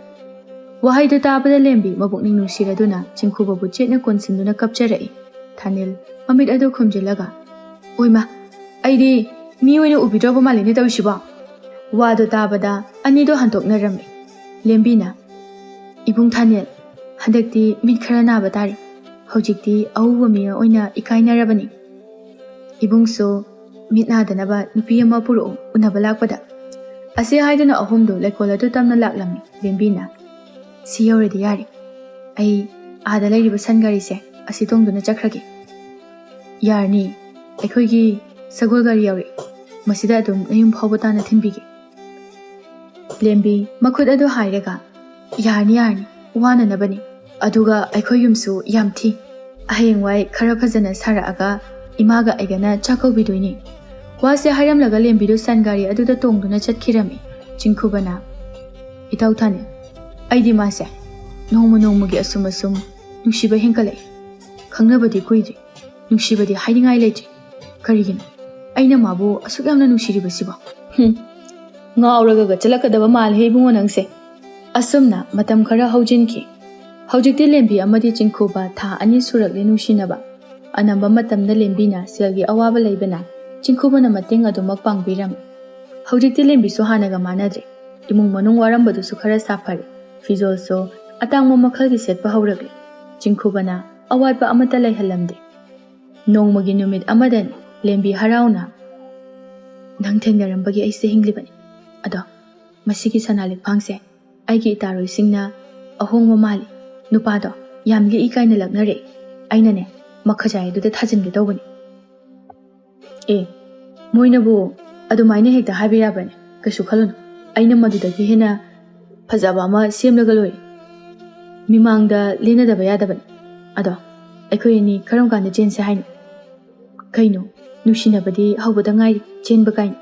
ꯋꯥꯍꯩꯗꯨ ꯇꯥꯕꯗ ꯂꯦꯝꯕꯤ ꯃꯕꯨꯛꯅꯤꯡ ꯅꯨꯡꯁꯤꯔꯗꯨꯅ ꯆꯤꯡꯈꯨꯕꯕꯨ ꯆꯦꯠꯅ ꯀꯣꯟꯁꯤꯟꯗꯨꯅ ꯀꯞꯆꯔꯛꯏ꯫ ꯊꯥꯅꯤꯜ ꯃꯃꯤꯠ ꯑꯗꯨ ꯈꯨꯝꯖꯤꯜꯂꯒ, "ꯑꯣꯏꯃ, ꯑꯩꯗꯤ ꯃꯤ ꯑꯣꯏꯅ ꯎꯕꯤꯗ꯭ꯔꯕ ꯃꯥꯜꯂꯤꯅꯦ ꯇꯧꯔꯤꯁꯤꯕꯣ?" ꯋꯥꯗꯨ ꯇꯥꯕꯗ ꯑꯅꯤꯗꯣ ꯍꯟꯗꯣꯛꯅꯔꯝꯃꯤ꯫ ꯂꯦꯝꯕꯤꯅ, "ꯏꯕꯨꯡ ꯊꯥꯅꯤꯜ, ꯍꯟꯗꯛꯇꯤ ꯃꯤꯠ ꯈꯔ ꯅꯥꯕ ꯇꯥꯔꯦ꯫ ꯍꯧꯖꯤꯛꯇꯤ ꯑꯎꯕ ꯃꯤ ꯑꯣꯏꯅ ꯏꯀꯥꯏꯅꯔꯕꯅꯤ꯫ ꯏꯕꯨꯡꯁꯨ ꯃꯤꯠ ꯅꯥꯗꯅꯕ ꯅꯨꯄꯤ ꯑꯃ ꯄꯨꯔꯛꯎ ꯎꯅꯕ ꯂꯥꯛꯄꯗ"꯫ ꯑꯁꯤ ꯍꯥꯏꯗꯨꯅ ꯑꯍꯨꯝꯗꯨ ꯂꯩꯀꯣꯜ ꯑꯗꯨ ꯇꯝꯅ ꯂꯥꯛꯂꯝꯃꯤ꯫ ꯂꯦꯝꯕꯤꯅ, "ꯁꯤ ꯌꯧꯔꯗꯤ ꯌꯥꯔꯦ꯫ ꯑꯩ ꯑꯥꯗ ꯂꯩꯔꯤꯕ ꯁꯟ ꯒꯥꯔꯤꯁꯦ ꯑꯁꯤ ꯇꯣꯡꯗꯨꯅ ꯆꯠꯈ꯭ꯔꯒꯦ"꯫ "ꯌꯥꯔꯅꯤ, ꯑꯩꯈꯣꯏꯒꯤ ꯁꯒꯣꯜ ꯒꯥꯔꯤ ꯌꯧꯔꯦ, ꯃꯁꯤꯗ ꯑꯗꯨꯝ ꯅꯌꯨꯝ ꯐꯥꯎꯕ ꯇꯥꯅ ꯊꯤꯟꯕꯤꯒꯦ"꯫ ꯂꯦꯝꯕꯤ ꯃꯈꯨꯠ ꯑꯗꯨ ꯍꯥꯏꯔꯒ, "ꯌꯥꯔꯅꯤ, ꯌꯥꯔꯅꯤ, ꯋꯥꯅꯅꯕꯅꯤ꯫ ꯑꯗꯨꯒ ꯑꯩꯈꯣꯏ ꯌꯨꯝꯁꯨ ꯌꯥꯝ ꯊꯤ꯫ ꯍꯌꯦꯡꯋꯥꯏ ꯈꯔ ꯐꯖꯅ ꯁꯥꯔꯛꯑꯒ ꯏꯃꯥꯒ ꯑꯩꯒꯅ ꯆꯥꯛ ꯀꯧꯕꯤꯗꯣꯏꯅꯤ"꯫ ꯋꯥꯁꯦ ꯍꯥꯏꯔꯝꯂꯒ ꯂꯦꯝꯕꯤꯗꯨ ꯁꯟ ꯒꯥꯔꯤ ꯑꯗꯨꯗ ꯇꯣꯡꯗꯨꯅ ꯆꯠꯈꯤꯔꯝꯃꯤ꯫ ꯆꯤꯡꯈꯨꯕꯅ, "ꯏꯇꯥꯎ ꯊꯥꯅꯤꯜ, ꯑꯩꯗꯤ ꯃꯥꯁꯦ ꯅꯣꯡꯃ ꯅꯣꯡꯃꯒꯤ ꯑꯁꯨꯝ ꯑꯁꯨꯝ ꯅꯨꯡꯁꯤꯕ ꯍꯦꯟꯒꯠꯂꯛꯏ꯫ ꯈꯪꯅꯕꯗꯤ ꯀꯨꯏꯗ꯭ꯔꯤ, ꯅꯨꯡꯁꯤꯕꯗꯤ ꯍꯥꯏꯅꯤꯡꯉꯥꯏ ꯂꯩꯇ꯭ꯔꯤ꯫ ꯀꯔꯤꯒꯤꯅꯣ ꯑꯩꯅ ꯃꯥꯕꯨ ꯑꯁꯨꯛ ꯌꯥꯝꯅ ꯅꯨꯡꯁꯤꯔꯤꯕꯁꯤꯕꯣ? ꯍꯨꯝ, ꯉꯥꯎꯔꯒꯒ ꯆꯠꯂꯛꯀꯗꯕ ꯃꯥꯜꯂꯦ ꯏꯕꯨꯡꯉꯣ ꯅꯪꯁꯦ"꯫ ꯑꯁꯨꯝꯅ ꯃꯇꯝ ꯈꯔ ꯍꯧꯖꯤꯟꯈꯤ꯫ ꯍꯧꯖꯤꯛꯇꯤ ꯂꯦꯝꯕꯤ ꯑꯃꯗꯤ ꯆꯤꯡꯈꯨꯕ ꯊꯥ ꯑꯅꯤ ꯁꯨꯔꯛꯂꯦ ꯅꯨꯡꯁꯤꯅꯕ꯫ ꯑꯅꯝꯕ ꯃꯇꯝꯗ ꯂꯦꯝꯕꯤꯅ ꯁꯦꯜꯒꯤ ꯑꯋꯥꯕ ꯂꯩꯕꯅ ꯆꯤꯡꯈꯨꯕꯅ ꯃꯇꯦꯡ ꯑꯗꯨꯃꯛ ꯄꯥꯡꯕꯤꯔꯝꯃꯤ꯫ ꯍꯧꯖꯤꯛꯇꯤ ꯂꯦꯝꯕꯤꯁꯨ ꯍꯥꯟꯅꯒ ꯃꯥꯟꯅꯗ꯭ꯔꯦ꯫ ꯏꯃꯨꯡ ꯃꯅꯨꯡ ꯋꯥꯔꯝꯕꯗꯨꯁꯨ ꯈꯔ ꯁꯥꯐꯔꯦ꯫ ꯐꯤꯖꯣꯜꯁꯨ ꯑꯇꯥꯡꯕ ꯃꯈꯜꯒꯤ ꯁꯦꯠꯄ ꯍꯧꯔꯛꯂꯦ꯫ ꯆꯤꯡꯈꯨꯕꯅ ꯑꯋꯥꯠꯄ ꯑꯃꯠꯇ ꯂꯩꯍꯜꯂꯝꯗꯦ꯫ ꯅꯣꯡꯃꯒꯤ ꯅꯨꯃꯤꯠ ꯑꯃꯗꯅꯤ ꯂꯦꯝꯕꯤ ꯍꯔꯥꯎꯅ, "ꯅꯪ ꯊꯦꯡꯅꯔꯝꯕꯒꯤ ꯑꯩꯁꯦ ꯍꯤꯡꯂꯤꯕꯅꯤ꯫ ꯑꯗꯣ ꯃꯁꯤꯒꯤ ꯁꯅꯥ ꯂꯤꯛꯐꯥꯡꯁꯦ ꯑꯩꯒꯤ ꯏꯇꯥꯔꯣꯏꯁꯤꯡꯅ ꯑꯍꯣꯡꯕ ꯃꯥꯜꯂꯤ꯫ ꯅꯨꯄꯥꯗꯣ ꯌꯥꯝ ꯂꯤꯛꯏ ꯀꯥꯏꯅ ꯂꯛꯅꯔꯛꯏ꯫ ꯑꯩꯅꯅꯦ ꯃꯈꯖꯥꯏ ꯑꯗꯨꯗ ꯊꯥꯖꯤꯟꯒꯦ ꯇꯧꯕꯅꯤ"꯫ "ꯑꯦ, ꯃꯣꯏꯅꯕꯨ ꯑꯗꯨꯃꯥꯏꯅ ꯍꯦꯛꯇ ꯍꯥꯏꯕ ꯌꯥꯕ꯭ꯔꯅꯦ? ꯀꯩꯁꯨ ꯈꯜꯂꯨꯅꯨ, ꯑꯩꯅ ꯃꯗꯨꯗꯒꯤ ꯍꯦꯟꯅ ꯐꯖꯕ ꯑꯃ ꯁꯦꯝꯂꯒ ꯂꯣꯏꯔꯦ꯫ ꯃꯤꯃꯥꯡꯗ ꯂꯦꯟꯅꯗꯕ ꯌꯥꯗꯕꯅꯤ꯫ ꯑꯗꯣ ꯑꯩꯈꯣꯏ ꯑꯅꯤ ꯀꯔꯝ ꯀꯥꯟꯗ ꯆꯦꯟꯁꯦ ꯍꯥꯏꯅꯣ?" "ꯀꯩꯅꯣ, ꯅꯨꯡꯁꯤꯅꯕꯗꯤ ꯍꯧꯕꯗ ꯉꯥꯏꯔꯤ, ꯆꯦꯟꯕ ꯀꯥꯏꯅ"꯫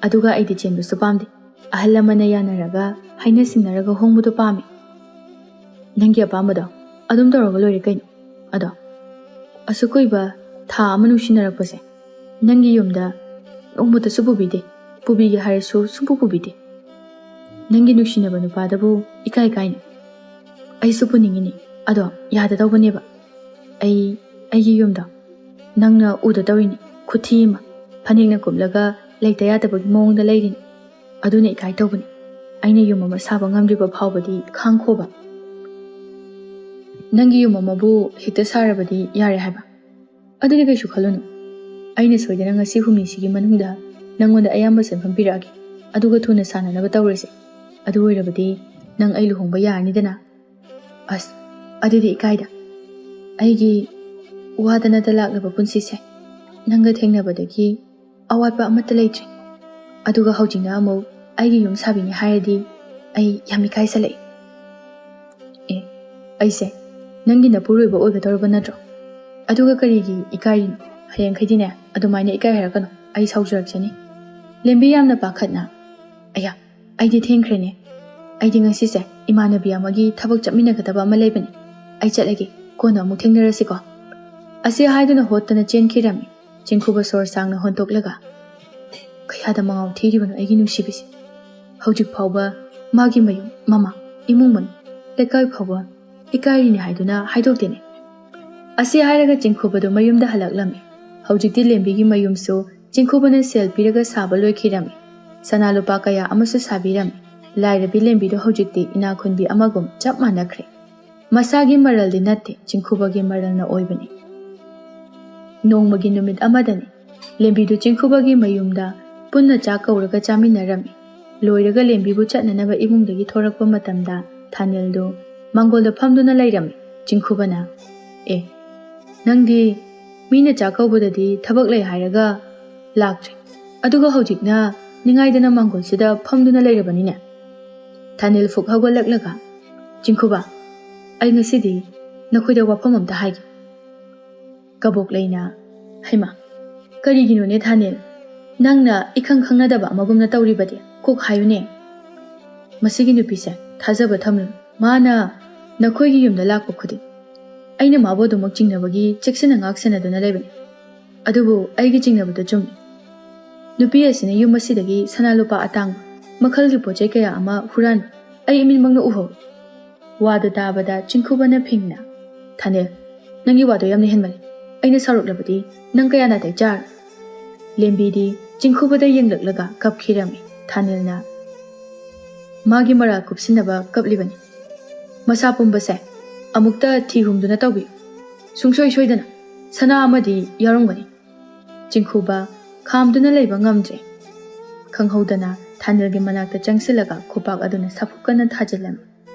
"ꯑꯗꯨꯒ ꯑꯩꯗꯤ ꯆꯦꯟꯕꯁꯨ ꯄꯥꯝꯗꯦ꯫ ꯑꯍꯜ ꯂꯃꯟꯅ ꯌꯥꯅꯔꯒ, ꯍꯥꯏꯅ ꯁꯤꯡꯅꯔꯒ ꯍꯣꯡꯕꯗꯣ ꯄꯥꯝꯃꯤ"꯫ "ꯅꯪꯒꯤ ꯑꯄꯥꯝꯕꯗꯣ ꯑꯗꯨꯝ ꯇꯧꯔꯒ ꯂꯣꯏꯔꯦ ꯀꯩꯅꯣ꯫ ꯑꯗꯣ ꯑꯁꯨꯛ ꯀꯨꯏꯕ ꯊꯥ ꯑꯃ ꯅꯨꯡꯁꯤꯅꯔꯛꯄꯁꯦ ꯅꯪꯒꯤ ꯌꯨꯝꯗ ꯅꯣꯡꯃꯇꯁꯨ ꯄꯨꯕꯤꯗꯦ꯫ ꯄꯨꯕꯤꯒꯦ ꯍꯥꯏꯔꯁꯨ ꯁꯨꯡꯄꯨ ꯄꯨꯕꯤꯗꯦ꯫ ꯅꯪꯒꯤ ꯅꯨꯡꯁꯤꯅꯕ ꯅꯨꯄꯥꯗꯕꯨ ꯏꯀꯥꯏ ꯀꯥꯏꯅ꯫ ꯑꯩꯁꯨ ꯄꯨꯅꯤꯡꯉꯤꯅꯦ, ꯑꯗꯣ ꯌꯥꯗꯗꯧꯕꯅꯦꯕ꯫ ꯑꯩ ꯑꯩꯒꯤ ꯌꯨꯝꯗꯣ ꯅꯪꯅ ꯎꯗ ꯇꯧꯔꯤꯅꯤ, ꯈꯨꯊꯤ ꯑꯃ꯫ ꯐꯅꯦꯛꯅ ꯀꯨꯞꯂꯒ ꯂꯩꯇ ꯌꯥꯗꯕꯒꯤ ꯃꯑꯣꯡꯗ ꯂꯩꯔꯤꯅꯤ꯫ ꯑꯗꯨꯅ ꯏꯀꯥꯏ ꯇꯧꯕꯅꯤ꯫ ꯑꯩꯅ ꯌꯨꯝ ꯑꯃ ꯁꯥꯕ ꯉꯝꯗ꯭ꯔꯤꯕ ꯐꯥꯎꯕꯗꯤ ꯈꯥꯡꯈꯣꯕ꯫ ꯅꯪꯒꯤ ꯌꯨꯝ ꯑꯃꯕꯨ ꯍꯦꯛꯇ ꯁꯥꯔꯕꯗꯤ ꯌꯥꯔꯦ ꯍꯥꯏꯕ? ꯑꯗꯨꯗꯤ ꯀꯩꯁꯨ ꯈꯜꯂꯨꯅꯨ꯫ ꯑꯩꯅ ꯁꯣꯏꯗꯅ ꯉꯁꯤ ꯍꯨꯝꯅꯤꯁꯤꯒꯤ ꯃꯅꯨꯡꯗ ꯅꯪꯉꯣꯟꯗ ꯑꯌꯥꯝꯕ ꯁꯦꯟꯐꯝ ꯄꯤꯔꯛꯑꯒꯦ꯫ ꯑꯗꯨꯒ ꯊꯨꯅ ꯁꯥꯟꯅꯅꯕ ꯇꯧꯔꯁꯦ꯫ ꯑꯗꯨ ꯑꯣꯏꯔꯕꯗꯤ ꯅꯪ ꯑꯩ ꯂꯨꯍꯣꯡꯕ ꯌꯥꯔꯅꯤꯗꯅ꯫ ꯑꯁ, ꯑꯗꯨꯗꯤ ꯏꯀꯥꯏꯗ꯫ ꯑꯩꯒꯤ ꯋꯥꯗꯅꯇ ꯂꯥꯛꯂꯕ ꯄꯨꯟꯁꯤꯁꯦ ꯅꯪꯒ ꯊꯦꯡꯅꯕꯗꯒꯤ ꯑꯋꯥꯠꯄ ꯑꯃꯠꯇ ꯂꯩꯇ꯭ꯔꯦ꯫ ꯑꯗꯨꯒ ꯍꯧꯖꯤꯛꯅ ꯑꯃꯨꯛ ꯑꯩꯒꯤ ꯌꯨꯝ ꯁꯥꯕꯤꯅꯤ ꯍꯥꯏꯔꯗꯤ ꯑꯩ ꯌꯥꯝ ꯏꯀꯥꯏꯁꯜꯂꯛꯏ꯫ ꯑꯦ, ꯑꯩꯁꯦ ꯅꯪꯒꯤ ꯅꯄꯨꯔꯣꯏꯕ ꯑꯣꯏꯒꯗꯧꯔꯕ ꯅꯠꯇ꯭ꯔꯣ? ꯑꯗꯨꯒ ꯀꯔꯤꯒꯤ ꯏꯀꯥꯏꯔꯤꯅꯣ? ꯍꯌꯦꯡꯈꯩꯗꯤꯅꯦ, ꯑꯗꯨꯃꯥꯏꯅ ꯏꯀꯥꯏ ꯍꯥꯏꯔꯛꯀꯅꯨ꯫ ꯑꯩ ꯁꯥꯎꯖꯔꯛꯆꯅꯤ꯫ ꯂꯦꯝꯕꯤ ꯌꯥꯝꯅ ꯄꯥꯈꯠꯅ, "ꯑꯌꯥ, ꯑꯩꯗꯤ ꯊꯦꯡꯈ꯭ꯔꯦꯅꯦ꯫ ꯑꯩꯗꯤ ꯉꯁꯤꯁꯦ ꯏꯃꯥꯟꯅꯕꯤ ꯑꯃꯒꯤ ꯊꯕꯛ ꯆꯠꯃꯤꯟꯅꯒꯗꯕ ꯑꯃ ꯂꯩꯕꯅꯦ꯫ ꯑꯩ ꯆꯠꯂꯒꯦ, ꯀꯣꯟꯅ ꯑꯃꯨꯛ ꯊꯦꯡꯅꯔꯁꯤꯀꯣ?" ꯑꯁꯤ ꯍꯥꯏꯗꯨꯅ ꯍꯣꯠꯇꯅ ꯆꯦꯟꯈꯤꯔꯝꯃꯤ꯫ ꯆꯤꯡꯈꯨꯕ ꯁꯣꯔ ꯁꯥꯡꯅ ꯍꯣꯟꯇꯣꯛꯂꯒ, "ꯀꯌꯥꯗ ꯃꯉꯥꯎ ꯊꯤꯔꯤꯕꯅꯣ ꯑꯩꯒꯤ ꯅꯨꯡꯁꯤꯕꯤꯁꯦ? ꯍꯧꯖꯤꯛ ꯐꯥꯎꯕ ꯃꯥꯒꯤ ꯃꯌꯨꯝ, ꯃꯃꯥ, ꯏꯃꯨꯡ ꯃꯅꯨꯡ, ꯂꯩꯀꯥꯏ ꯐꯥꯎꯕ ꯏꯀꯥꯏꯔꯤꯅꯤ ꯍꯥꯏꯗꯨꯅ ꯍꯥꯏꯗꯣꯛꯇꯦꯅꯦ?" ꯑꯁꯤ ꯍꯥꯏꯔꯒ ꯆꯤꯡꯈꯨꯕꯗꯨ ꯃꯌꯨꯝꯗ ꯍꯜꯂꯛꯂꯝꯃꯤ꯫ ꯍꯧꯖꯤꯛꯇꯤ ꯂꯦꯝꯕꯤꯒꯤ ꯃꯌꯨꯝꯁꯨ ꯆꯤꯡꯈꯨꯕꯅ ꯁꯦꯜ ꯄꯤꯔꯒ ꯁꯥꯕ ꯂꯣꯏꯈꯤꯔꯝꯃꯤ꯫ ꯁꯅꯥ ꯂꯨꯄꯥ ꯀꯌꯥ ꯑꯃꯁꯨ ꯁꯥꯕꯤꯔꯝꯃꯤ꯫ ꯂꯥꯏꯔꯕꯤ ꯂꯦꯝꯕꯤꯗꯨ ꯍꯧꯖꯤꯛꯇꯤ ꯏꯅꯥꯛ ꯈꯨꯟꯕꯤ ꯑꯃꯒꯨꯝ ꯆꯞ ꯃꯥꯟꯅꯈ꯭ꯔꯦ꯫ ꯃꯁꯥꯒꯤ ꯃꯔꯜꯗꯤ ꯅꯠꯇꯦ, ꯆꯤꯡꯈꯨꯕꯒꯤ ꯃꯔꯜꯅ ꯑꯣꯏꯕꯅꯤ꯫ ꯅꯣꯡꯃꯒꯤ ꯅꯨꯃꯤꯠ ꯑꯃꯗꯅꯤ꯫ ꯂꯦꯝꯕꯤꯗꯨ ꯆꯤꯡꯈꯨꯕꯒꯤ ꯃꯌꯨꯝꯗ ꯄꯨꯟꯅ ꯆꯥꯛ ꯀꯧꯔꯒ ꯆꯥꯃꯤꯟꯅꯔꯝꯃꯤ꯫ ꯂꯣꯏꯔꯒ ꯂꯦꯝꯕꯤꯕꯨ ꯆꯠꯅꯅꯕ ꯏꯃꯨꯡꯗꯒꯤ ꯊꯣꯔꯛꯄ ꯃꯇꯝꯗ ꯊꯥꯅꯤꯜꯗꯨ ꯃꯥꯡꯒꯣꯜꯗ ꯐꯝꯗꯨꯅ ꯂꯩꯔꯝꯃꯤ꯫ ꯆꯤꯡꯈꯨꯕꯅ, "ꯑꯦ, ꯅꯪꯗꯤ ꯃꯤꯅ ꯆꯥꯛ ꯀꯧꯕꯗꯗꯤ ꯊꯕꯛ ꯂꯩ ꯍꯥꯏꯔꯒ ꯂꯥꯛꯇ꯭ꯔꯦ, ꯑꯗꯨꯒ ꯍꯧꯖꯤꯛꯅ ꯅꯤꯡꯉꯥꯏꯗꯅ ꯃꯥꯡꯒꯣꯜꯁꯤꯗ ꯐꯝꯗꯨꯅ ꯂꯩꯔꯕꯅꯤꯅꯦ?" ꯊꯥꯅꯤꯜ ꯐꯨꯛ ꯍꯧꯒꯠꯂꯛꯂꯒ, "ꯆꯤꯡꯈꯨꯕ, ꯑꯩ ꯉꯁꯤꯗꯤ ꯅꯈꯣꯏꯗ ꯋꯥꯐꯝ ꯑꯝꯇ ꯍꯥꯏꯒꯦ꯫" ꯀꯕꯣꯛ ꯂꯩꯅ, "ꯍꯩꯃꯥ, ꯀꯔꯤꯒꯤꯅꯣꯅꯦ ꯊꯥꯅꯤꯜ? ꯅꯪꯅ ꯏꯈꯪ ꯈꯪꯅꯗꯕ ꯑꯃꯒꯨꯝꯅ ꯇꯧꯔꯤꯕꯗꯤ? ꯀꯣꯛ ꯍꯥꯏꯌꯨꯅꯦ꯫" "ꯃꯁꯤꯒꯤ ꯅꯨꯄꯤꯁꯦ ꯊꯥꯖꯕ ꯊꯝꯂꯨ꯫ ꯃꯥꯅ ꯅꯈꯣꯏꯒꯤ ꯌꯨꯝꯗ ꯂꯥꯛꯄ ꯈꯨꯗꯤꯡ ꯑꯩꯅ ꯃꯥꯕꯨ ꯑꯗꯨꯃꯛ ꯆꯤꯡꯅꯕꯒꯤ ꯆꯦꯛꯁꯤꯟꯅ ꯉꯥꯛ ꯁꯦꯟꯅꯗꯨꯅ ꯂꯩꯕꯅꯤ꯫ ꯑꯗꯨꯕꯨ ꯑꯩꯒꯤ ꯆꯤꯡꯅꯕꯗꯨ ꯆꯨꯝꯃꯤ꯫" ꯅꯨꯄꯤ ꯑꯁꯤꯅ ꯌꯨꯝ ꯑꯁꯤꯗꯒꯤ ꯁꯅꯥ ꯂꯨꯄꯥ ꯑꯇꯥꯡꯕ ꯃꯈꯜꯒꯤ ꯄꯣꯠ ꯆꯩ ꯀꯌꯥ ꯑꯃ ꯍꯨꯔꯥꯟꯕ ꯑꯩ ꯏꯃꯤꯠꯃꯛꯅ ꯎꯍꯧꯏ꯫ ꯋꯥꯗꯨ ꯇꯥꯕꯗ ꯆꯤꯡꯈꯨꯕꯅ ꯐꯤꯡꯅ, "ꯊꯥꯅꯤꯜ, ꯅꯪꯒꯤ ꯋꯥꯗꯣ ꯌꯥꯝꯅ ꯍꯦꯟꯃꯜꯂꯤ꯫ ꯑꯩꯅ ꯁꯥꯎꯔꯛꯂꯕꯗꯤ ꯅꯪ ꯀꯌꯥ ꯅꯥꯇꯩ ꯆꯥꯔꯣꯏ?" ꯂꯦꯝꯕꯤꯗꯤ ꯆꯤꯡꯈꯨꯕꯗ ꯌꯦꯡꯂꯛꯂꯒ ꯀꯞꯈꯤꯔꯝꯃꯤ꯫ ꯊꯥꯅꯤꯜꯅ ꯃꯥꯒꯤ ꯃꯔꯥꯜ ꯀꯨꯞꯁꯤꯟꯅꯕ ꯀꯞꯂꯤꯕꯅꯤ꯫ "ꯃꯁꯥ ꯄꯨꯝꯕꯁꯦ ꯑꯃꯨꯛꯇ ꯊꯤ ꯍꯨꯝꯗꯨꯅ ꯇꯧꯕꯤꯌꯨ꯫ ꯁꯨꯡꯁꯣꯏ ꯁꯣꯏꯗꯅ ꯁꯅꯥ ꯑꯃꯗꯤ ꯌꯥꯎꯔꯝꯒꯅꯤ꯫" ꯆꯤꯡꯈꯨꯕ ꯈꯥꯝꯗꯨꯅ ꯂꯩꯕ ꯉꯝꯗ꯭ꯔꯦ꯫ ꯈꯪꯍꯧꯗꯅ ꯊꯥꯅꯤꯜꯒꯤ ꯃꯅꯥꯛꯇ ꯆꯪꯁꯤꯜꯂꯒ ꯈꯨꯄꯥꯛ ꯑꯗꯨꯅ ꯁꯥꯐꯨ ꯀꯟꯅ ꯊꯥꯖꯤꯜꯂꯝꯃꯤ꯫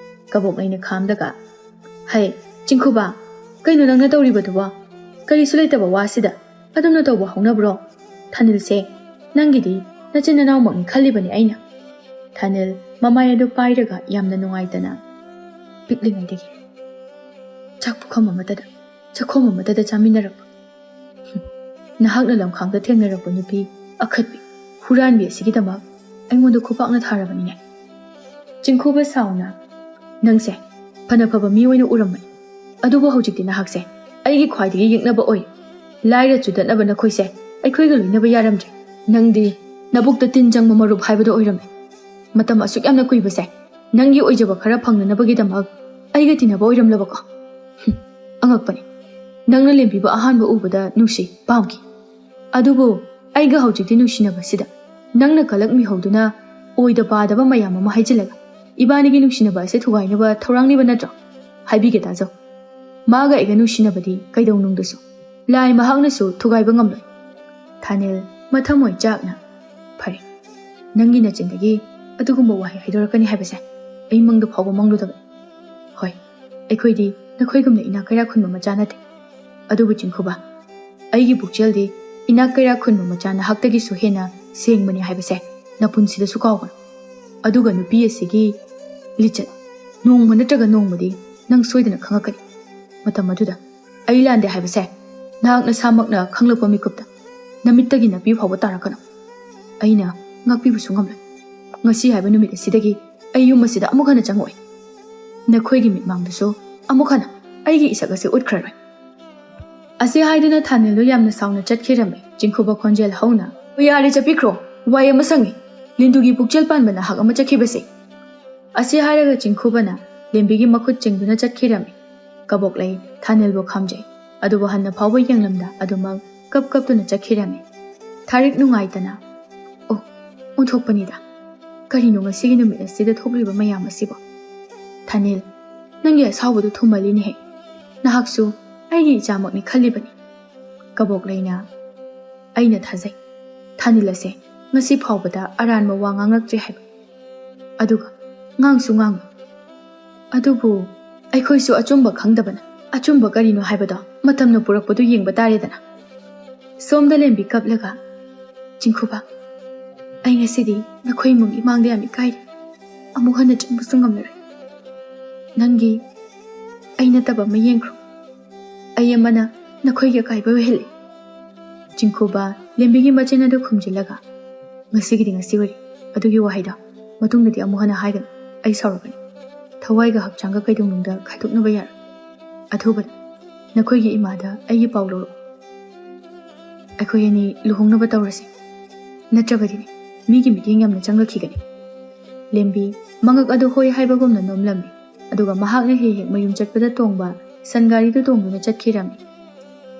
ꯀꯕꯣꯛ ꯂꯩꯅ ꯈꯥꯝꯗꯒ, "ꯍꯩ, ꯆꯤꯡꯈꯨꯕ, ꯀꯩꯅꯣ ꯅꯪꯅ ꯇꯧꯔꯤꯕꯗꯨꯕꯣ? ꯀꯔꯤꯁꯨ ꯂꯩꯇꯕ ꯋꯥꯁꯤꯗ ꯑꯗꯨꯝꯅ ꯇꯧꯕ ꯍꯧꯅꯕ꯭ꯔꯣ? ꯊꯥꯅꯤꯜꯁꯦ, ꯅꯪꯒꯤꯗꯤ ꯅꯆꯤꯟ ꯅꯅꯥꯎꯃꯛꯅꯤ ꯈꯜꯂꯤꯕꯅꯤ ꯑꯩꯅ꯫" ꯊꯥꯅꯤꯜ ꯃꯃꯥꯏ ꯑꯗꯨ ꯄꯥꯏꯔꯒ ꯌꯥꯝꯅ ꯅꯨꯡꯉꯥꯏꯇꯅ, "ꯄꯤꯛꯂꯤꯉꯩꯗꯒꯤ ꯆꯥꯛ ꯄꯨꯈꯝ ꯑꯃꯠꯇꯗ, ꯆꯥꯛꯈꯣꯝ ꯑꯃꯠꯇꯗ ꯆꯥꯃꯤꯟꯅꯔꯛꯄ ꯅꯍꯥꯛꯅ ꯂꯝꯈꯥꯡꯗ ꯊꯦꯡꯅꯔꯛꯄ ꯅꯨꯄꯤ ꯑꯈꯠꯄꯤ, ꯍꯨꯔꯥꯟꯕꯤ ꯑꯁꯤꯒꯤꯗꯃꯛ ꯑꯩꯉꯣꯟꯗ ꯈꯨꯄꯥꯛꯅ ꯊꯥꯔꯕꯅꯤꯅꯦ꯫" ꯆꯤꯡꯈꯨꯕ ꯁꯥꯎꯅ, "ꯅꯪꯁꯦ ꯐꯅ ꯐꯕ ꯃꯤ ꯑꯣꯏꯅ ꯎꯔꯝꯕꯅꯤ, ꯑꯗꯨꯕꯨ ꯍꯧꯖꯤꯛꯇꯤ ꯅꯍꯥꯛꯁꯦ ꯑꯩꯒꯤ ꯈ꯭ꯋꯥꯏꯗꯒꯤ ꯌꯦꯛꯅꯕ ꯑꯣꯏ꯫ ꯂꯥꯏꯔ ꯆꯨꯗꯠꯅꯕ ꯅꯈꯣꯏꯁꯦ ꯑꯩꯈꯣꯏꯒ ꯂꯣꯏꯅꯕ ꯌꯥꯔꯝꯗ꯭ꯔꯦ꯫ ꯅꯪꯗꯤ ꯅꯕꯨꯛꯇ ꯇꯤꯟ ꯆꯪꯕ ꯃꯔꯨꯞ ꯍꯥꯏꯕꯗꯣ ꯑꯣꯏꯔꯝꯃꯦ꯫ ꯃꯇꯝ ꯑꯁꯨꯛ ꯌꯥꯝꯅ ꯀꯨꯏꯕꯁꯦ ꯅꯪꯒꯤ ꯑꯣꯏꯖꯕ ꯈꯔ ꯐꯪꯅꯅꯕꯒꯤꯗꯃꯛ ꯑꯩꯒ ꯇꯤꯟꯅꯕ ꯑꯣꯏꯔꯝꯂꯕꯀꯣ? ꯍꯨꯝ, ꯑꯉꯛꯄꯅꯤ꯫ ꯅꯪꯅ ꯂꯦꯝꯕꯤꯕ ꯑꯍꯥꯟꯕ ꯎꯕꯗ ꯅꯨꯡꯁꯤ, ꯄꯥꯝꯈꯤ꯫ ꯑꯗꯨꯕꯨ ꯑꯩꯒ ꯍꯧꯖꯤꯛꯇꯤ ꯅꯨꯡꯁꯤꯅꯕꯁꯤꯗ ꯅꯪꯅ ꯀꯂꯛ ꯃꯤꯍꯧꯗꯨꯅ ꯑꯣꯏꯗ ꯄꯥꯗꯕ ꯃꯌꯥꯝ ꯑꯃ ꯍꯥꯏꯖꯤꯜꯂꯒ ꯏꯕꯥꯅꯤꯒꯤ ꯅꯨꯡꯁꯤꯅꯕ ꯑꯁꯦ ꯊꯨꯒꯥꯏꯅꯕ ꯊꯧꯔꯥꯡꯅꯤꯕ ꯅꯠꯇ꯭ꯔꯣ? ꯍꯥꯏꯕꯤꯒꯦ ꯇꯥꯖꯧ꯫ ꯃꯥꯒ ꯑꯩꯒ ꯅꯨꯡꯁꯤꯅꯕꯗꯤ ꯀꯩꯗꯧꯅꯨꯡꯗꯁꯨ ꯂꯥꯏ ꯃꯍꯥꯛꯅꯁꯨ ꯊꯨꯒꯥꯏꯕ ꯉꯝꯂꯣꯏ꯫" ꯊꯥꯅꯤꯜ ꯃꯊꯃꯣꯏ ꯆꯥꯛꯅ, "ꯐꯔꯦ, ꯅꯪꯒꯤ ꯅꯆꯤꯟꯗꯒꯤ ꯑꯗꯨꯒꯨꯝꯕ ꯋꯥꯍꯩ ꯍꯥꯏꯗꯣꯔꯛꯀꯅꯤ ꯍꯥꯏꯕꯁꯦ ꯑꯩ ꯃꯪꯗ ꯐꯥꯎꯕ ꯃꯪꯂꯨꯗꯕꯅꯤ꯫ ꯍꯣꯏ, ꯑꯩꯈꯣꯏꯗꯤ ꯅꯈꯣꯏꯒꯨꯝꯅ ꯏꯅꯥꯛ ꯀꯩꯔꯥꯛ ꯈꯨꯟꯕ ꯃꯆꯥ ꯅꯠꯇꯦ꯫ ꯑꯗꯨꯕꯨ ꯆꯤꯡꯈꯨꯕ, ꯑꯩꯒꯤ ꯄꯨꯛꯆꯦꯜꯗꯤ ꯏꯅꯥꯛ ꯀꯩꯔꯥꯛ ꯈꯨꯟꯕ ꯃꯆꯥ ꯅꯍꯥꯛꯇꯒꯤꯁꯨ ꯍꯦꯟꯅ ꯁꯦꯡꯕꯅꯤ ꯍꯥꯏꯕꯁꯦ ꯅꯄꯨꯟꯁꯤꯗꯁꯨ ꯀꯥꯎꯒꯅꯨ꯫ ꯑꯗꯨꯒ ꯅꯨꯄꯤ ꯑꯁꯤꯒꯤ ꯂꯤꯆꯠ ꯅꯣꯡꯃ ꯅꯠꯇ꯭ꯔꯒ ꯅꯣꯡꯃꯗꯤ ꯅꯪ ꯁꯣꯏꯗꯅ ꯈꯪꯉꯛꯀꯅꯤ꯫ ꯃꯇꯝ ꯑꯗꯨꯗ ꯑꯩ ꯂꯥꯟꯗꯦ ꯍꯥꯏꯕꯁꯦ ꯅꯍꯥꯛ ꯅꯁꯥꯃꯛꯅ ꯈꯪꯂꯛꯄ ꯃꯤꯀꯨꯞꯇ ꯅꯃꯤꯠꯇꯒꯤ ꯅꯥꯄꯤ ꯐꯥꯎꯕ ꯇꯥꯔꯛꯀꯅꯨ꯫ ꯑꯩꯅ ꯉꯥꯛꯄꯤꯕꯁꯨ ꯉꯝꯂꯣꯏ꯫ ꯉꯁꯤ ꯍꯥꯏꯕ ꯅꯨꯃꯤꯠ ꯑꯁꯤꯗꯒꯤ ꯑꯩ ꯌꯨꯝ ꯑꯁꯤꯗ ꯑꯃꯨꯛ ꯍꯟꯅ ꯆꯪꯉꯛꯑꯣꯏ꯫ ꯅꯈꯣꯏꯒꯤ ꯃꯤꯠꯃꯥꯡꯗꯁꯨ ꯑꯃꯨꯛ ꯍꯟꯅ ꯑꯩꯒꯤ ꯏꯁꯛ ꯑꯁꯤ ꯎꯠꯈ꯭ꯔꯔꯣꯏ꯫" ꯑꯁꯤ ꯍꯥꯏꯗꯨꯅ ꯊꯥꯅꯤꯜꯗꯨ ꯌꯥꯝꯅ ꯁꯥꯎꯅ ꯆꯠꯈꯤꯔꯝꯃꯤ꯫ ꯆꯤꯡꯈꯨꯕ ꯈꯣꯟꯖꯦꯜ ꯍꯧꯅ, "ꯑꯣ, ꯌꯥꯔꯦ, ꯆꯠꯄꯤꯈ꯭ꯔꯣ꯫ ꯋꯥꯏ ꯑꯃ ꯁꯪꯉꯤ꯫ ꯂꯤꯟꯗꯨꯒꯤ ꯄꯨꯛꯆꯦꯜ ꯄꯥꯟꯕ ꯅꯍꯥꯛ ꯑꯃ ꯆꯠꯈꯤꯕꯁꯦ"꯫ ꯑꯁꯤ ꯍꯥꯏꯔꯒ ꯆꯤꯡꯈꯨꯕꯅ ꯂꯦꯝꯕꯤꯒꯤ ꯃꯈꯨꯠ ꯆꯤꯡꯗꯨꯅ ꯆꯠꯈꯤꯔꯝꯃꯤ꯫ ꯀꯕꯣꯛꯂꯩ ꯊꯥꯅꯤꯜꯕꯨ ꯈꯥꯝꯖꯩ, ꯑꯗꯨꯕꯨ ꯍꯟꯅ ꯐꯥꯎꯕ ꯌꯦꯡꯂꯝꯗ ꯑꯗꯨꯃꯛ ꯀꯞ ꯀꯞꯇꯨꯅ ꯆꯠꯈꯤꯔꯝꯃꯤ꯫ ꯊꯥꯔꯤꯛ ꯅꯨꯡꯉꯥꯏꯇꯅ, "ꯑꯣ, ꯑꯣꯟꯊꯣꯛꯄꯅꯤꯗ꯫ ꯀꯔꯤꯅꯣ ꯉꯁꯤꯒꯤ ꯅꯨꯃꯤꯠ ꯑꯁꯤꯗ ꯊꯣꯛꯂꯤꯕ ꯃꯌꯥꯝ ꯑꯁꯤꯕꯣ? ꯊꯥꯅꯤꯜ, ꯅꯪꯒꯤ ꯑꯁꯥꯎꯕꯗꯨ ꯊꯨꯝꯃꯜꯂꯤꯅꯦꯍꯦ꯫ ꯅꯍꯥꯛꯁꯨ ꯑꯩꯒꯤ ꯏꯆꯥꯃꯛꯅꯤ ꯈꯜꯂꯤꯕꯅꯤ"꯫ ꯀꯕꯣꯛꯂꯩꯅ, "ꯑꯩꯅ ꯊꯥꯖꯩ ꯊꯥꯅꯤꯜ ꯑꯁꯦ ꯉꯁꯤ ꯐꯥꯎꯕꯗ ꯑꯔꯥꯟꯕ ꯋꯥ ꯉꯥꯡꯂꯛꯇ꯭ꯔꯤ ꯍꯥꯏꯕ꯫ ꯑꯗꯨꯒ ꯉꯥꯡꯁꯨ ꯉꯥꯡꯉꯤ꯫ ꯑꯗꯨꯕꯨ ꯑꯩꯈꯣꯏꯁꯨ ꯑꯆꯨꯝꯕ ꯈꯪꯗꯕꯅ ꯑꯆꯨꯝꯕ ꯀꯔꯤꯅꯣ ꯍꯥꯏꯕꯗꯣ ꯃꯇꯝꯅ ꯄꯨꯔꯛꯄꯗꯨ ꯌꯦꯡꯕ ꯇꯥꯔꯦꯗꯅ"꯫ ꯁꯣꯝꯗ ꯂꯦꯝꯕꯤ ꯀꯞꯂꯒ, "ꯆꯤꯡꯈꯨꯕ, ꯑꯩ ꯉꯁꯤꯗꯤ ꯅꯈꯣꯏ ꯏꯃꯨꯡ ꯏꯃꯥꯡꯗ ꯌꯥꯝ ꯏꯀꯥꯏꯔꯦ꯫ ꯑꯃꯨꯛ ꯍꯟꯅ ꯆꯪꯕꯁꯨ ꯉꯝꯂꯔꯣꯏ꯫ ꯅꯪꯒꯤ ꯑꯩ ꯅꯠꯇꯕ ꯑꯃ ꯌꯦꯡꯈ꯭ꯔꯣ꯫ ꯑꯩ ꯑꯃꯅ ꯅꯈꯣꯏꯒꯤ ꯑꯀꯥꯏꯕ ꯑꯣꯏꯍꯜꯂꯦ"꯫ ꯆꯤꯡꯈꯨꯕ ꯂꯦꯝꯕꯤꯒꯤ ꯃꯆꯤꯟ ꯑꯗꯨ ꯈꯨꯝꯖꯤꯜꯂꯒ, "ꯉꯁꯤꯒꯤꯗꯤ ꯉꯁꯤ ꯑꯣꯏꯔꯦ꯫ ꯑꯗꯨꯒꯤ ꯋꯥꯍꯩꯗꯣ ꯃꯇꯨꯡꯗꯗꯤ ꯑꯃꯨꯛ ꯍꯟꯅ ꯍꯥꯏꯒꯅꯨ꯫ ꯑꯩ ꯁꯥꯎꯔꯛꯀꯅꯤ꯫ ꯊꯋꯥꯏꯒ ꯍꯛꯆꯥꯡꯒ ꯀꯩꯗꯧꯅꯨꯡꯗ ꯈꯥꯏꯗꯣꯛꯅꯕ ꯌꯥꯔꯣꯏ꯫ ꯑꯊꯨꯕꯗ ꯅꯈꯣꯏꯒꯤ ꯏꯃꯥꯗ ꯑꯩꯒꯤ ꯄꯥꯎ ꯂꯧꯔꯛꯎ꯫ ꯑꯩꯈꯣꯏ ꯑꯅꯤ ꯂꯨꯍꯣꯡꯅꯕ ꯇꯧꯔꯁꯤ꯫ ꯅꯠꯇ꯭ꯔꯕꯗꯤꯅꯦ, ꯃꯤꯒꯤ ꯃꯤꯠꯌꯦꯡ ꯌꯥꯝꯅ ꯆꯪꯂꯛꯈꯤꯒꯅꯤ"꯫ ꯂꯦꯝꯕꯤ ꯃꯉꯛ ꯑꯗꯨ ꯍꯣꯏ ꯍꯥꯏꯕꯒꯨꯝꯅ ꯅꯣꯝꯂꯝꯃꯤ꯫ ꯑꯗꯨꯒ ꯃꯍꯥꯛꯅ ꯍꯦꯛ ꯍꯦꯛ ꯃꯌꯨꯝ ꯆꯠꯄꯗ ꯇꯣꯡꯕ ꯁꯟ ꯒꯥꯔꯤꯗꯨ ꯇꯣꯡꯗꯨꯅ ꯆꯠꯈꯤꯔꯝꯃꯤ꯫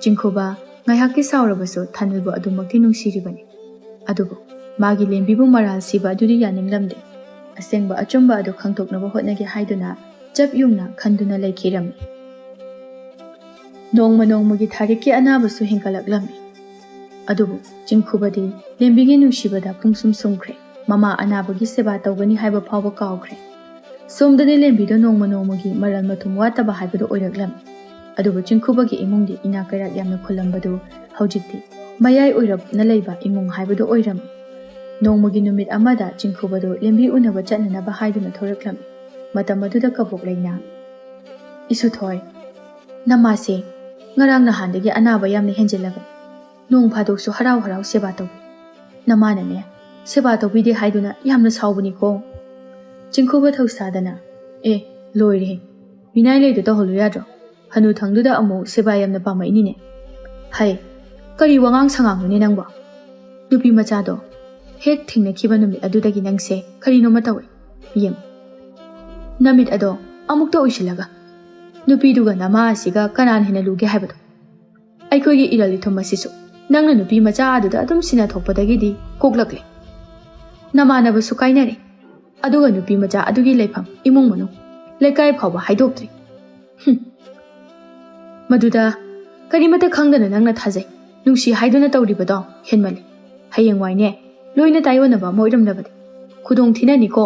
ꯆꯤꯡꯈꯨꯕ ꯉꯥꯏꯍꯥꯛꯀꯤ ꯁꯥꯎꯔꯕꯁꯨ ꯊꯥꯅꯤꯜꯕꯨ ꯑꯗꯨꯃꯛꯇꯤ ꯅꯨꯡꯁꯤꯔꯤꯕꯅꯤ꯫ ꯑꯗꯨꯕꯨ ꯃꯥꯒꯤ ꯂꯦꯝꯕꯤꯕꯨ ꯃꯔꯥꯜ ꯁꯤꯕ ꯑꯗꯨꯗꯤ ꯌꯥꯅꯤꯡꯂꯝꯗꯦ꯫ ꯑꯁꯦꯡꯕ ꯑꯆꯨꯝꯕ ꯑꯗꯨ ꯈꯪꯗꯣꯛꯅꯕ ꯍꯣꯠꯅꯒꯦ ꯍꯥꯏꯗꯨꯅ ꯆꯞ ꯌꯨꯡꯅ ꯈꯟꯗꯨꯅ ꯂꯩꯈꯤꯔꯝꯃꯤ꯫ ꯅꯣꯡꯃ ꯅꯣꯡꯃꯒꯤ ꯊꯥꯔꯤꯛꯀꯤ ꯑꯅꯥꯕꯁꯨ ꯍꯦꯟꯒꯠꯂꯛꯂꯝꯃꯤ꯫ ꯑꯗꯨꯕꯨ ꯆꯤꯡꯈꯨꯕꯗꯤ ꯂꯦꯝꯕꯤꯒꯤ ꯅꯨꯡꯁꯤꯕꯗ ꯄꯨꯡꯁꯨꯝ ꯁꯨꯝꯈ꯭ꯔꯦ꯫ ꯃꯃꯥ ꯑꯅꯥꯕꯒꯤ ꯁꯦꯕꯥ ꯇꯧꯒꯅꯤ ꯍꯥꯏꯕ ꯐꯥꯎꯕ ꯀꯥꯎꯈ꯭ꯔꯦ꯫ ꯁꯣꯝꯗꯗꯤ ꯂꯦꯝꯕꯤꯗ ꯅꯣꯡꯃ ꯅꯣꯡꯃꯒꯤ ꯃꯔꯜ ꯃꯊꯨꯝ ꯋꯥꯠꯇꯕ ꯍꯥꯏꯕꯗꯨ ꯑꯣꯏꯔꯛꯂꯝꯃꯤ꯫ ꯑꯗꯨꯕꯨ ꯆꯤꯡꯈꯨꯕꯒꯤ ꯏꯃꯨꯡꯗꯤ ꯏꯅꯥꯛ ꯀꯩꯔꯥꯛ ꯌꯥꯝꯅ ꯈꯨꯜꯂꯝꯕꯗꯨ ꯍꯧꯖꯤꯛꯇꯤ ꯃꯌꯥꯏ ꯑꯣꯏꯔꯞꯅ ꯂꯩꯕ ꯏꯃꯨꯡ ꯍꯥꯏꯕꯗꯨ ꯑꯣꯏꯔꯝꯃꯤ꯫ ꯅꯣꯡꯃꯒꯤ ꯅꯨꯃꯤꯠ ꯑꯃꯗ ꯆꯤꯡꯈꯨꯕꯗꯨ ꯂꯦꯝꯕꯤ ꯎꯅꯕ ꯆꯠꯅꯅꯕ ꯍꯥꯏꯗꯨꯅ ꯊꯣꯔꯛꯂꯝꯃꯤ꯫ ꯃꯇꯝ ꯑꯗꯨꯗ ꯀꯕꯣꯛꯂꯩꯅ, "ꯏꯁꯨꯊꯣꯏ, ꯅꯃꯥꯁꯦ ꯉꯔꯥꯡ ꯅꯍꯥꯟꯗꯒꯤ ꯑꯅꯥꯕ ꯌꯥꯝꯅ ꯍꯦꯟꯖꯤꯜꯂꯕꯅꯤ꯫ ꯅꯣꯡ ꯐꯥꯗꯣꯛꯁꯨ ꯍꯔꯥꯎ ꯍꯔꯥꯎ ꯁꯦꯕꯥ ꯇꯧꯕꯤ꯫ ꯅꯃꯥꯅꯅꯦ, ꯁꯦꯕꯥ ꯇꯧꯕꯤꯗꯦ ꯍꯥꯏꯗꯨꯅ ꯌꯥꯝꯅ ꯁꯥꯎꯕꯅꯤꯀꯣ"꯫ ꯆꯤꯡꯈꯨꯕ ꯊꯧꯁꯥꯗꯅ, "ꯑꯦ, ꯂꯣꯏꯔꯦꯍꯦ꯫ ꯃꯤꯅꯥꯏ ꯂꯩꯗ ꯇꯧꯍꯜꯂꯨ ꯌꯥꯗ꯭ꯔꯣ? ꯍꯅꯨꯊꯪꯗꯨꯗ ꯑꯃꯨꯛ ꯁꯦꯕꯥ ꯌꯥꯝꯅ ꯄꯥꯝꯃꯛꯏꯅꯤꯅꯦ꯫ ꯍꯩ, ꯀꯔꯤ ꯋꯥꯉꯥꯡ ꯁꯉꯥꯡꯅꯣꯅꯦ ꯅꯪꯕꯣ?" ꯅꯨꯄꯤ ꯃꯆꯥꯗꯣ ꯍꯦꯛ ꯊꯦꯡꯅꯈꯤꯕ ꯅꯨꯃꯤꯠ ꯑꯗꯨꯗꯒꯤ ꯅꯪꯁꯦ ꯀꯔꯤꯅꯣꯃ ꯇꯧꯏ꯫ ꯌꯦꯡꯉꯨ, ꯅꯃꯤꯠ ꯑꯗꯣ ꯑꯃꯨꯛꯇ ꯎꯏꯁꯤꯜꯂꯒ, ꯅꯨꯄꯤꯗꯨꯒ ꯅꯃꯥ ꯑꯁꯤꯒ ꯀꯅꯥꯅ ꯍꯦꯟꯅ ꯂꯨꯒꯦ ꯍꯥꯏꯕꯗꯣ꯫ ꯑꯩꯈꯣꯏꯒꯤ ꯏꯔꯜ ꯏꯊꯨꯝ ꯑꯁꯤꯁꯨ ꯅꯪꯅ ꯅꯨꯄꯤ ꯃꯆꯥ ꯑꯗꯨꯗ ꯑꯗꯨꯝ ꯁꯤꯟꯅꯊꯣꯛꯄꯗꯒꯤꯗꯤ ꯀꯣꯛꯂꯛꯂꯦ꯫ ꯅꯃꯥꯟꯅꯕꯁꯨ ꯀꯥꯏꯅꯔꯦ, ꯑꯗꯨꯒ ꯅꯨꯄꯤ ꯃꯆꯥ ꯑꯗꯨꯒꯤ ꯂꯩꯐꯝ, ꯏꯃꯨꯡ ꯃꯅꯨꯡ, ꯂꯩꯀꯥꯏ ꯐꯥꯎꯕ ꯍꯥꯏꯗꯣꯛꯇ꯭ꯔꯤ꯫ ꯍꯨꯝ꯫ ꯃꯗꯨꯗ ꯀꯔꯤꯃꯠꯇ ꯈꯪꯗꯅ ꯅꯪꯅ ꯊꯥꯖꯩ, ꯅꯨꯡꯁꯤ ꯍꯥꯏꯗꯨꯅ ꯇꯧꯔꯤꯕꯗꯣ ꯍꯦꯟꯃꯜꯂꯤ꯫ ꯍꯌꯦꯡꯋꯥꯏꯅꯦ, ꯂꯣꯏꯅ ꯇꯥꯏꯑꯣꯟꯅꯕ ꯑꯃ ꯑꯣꯏꯔꯝꯂꯕꯗꯤ ꯈꯨꯗꯣꯡ ꯊꯤꯅꯅꯤꯀꯣ꯫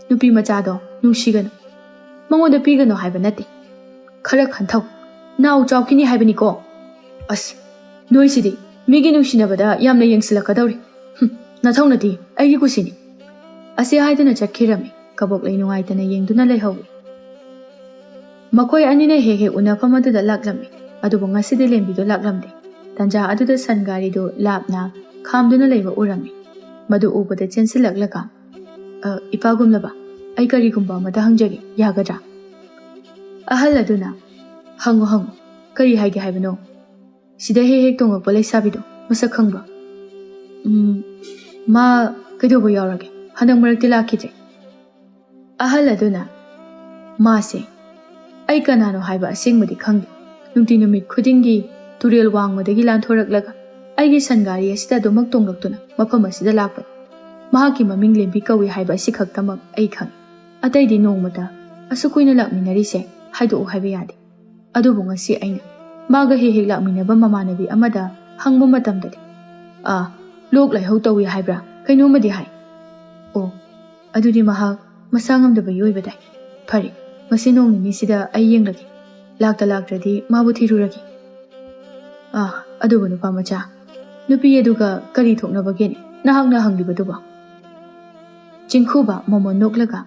ꯅꯨꯄꯤ ꯃꯆꯥꯗꯣ ꯅꯨꯡꯁꯤꯒꯅꯨ, ꯃꯉꯣꯟꯗ ꯄꯤꯒꯅꯨ ꯍꯥꯏꯕ ꯅꯠꯇꯦ꯫ ꯈꯔ ꯈꯟꯊꯧ, ꯅꯥꯎ ꯆꯥꯎꯈꯤꯅꯤ ꯍꯥꯏꯕꯅꯤꯀꯣ꯫ ꯑꯁ, ꯅꯣꯏꯁꯤꯗꯤ ꯃꯤꯒꯤ ꯅꯨꯡꯁꯤꯅꯕꯗ ꯌꯥꯝꯅ ꯌꯦꯡꯁꯤꯜꯂꯛꯀꯗꯧꯔꯤ꯫ ꯍꯨꯝ, ꯅꯊꯧꯅꯗꯤ ꯑꯩꯒꯤ ꯀꯨꯁꯤꯅꯤ꯫ ꯑꯁꯤ ꯍꯥꯏꯗꯨꯅ ꯆꯠꯈꯤꯔꯝꯃꯤ ꯀꯕꯣꯛꯂꯩ ꯅꯨꯡꯉꯥꯏꯇꯅ ꯌꯦꯡꯗꯨꯅ ꯂꯩꯍꯧꯏ꯫ ꯃꯈꯣꯏ ꯑꯅꯤꯅ ꯍꯦꯛ ꯍꯦꯛ ꯎꯅꯐꯝ ꯑꯗꯨꯗ ꯂꯥꯛꯂꯝꯃꯤ, ꯑꯗꯨꯕꯨ ꯉꯁꯤꯗꯤ ꯂꯦꯝꯕꯤꯗꯨ ꯂꯥꯛꯂꯝꯗꯦ꯫ ꯇꯟꯖꯥ ꯑꯗꯨꯗ ꯁꯟ ꯒꯥꯔꯤꯗꯨ ꯂꯥꯞꯅ ꯈꯥꯝꯗꯨꯅ ꯂꯩꯕ ꯎꯔꯝꯃꯤ꯫ ꯃꯗꯨ ꯎꯕꯗ ꯆꯦꯟꯁꯤꯜꯂꯛꯂꯒ, "ꯑ, ꯏꯄꯥ ꯒꯨꯝꯂꯕ, ꯑꯩ ꯀꯔꯤꯒꯨꯝꯕ ꯑꯃꯇ ꯍꯪꯖꯒꯦ, ꯌꯥꯒꯗ꯭ꯔꯥ?" ꯑꯍꯜ ꯑꯗꯨꯅ, "ꯍꯪꯉꯨ, ꯍꯪꯉꯨ, ꯀꯔꯤ ꯍꯥꯏꯒꯦ ꯍꯥꯏꯕꯅꯣ?" "ꯁꯤꯗ ꯍꯦꯛ ꯍꯦꯛ ꯇꯣꯡꯉꯛꯄ ꯂꯩꯁꯥꯕꯤꯗꯣ ꯃꯁꯛ ꯈꯪꯕ꯭ꯔꯣ?" "ꯎꯝ, ꯃꯥ ꯀꯩꯗꯧꯕ ꯌꯥꯎꯔꯒꯦ? ꯍꯟꯗꯛ ꯃꯔꯛꯇꯤ ꯂꯥꯛꯈꯤꯗ꯭ꯔꯦ?" ꯑꯍꯜ ꯑꯗꯨꯅ, "ꯃꯥꯁꯦ ꯑꯩ ꯀꯅꯥꯅꯣ ꯍꯥꯏꯕ ꯑꯁꯦꯡꯕꯗꯤ ꯈꯪꯗꯦ꯫ ꯅꯨꯡꯇꯤ ꯅꯨꯃꯤꯠ ꯈꯨꯗꯤꯡꯒꯤ ꯇꯨꯔꯦꯜ ꯋꯥꯡꯃꯗꯒꯤ ꯂꯥꯟꯊꯣꯔꯛꯂꯒ ꯑꯩꯒꯤ ꯁꯟ ꯒꯥꯔꯤ ꯑꯁꯤꯗ ꯑꯗꯨꯃꯛ ꯇꯣꯡꯂꯛꯇꯨꯅ ꯃꯐꯝ ꯑꯁꯤꯗ ꯂꯥꯛꯄꯅꯤ꯫ ꯃꯍꯥꯛꯀꯤ ꯃꯃꯤꯡ ꯂꯦꯝꯕꯤ ꯀꯧꯏ ꯍꯥꯏꯕ ꯑꯁꯤꯈꯛꯇꯃꯛ ꯑꯩ ꯈꯪꯏ꯫ ꯑꯇꯩꯗꯤ ꯅꯣꯡꯃꯇ ꯑꯁꯨꯛ ꯀꯨꯏꯅ ꯂꯥꯛꯃꯤꯟꯅꯔꯤꯁꯦ ꯍꯥꯏꯗꯣꯛꯎ ꯍꯥꯏꯕ ꯌꯥꯗꯦ꯫ ꯑꯗꯨꯕꯨ ꯉꯁꯤ ꯑꯩꯅ ꯃꯥꯒ ꯍꯦꯛ ꯍꯦꯛ ꯂꯥꯛꯃꯤꯟꯅꯕ ꯃꯃꯥꯟꯅꯕꯤ ꯑꯃꯗ ꯍꯪꯕ ꯃꯇꯝꯗꯗꯤ, ꯑꯥ, ꯂꯣꯛ ꯂꯥꯏꯍꯧ ꯇꯧꯏ ꯍꯥꯏꯕ꯭ꯔꯥ ꯀꯩꯅꯣꯝꯃꯗꯤ ꯍꯥꯏ꯫ ꯑꯣ, ꯑꯗꯨꯗꯤ ꯃꯍꯥꯛ ꯃꯁꯥ ꯉꯝꯗꯕꯒꯤ ꯑꯣꯏꯕ ꯇꯥꯏ꯫ ꯐꯔꯦ, ꯉꯁꯤ ꯅꯣꯡ ꯅꯤꯅꯤꯁꯤꯗ ꯑꯩ ꯌꯦꯡꯂꯒꯦ꯫ ꯂꯥꯛꯇ ꯂꯥꯛꯇ꯭ꯔꯗꯤ ꯃꯥꯕꯨ ꯊꯤꯔꯨꯔꯒꯦ꯫ ꯑꯥ, ꯑꯗꯨꯕꯨ ꯅꯨꯄꯥ ꯃꯆꯥ, ꯅꯨꯄꯤ ꯑꯗꯨꯒ ꯀꯔꯤ ꯊꯣꯛꯅꯕꯒꯦꯅꯦ ꯅꯍꯥꯛꯅ ꯍꯪꯂꯤꯕꯗꯨꯕꯣ?" ꯆꯤꯡꯈꯨꯕ ꯃꯣꯃꯣꯟ ꯅꯣꯛꯂꯒ,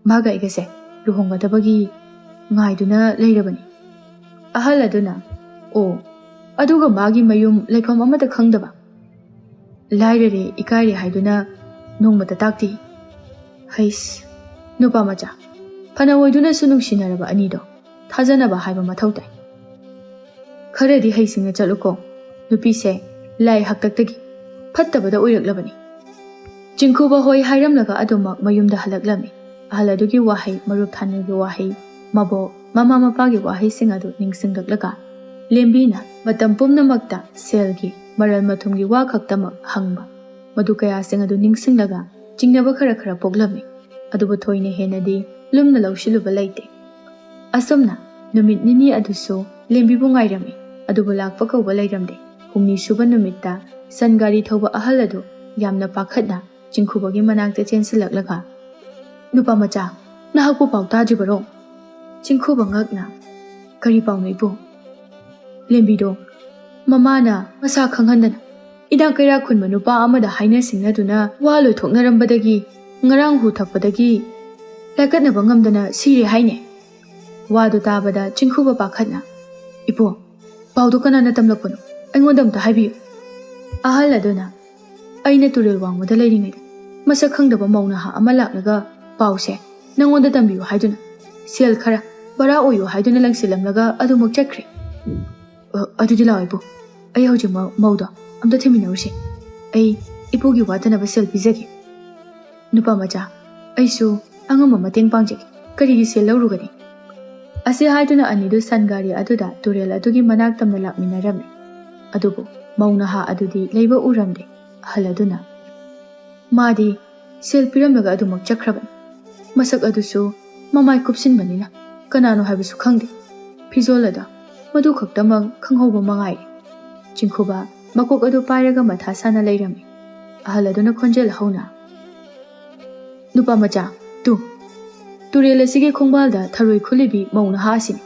"ꯃꯥꯒ ꯑꯩꯒꯁꯦ ꯂꯨꯍꯣꯡꯒꯗꯕꯒꯤ ꯉꯥꯏꯗꯨꯅ ꯂꯩꯔꯕꯅꯤ꯫" ꯑꯍꯜ ꯑꯗꯨꯅ, "ꯑꯣ, ꯑꯗꯨꯒ ꯃꯥꯒꯤ ꯃꯌꯨꯝ ꯂꯩꯐꯝ ꯑꯃꯠꯇ ꯈꯪꯗꯕ? ꯂꯥꯏꯔꯔꯦ, ꯏꯀꯥꯏꯔꯦ ꯍꯥꯏꯗꯨꯅ ꯅꯣꯡꯃꯇ ꯇꯥꯛꯇꯦ꯫" ꯍꯩꯁ, ꯅꯨꯄꯥ ꯃꯆꯥ, ꯐꯅ ꯑꯣꯏꯗꯨꯅꯁꯨ ꯅꯨꯡꯁꯤꯅꯔꯕ ꯑꯅꯤꯗꯣ ꯊꯥꯖꯅꯕ ꯍꯥꯏꯕ ꯃꯊꯧ ꯇꯥꯏ꯫ ꯈꯔꯗꯤ ꯍꯩꯁꯤꯡꯅ ꯆꯠꯂꯨꯀꯣ꯫ ꯅꯨꯄꯤꯁꯦ ꯂꯥꯏ ꯍꯥꯛꯇꯛꯇꯒꯤ ꯐꯠꯇꯕꯗ ꯑꯣꯏꯔꯛꯂꯕꯅꯤ꯫ ꯆꯤꯡꯈꯨꯕ ꯍꯣꯏ ꯍꯥꯏꯔꯝꯂꯒ ꯑꯗꯨꯃꯛ ꯃꯌꯨꯝꯗ ꯍꯜꯂꯛꯂꯝꯃꯤ꯫ ꯑꯍꯜ ꯑꯗꯨꯒꯤ ꯋꯥꯍꯩ, ꯃꯔꯨꯞ ꯊꯥꯅꯤꯜꯒꯤ ꯋꯥꯍꯩ, ꯃꯕꯣꯛ, ꯃꯃꯥ ꯃꯄꯥꯒꯤ ꯋꯥꯍꯩꯁꯤꯡ ꯑꯗꯨ ꯅꯤꯡꯁꯤꯡꯂꯛꯂꯒ ꯂꯦꯝꯕꯤꯅ ꯃꯇꯝ ꯄꯨꯝꯅꯃꯛꯇ ꯁꯦꯜꯒꯤ, ꯃꯔꯜ ꯃꯊꯨꯝꯒꯤ ꯋꯥ ꯈꯛꯇꯃꯛ ꯍꯪꯕ, ꯃꯗꯨ ꯀꯌꯥꯁꯤꯡ ꯑꯗꯨ ꯅꯤꯡꯁꯤꯡꯂꯒ ꯆꯤꯡꯅꯕ ꯈꯔ ꯈꯔ ꯄꯣꯛꯂꯝꯃꯤ꯫ ꯑꯗꯨꯕꯨ ꯊꯣꯏꯅ ꯍꯦꯟꯅꯗꯤ ꯂꯨꯝꯅ ꯂꯧꯁꯤꯜꯂꯨꯕ ꯂꯩꯇꯦ꯫ ꯑꯁꯨꯝꯅ ꯅꯨꯃꯤꯠ ꯅꯤꯅꯤ ꯑꯗꯨꯁꯨ ꯂꯦꯝꯕꯤꯕꯨ ꯉꯥꯏꯔꯝꯃꯤ, ꯑꯗꯨꯕꯨ ꯂꯥꯛꯄ ꯀꯧꯕ ꯂꯩꯔꯝꯗꯦ꯫ ꯍꯨꯝꯅꯤ ꯁꯨꯕ ꯅꯨꯃꯤꯠꯇ ꯁꯟ ꯒꯥꯔꯤ ꯊꯧꯕ ꯑꯍꯜ ꯑꯗꯨ ꯌꯥꯝꯅ ꯄꯥꯈꯠꯅ ꯆꯤꯡꯈꯨꯕꯒꯤ ꯃꯅꯥꯛꯇ ꯆꯦꯟꯁꯤꯜꯂꯛꯂꯒ, "ꯅꯨꯄꯥ ꯃꯆꯥ, ꯅꯍꯥꯛꯄꯨ ꯄꯥꯎ ꯇꯥꯗ꯭ꯔꯤꯕꯔꯣ?" ꯆꯤꯡꯈꯨꯕ ꯉꯛꯅ, "ꯀꯔꯤ ꯄꯥꯎꯅꯣ ꯏꯕꯨꯡ?" "ꯂꯦꯝꯕꯤꯗꯣ ꯃꯃꯥꯅ ꯃꯁꯥ ꯈꯪꯍꯟꯗꯅ ꯏꯅꯥꯛ ꯀꯩꯔꯥꯛ ꯈꯨꯟꯕ ꯅꯨꯄꯥ ꯑꯃꯗ ꯍꯥꯏꯅ ꯁꯤꯡꯅꯗꯨꯅ ꯋꯥ ꯂꯣꯏꯊꯣꯛꯅꯔꯝꯕꯗꯒꯤ ꯉꯔꯥꯡ ꯍꯨ ꯊꯛꯄꯗꯒꯤ ꯂꯥꯏꯀꯠꯅꯕ ꯉꯝꯗꯅ ꯁꯤꯔꯦ ꯍꯥꯏꯅꯦ꯫" ꯋꯥꯗꯨ ꯇꯥꯕꯗ ꯆꯤꯡꯈꯨꯕ ꯄꯥꯈꯠꯅ, "ꯏꯄꯨ, ꯄꯥꯎꯗꯨ ꯀꯅꯥꯅ ꯇꯝꯂꯛꯄꯅꯣ? ꯑꯩꯉꯣꯟꯗ ꯑꯝꯇ ꯍꯥꯏꯕꯤꯌꯨ꯫" ꯑꯍꯜ ꯑꯗꯨꯅ, "ꯑꯩꯅ ꯇꯨꯔꯦꯜ ꯋꯥꯡꯃꯗ ꯂꯩꯔꯤꯉꯩꯗ ꯃꯁꯛ ꯈꯪꯗꯕ ꯃꯧ ꯅꯍꯥ ꯑꯃ ꯂꯥꯛꯂꯒ ꯄꯥꯎꯁꯦ ꯅꯪꯉꯣꯟꯗ ꯇꯝꯕꯤꯌꯨ ꯍꯥꯏꯗꯨꯅ, ꯁꯦꯜ ꯈꯔ ꯚꯔꯥ ꯑꯣꯏꯌꯨ ꯍꯥꯏꯗꯨꯅ ꯂꯪꯁꯤꯜꯂꯝꯂꯒ ꯑꯗꯨꯃꯛ ꯆꯠꯈ꯭ꯔꯦ꯫" "ꯑ, ꯑꯗꯨꯗꯤ ꯂꯥꯛꯑꯣ ꯏꯄꯨ, ꯑꯩ ꯍꯧꯖꯤꯛꯃꯛ ꯃꯧꯗꯣ ꯑꯝꯇ ꯊꯤꯃꯤꯟꯅꯔꯨꯁꯦ꯫ ꯑꯩ ꯏꯄꯨꯒꯤ ꯋꯥꯇꯅꯕ ꯁꯦꯜ ꯄꯤꯖꯒꯦ꯫" "ꯅꯨꯄꯥ ꯃꯆꯥ, ꯑꯩꯁꯨ ꯑꯉꯝꯕ ꯃꯇꯦꯡ ꯄꯥꯡꯖꯒꯦ꯫ ꯀꯔꯤꯒꯤ ꯁꯦꯜ ꯂꯧꯔꯨꯒꯅꯤ?" ꯑꯁꯤ ꯍꯥꯏꯗꯨꯅ ꯑꯅꯤꯗꯨ ꯁꯟ ꯒꯥꯔꯤ ꯑꯗꯨꯗ ꯇꯨꯔꯦꯜ ꯑꯗꯨꯒꯤ ꯃꯅꯥꯛ ꯇꯝꯅ ꯂꯥꯛꯃꯤꯟꯅꯔꯝꯃꯤ꯫ ꯑꯗꯨꯕꯨ ꯃꯧ ꯅꯍꯥ ꯑꯗꯨꯗꯤ ꯂꯩꯕ ꯎꯔꯝꯗꯦ꯫ ꯑꯍꯜ ꯑꯗꯨꯅ, "ꯃꯥꯗꯤ ꯁꯦꯜ ꯄꯤꯔꯝꯂꯒ ꯑꯗꯨꯃꯛ ꯆꯠꯈ꯭ꯔꯕꯅꯤ꯫ ꯃꯁꯛ ꯑꯗꯨꯁꯨ ꯃꯃꯥꯏ ꯀꯨꯞꯁꯤꯟꯕꯅꯤꯅ ꯀꯅꯥꯅꯣ ꯍꯥꯏꯕꯁꯨ ꯈꯪꯗꯦ꯫ ꯐꯤꯖꯣꯜ ꯑꯗꯣ ꯃꯗꯨ ꯈꯛꯇꯃꯛ ꯈꯪꯍꯧꯕ ꯃꯉꯥꯏꯔꯦ꯫" ꯆꯤꯡꯈꯨꯕ ꯃꯀꯣꯛ ꯑꯗꯨ ꯄꯥꯏꯔꯒ ꯃꯊꯥ ꯁꯥꯅ ꯂꯩꯔꯝꯃꯤ꯫ ꯑꯍꯜ ꯑꯗꯨꯅ ꯈꯣꯟꯖꯦꯜ ꯍꯧꯅ, "ꯅꯨꯄꯥ ꯃꯆꯥ, ꯇꯨ, ꯇꯨꯔꯦꯜ ꯑꯁꯤꯒꯤ ꯈꯣꯡꯕꯥꯜꯗ ꯊꯔꯣꯏ ꯈꯨꯜꯂꯤꯕꯤ ꯃꯧ ꯅꯍꯥ ꯑꯁꯤꯅꯤ꯫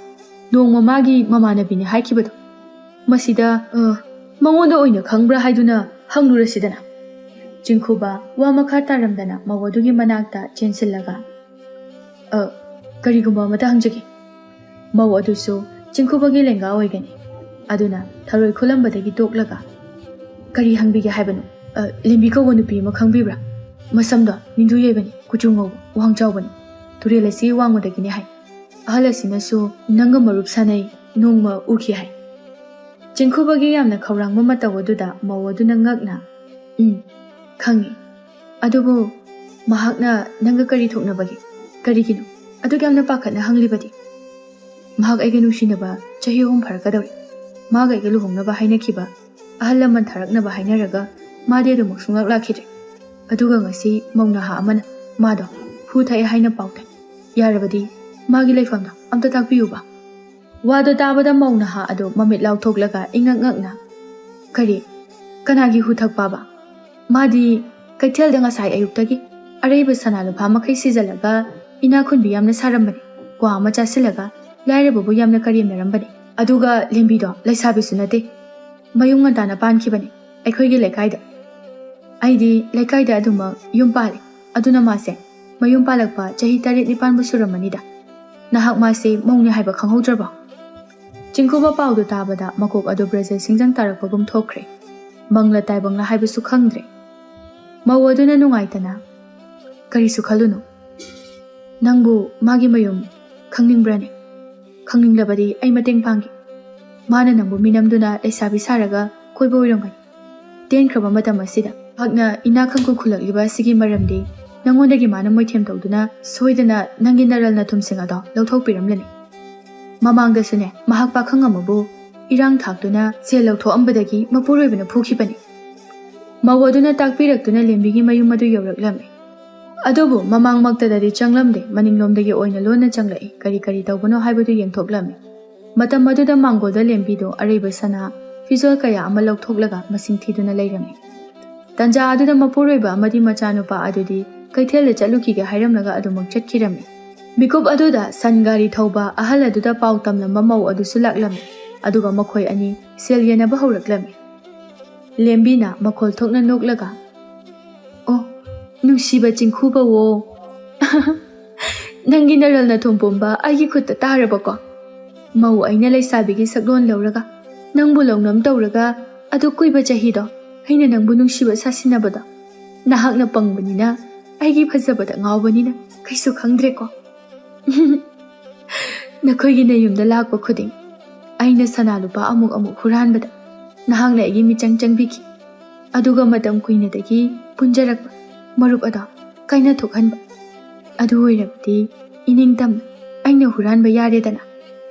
ꯅꯣꯡꯃ ꯃꯥꯒꯤ ꯃꯃꯥꯟꯅꯕꯤꯅꯤ ꯍꯥꯏꯈꯤꯕꯗꯣ꯫ ꯃꯁꯤꯗ, ꯑ, ꯃꯉꯣꯟꯗ ꯑꯣꯏꯅ ꯈꯪꯕ꯭ꯔꯥ ꯍꯥꯏꯗꯨꯅ ꯍꯪꯂꯨꯔꯁꯤꯗꯅ꯫" ꯆꯤꯡꯈꯨꯕ ꯋꯥ ꯃꯈꯥ ꯇꯥꯔꯝꯗꯅ ꯃꯧ ꯑꯗꯨꯒꯤ ꯃꯅꯥꯛꯇ ꯆꯦꯟꯁꯤꯜꯂꯒ, "ꯑ, ꯀꯔꯤꯒꯨꯝꯕ ꯑꯃꯇ ꯍꯪꯖꯒꯦ꯫" ꯃꯧ ꯑꯗꯨꯁꯨ ꯆꯤꯡꯈꯨꯕꯒꯤ ꯂꯦꯡꯒꯥ ꯑꯣꯏꯒꯅꯤ꯫ ꯑꯗꯨꯅ ꯊꯔꯣꯏ ꯈꯨꯜꯂꯝꯕꯗꯒꯤ ꯇꯣꯛꯂꯒ, "ꯀꯔꯤ ꯍꯪꯕꯤꯒꯦ ꯍꯥꯏꯕꯅꯣ?" "ꯑ, ꯂꯦꯝꯕꯤ ꯀꯧꯕ ꯅꯨꯄꯤ ꯑꯃ ꯈꯪꯕꯤꯕ꯭ꯔꯥ? ꯃꯁꯝꯗꯣ ꯅꯤꯡꯗꯨ ꯌꯩꯕꯅꯤ, ꯀꯨꯆꯨ ꯉꯧꯕ, ꯋꯥꯡ ꯆꯥꯎꯕꯅꯤ꯫ ꯇꯨꯔꯦꯜ ꯑꯁꯤ ꯋꯥꯡꯃꯗꯒꯤꯅꯤ ꯍꯥꯏ꯫ ꯑꯍꯜ ꯑꯁꯤꯅꯁꯨ ꯅꯪꯒ ꯃꯔꯨꯞ ꯁꯥꯟꯅꯩ, ꯅꯣꯡꯃ ꯎꯈꯤ ꯍꯥꯏ꯫" ꯆꯤꯡꯈꯨꯕꯒꯤ ꯌꯥꯝꯅ ꯈꯧꯔꯥꯡꯕ ꯃꯇꯧ ꯑꯗꯨꯗ ꯃꯧ ꯑꯗꯨꯅ ꯉꯛꯅ, ꯎꯝ, ꯈꯪꯉꯤ꯫ ꯑꯗꯨꯕꯨ ꯃꯍꯥꯛꯅ ꯅꯪꯒ ꯀꯔꯤ ꯊꯣꯛꯅꯕꯒꯦ? ꯀꯔꯤꯒꯤꯅꯣ ꯑꯗꯨꯛ ꯌꯥꯝꯅ ꯄꯥꯈꯠꯅ ꯍꯪꯂꯤꯕꯗꯤ? ꯃꯍꯥꯛ ꯑꯩꯒ ꯅꯨꯡꯁꯤꯅꯕ ꯆꯍꯤ ꯑꯍꯨꯝ ꯐꯥꯔꯛꯀꯗꯧꯔꯦ꯫ ꯃꯥꯒ ꯑꯩꯒ ꯂꯨꯍꯣꯡꯅꯕ ꯍꯥꯏꯅꯈꯤꯕ, ꯑꯍꯜ ꯂꯃꯟ ꯊꯥꯔꯛꯅꯕ ꯍꯥꯏꯅꯔꯒ ꯃꯥꯗꯤ ꯑꯗꯨꯃꯛ ꯁꯨꯡꯂꯥꯛ ꯂꯥꯛꯈꯤꯗ꯭ꯔꯦ꯫ ꯑꯗꯨꯒ ꯉꯁꯤ ꯃꯧ ꯅꯍꯥ ꯑꯃꯅ ꯃꯥꯗꯣ ꯍꯨ ꯊꯛꯑꯦ ꯍꯥꯏꯅ ꯄꯥꯎ ꯇꯥꯏ꯫ ꯌꯥꯔꯕꯗꯤ ꯃꯥꯒꯤ ꯂꯩꯐꯝꯗꯣ ꯑꯝꯇ ꯇꯥꯛꯄꯤꯌꯨꯕ꯫ ꯋꯥꯗꯣ ꯇꯥꯕꯗ ꯃꯧ ꯅꯍꯥ ꯑꯗꯨ ꯃꯃꯤꯠ ꯂꯥꯎꯊꯣꯛꯂꯒ ꯏꯉꯛ ꯉꯛꯅ, "ꯀꯔꯤ? ꯀꯅꯥꯒꯤ ꯍꯨ ꯊꯛꯄꯕ?" ꯃꯥꯗꯤ ꯀꯩꯊꯦꯜꯗ ꯉꯁꯥꯏ ꯑꯌꯨꯛꯇꯒꯤ ꯑꯔꯩꯕ ꯁꯅꯥ ꯂꯨꯄꯥ ꯃꯈꯩ ꯁꯤꯖꯜꯂꯒ ꯏꯅꯥꯛ ꯈꯨꯟꯕꯤ ꯌꯥꯝꯅ ꯁꯥꯔꯝꯕꯅꯤ꯫ ꯀ꯭ꯋꯥ ꯑꯃ ꯆꯥꯁꯤꯜꯂꯒ ꯂꯥꯏꯔꯕꯕꯨ ꯌꯥꯝꯅ ꯀꯔꯦꯝꯅꯔꯝꯕꯅꯤ꯫ ꯑꯗꯨꯒ ꯂꯦꯝꯕꯤꯗꯣ ꯂꯩꯁꯥꯕꯤꯁꯨ ꯅꯠꯇꯦ, ꯃꯌꯨꯝ ꯉꯟꯇꯥꯅ ꯄꯥꯟꯈꯤꯕꯅꯤ ꯑꯩꯈꯣꯏꯒꯤ ꯂꯩꯀꯥꯏꯗ꯫ ꯑꯩꯗꯤ ꯂꯩꯀꯥꯏꯗ ꯑꯗꯨꯃꯛ ꯌꯨꯝ ꯄꯥꯜꯂꯦ꯫ ꯑꯗꯨꯅ ꯃꯥꯁꯦ ꯃꯌꯨꯝ ꯄꯥꯜꯂꯛꯄ ꯆꯍꯤ ꯇꯔꯦꯠ ꯅꯤꯄꯥꯟꯕꯨ ꯁꯨꯔꯝꯃꯅꯤꯗ꯫ ꯅꯍꯥꯛ ꯃꯥꯁꯦ ꯃꯧꯅꯤ ꯍꯥꯏꯕ ꯈꯪꯍꯧꯗ꯭ꯔꯕꯣ? ꯆꯤꯡꯈꯨꯕ ꯄꯥꯎꯗꯨ ꯇꯥꯕꯗ ꯃꯀꯣꯛ ꯑꯗꯨ ꯕ꯭ꯔꯖ ꯁꯤꯡꯖꯪ ꯇꯥꯔꯛꯄꯒꯨꯝ ꯊꯣꯛꯈ꯭ꯔꯦ꯫ ꯃꯪꯂ ꯇꯥꯏꯕꯪꯂ ꯍꯥꯏꯕꯁꯨ ꯈꯪꯗ꯭ꯔꯦ꯫ ꯃꯧ ꯑꯗꯨꯅ ꯅꯨꯡꯉꯥꯏꯇꯅ, "ꯀꯔꯤꯁꯨ ꯈꯜꯂꯨꯅꯨ꯫ ꯅꯪꯕꯨ ꯃꯥꯒꯤ ꯃꯌꯨꯝ ꯈꯪꯅꯤꯡꯕ꯭ꯔꯅꯦ? ꯈꯪꯅꯤꯡꯂꯕꯗꯤ ꯑꯩ ꯃꯇꯦꯡ ꯄꯥꯡꯒꯦ꯫ ꯃꯥꯅ ꯅꯪꯕꯨ ꯃꯤꯅꯝꯗꯨꯅ ꯂꯩꯁꯥꯕꯤ ꯁꯥꯔꯒ ꯀꯣꯏꯕ ꯑꯣꯏꯔꯝꯒꯅꯤ꯫ ꯇꯦꯟꯈ꯭ꯔꯕ ꯃꯇꯝ ꯑꯁꯤꯗ ꯃꯍꯥꯛꯅ ꯏꯅꯥꯛ ꯈꯪ ꯈꯨꯜꯂꯛꯂꯤꯕ ꯑꯁꯤꯒꯤ ꯃꯔꯝꯗꯤ ꯅꯉꯣꯟꯗꯒꯤ ꯃꯥꯅ ꯃꯣꯏꯊꯦꯝ ꯇꯧꯗꯨꯅ ꯁꯣꯏꯗꯅ ꯅꯪꯒꯤ ꯅꯔꯜ ꯅꯊꯨꯝꯁꯤꯡ ꯑꯗꯣ ꯂꯧꯊꯣꯛꯄꯤꯔꯝꯂꯅꯤ꯫ ꯃꯃꯥꯡꯗꯁꯨꯅꯦ, ꯃꯍꯥꯛ ꯄꯥꯈꯪ ꯑꯃꯕꯨ ꯏꯔꯥꯡ ꯊꯥꯛꯇꯨꯅ ꯁꯦꯜ ꯂꯧꯊꯣꯛꯑꯝꯕꯗꯒꯤ ꯃꯄꯨꯔꯣꯏꯕꯅ ꯐꯨꯈꯤꯕꯅꯤ꯫" ꯃꯧ ꯑꯗꯨꯅ ꯇꯥꯛꯄꯤꯔꯛꯇꯨꯅ ꯂꯦꯝꯕꯤꯒꯤ ꯃꯌꯨꯝ ꯑꯗꯨ ꯌꯧꯔꯛꯂꯝꯃꯤ꯫ ꯑꯗꯨꯕꯨ ꯃꯃꯥꯡꯃꯛꯇꯗꯗꯤ ꯆꯪꯂꯝꯗꯦ, ꯃꯅꯤꯡꯂꯣꯝꯗꯒꯤ ꯑꯣꯏꯅ ꯂꯣꯟꯅ ꯆꯪꯂꯛꯏ꯫ ꯀꯔꯤ ꯀꯔꯤ ꯇꯧꯕꯅꯣ ꯍꯥꯏꯕꯗꯨ ꯌꯦꯡꯊꯣꯛꯂꯝꯃꯤ꯫ ꯃꯇꯝ ꯑꯗꯨꯗ ꯃꯥꯡꯒꯣꯜꯗ ꯂꯦꯝꯕꯤꯗꯨ ꯑꯔꯩꯕ ꯁꯅꯥ, ꯐꯤꯖꯣꯜ ꯀꯌꯥ ꯑꯃ ꯂꯧꯊꯣꯛꯂꯒ ꯃꯁꯤꯡ ꯊꯤꯗꯨꯅ ꯂꯩꯔꯝꯃꯤ꯫ ꯇꯟꯖꯥ ꯑꯗꯨꯗ ꯃꯄꯨꯔꯣꯏꯕ ꯑꯃꯗꯤ ꯃꯆꯥꯅꯨꯄꯥ ꯑꯗꯨꯗꯤ ꯀꯩꯊꯦꯜꯗ ꯆꯠꯂꯨꯈꯤꯒꯦ ꯍꯥꯏꯔꯝꯂꯒ ꯑꯗꯨꯃꯛ ꯆꯠꯈꯤꯔꯝꯃꯤ꯫ ꯃꯤꯀꯨꯞ ꯑꯗꯨꯗ ꯁꯟ ꯒꯥꯔꯤ ꯊꯧꯕ ꯑꯍꯜ ꯑꯗꯨꯗ ꯄꯥꯎ ꯇꯝꯂꯝꯕ ꯃꯧ ꯑꯗꯨꯁꯨ ꯂꯥꯛꯂꯝꯃꯤ꯫ ꯑꯗꯨꯒ ꯃꯈꯣꯏ ꯑꯅꯤ ꯁꯦꯜ ꯌꯦꯟꯅꯕ ꯍꯧꯔꯛꯂꯝꯃꯤ꯫ ꯂꯦꯝꯕꯤꯅ ꯃꯈꯣꯜ ꯊꯣꯛꯅ ꯅꯣꯛꯂꯒ, "ꯑꯣ, ꯅꯨꯡꯁꯤꯕ ꯆꯤꯡꯈꯨꯕꯋꯣ, ꯅꯪꯒꯤ ꯅꯔꯜ ꯅꯊꯨꯝ ꯄꯨꯝꯕ ꯑꯩꯒꯤ ꯈꯨꯠꯇ ꯇꯥꯔꯕꯀꯣ? ꯃꯧ ꯑꯩꯅ ꯂꯩꯁꯥꯕꯤꯒꯤ ꯁꯛꯂꯣꯟ ꯂꯧꯔꯒ, ꯅꯪꯕꯨ ꯂꯧꯅꯝ ꯇꯧꯔꯒ, ꯑꯗꯨꯛ ꯀꯨꯏꯕ ꯆꯍꯤꯗꯣ ꯑꯩꯅ ꯅꯪꯕꯨ ꯅꯨꯡꯁꯤꯕ ꯁꯥꯁꯤꯟꯅꯕꯗꯣ, ꯅꯍꯥꯛꯅ ꯄꯪꯕꯅꯤꯅ, ꯑꯩꯒꯤ ꯐꯖꯕꯗ ꯉꯥꯎꯕꯅꯤꯅ ꯀꯩꯁꯨ ꯈꯪꯗ꯭ꯔꯦꯀꯣ꯫ ꯅꯈꯣꯏꯒꯤ ꯅꯌꯨꯝꯗ ꯂꯥꯛꯄ ꯈꯨꯗꯤꯡ ꯑꯩꯅ ꯁꯅꯥ ꯂꯨꯄꯥ ꯑꯃꯨꯛ ꯑꯃꯨꯛ ꯍꯨꯔꯥꯟꯕꯗ ꯅꯍꯥꯛꯅ ꯑꯩꯒꯤ ꯃꯤꯆꯪ ꯆꯪꯕꯤꯈꯤ꯫ ꯑꯗꯨꯒ ꯃꯇꯝ ꯀꯨꯏꯅꯗꯒꯤ ꯄꯨꯟꯖꯔꯛꯄ ꯃꯔꯨꯞ ꯑꯗꯣ ꯀꯥꯏꯅ ꯊꯣꯛꯍꯟꯕ꯫ ꯑꯗꯨ ꯑꯣꯏꯔꯕꯗꯤ ꯏꯅꯤꯡꯇꯝꯅ ꯑꯩꯅ ꯍꯨꯔꯥꯟꯕ ꯌꯥꯔꯦꯗꯅ꯫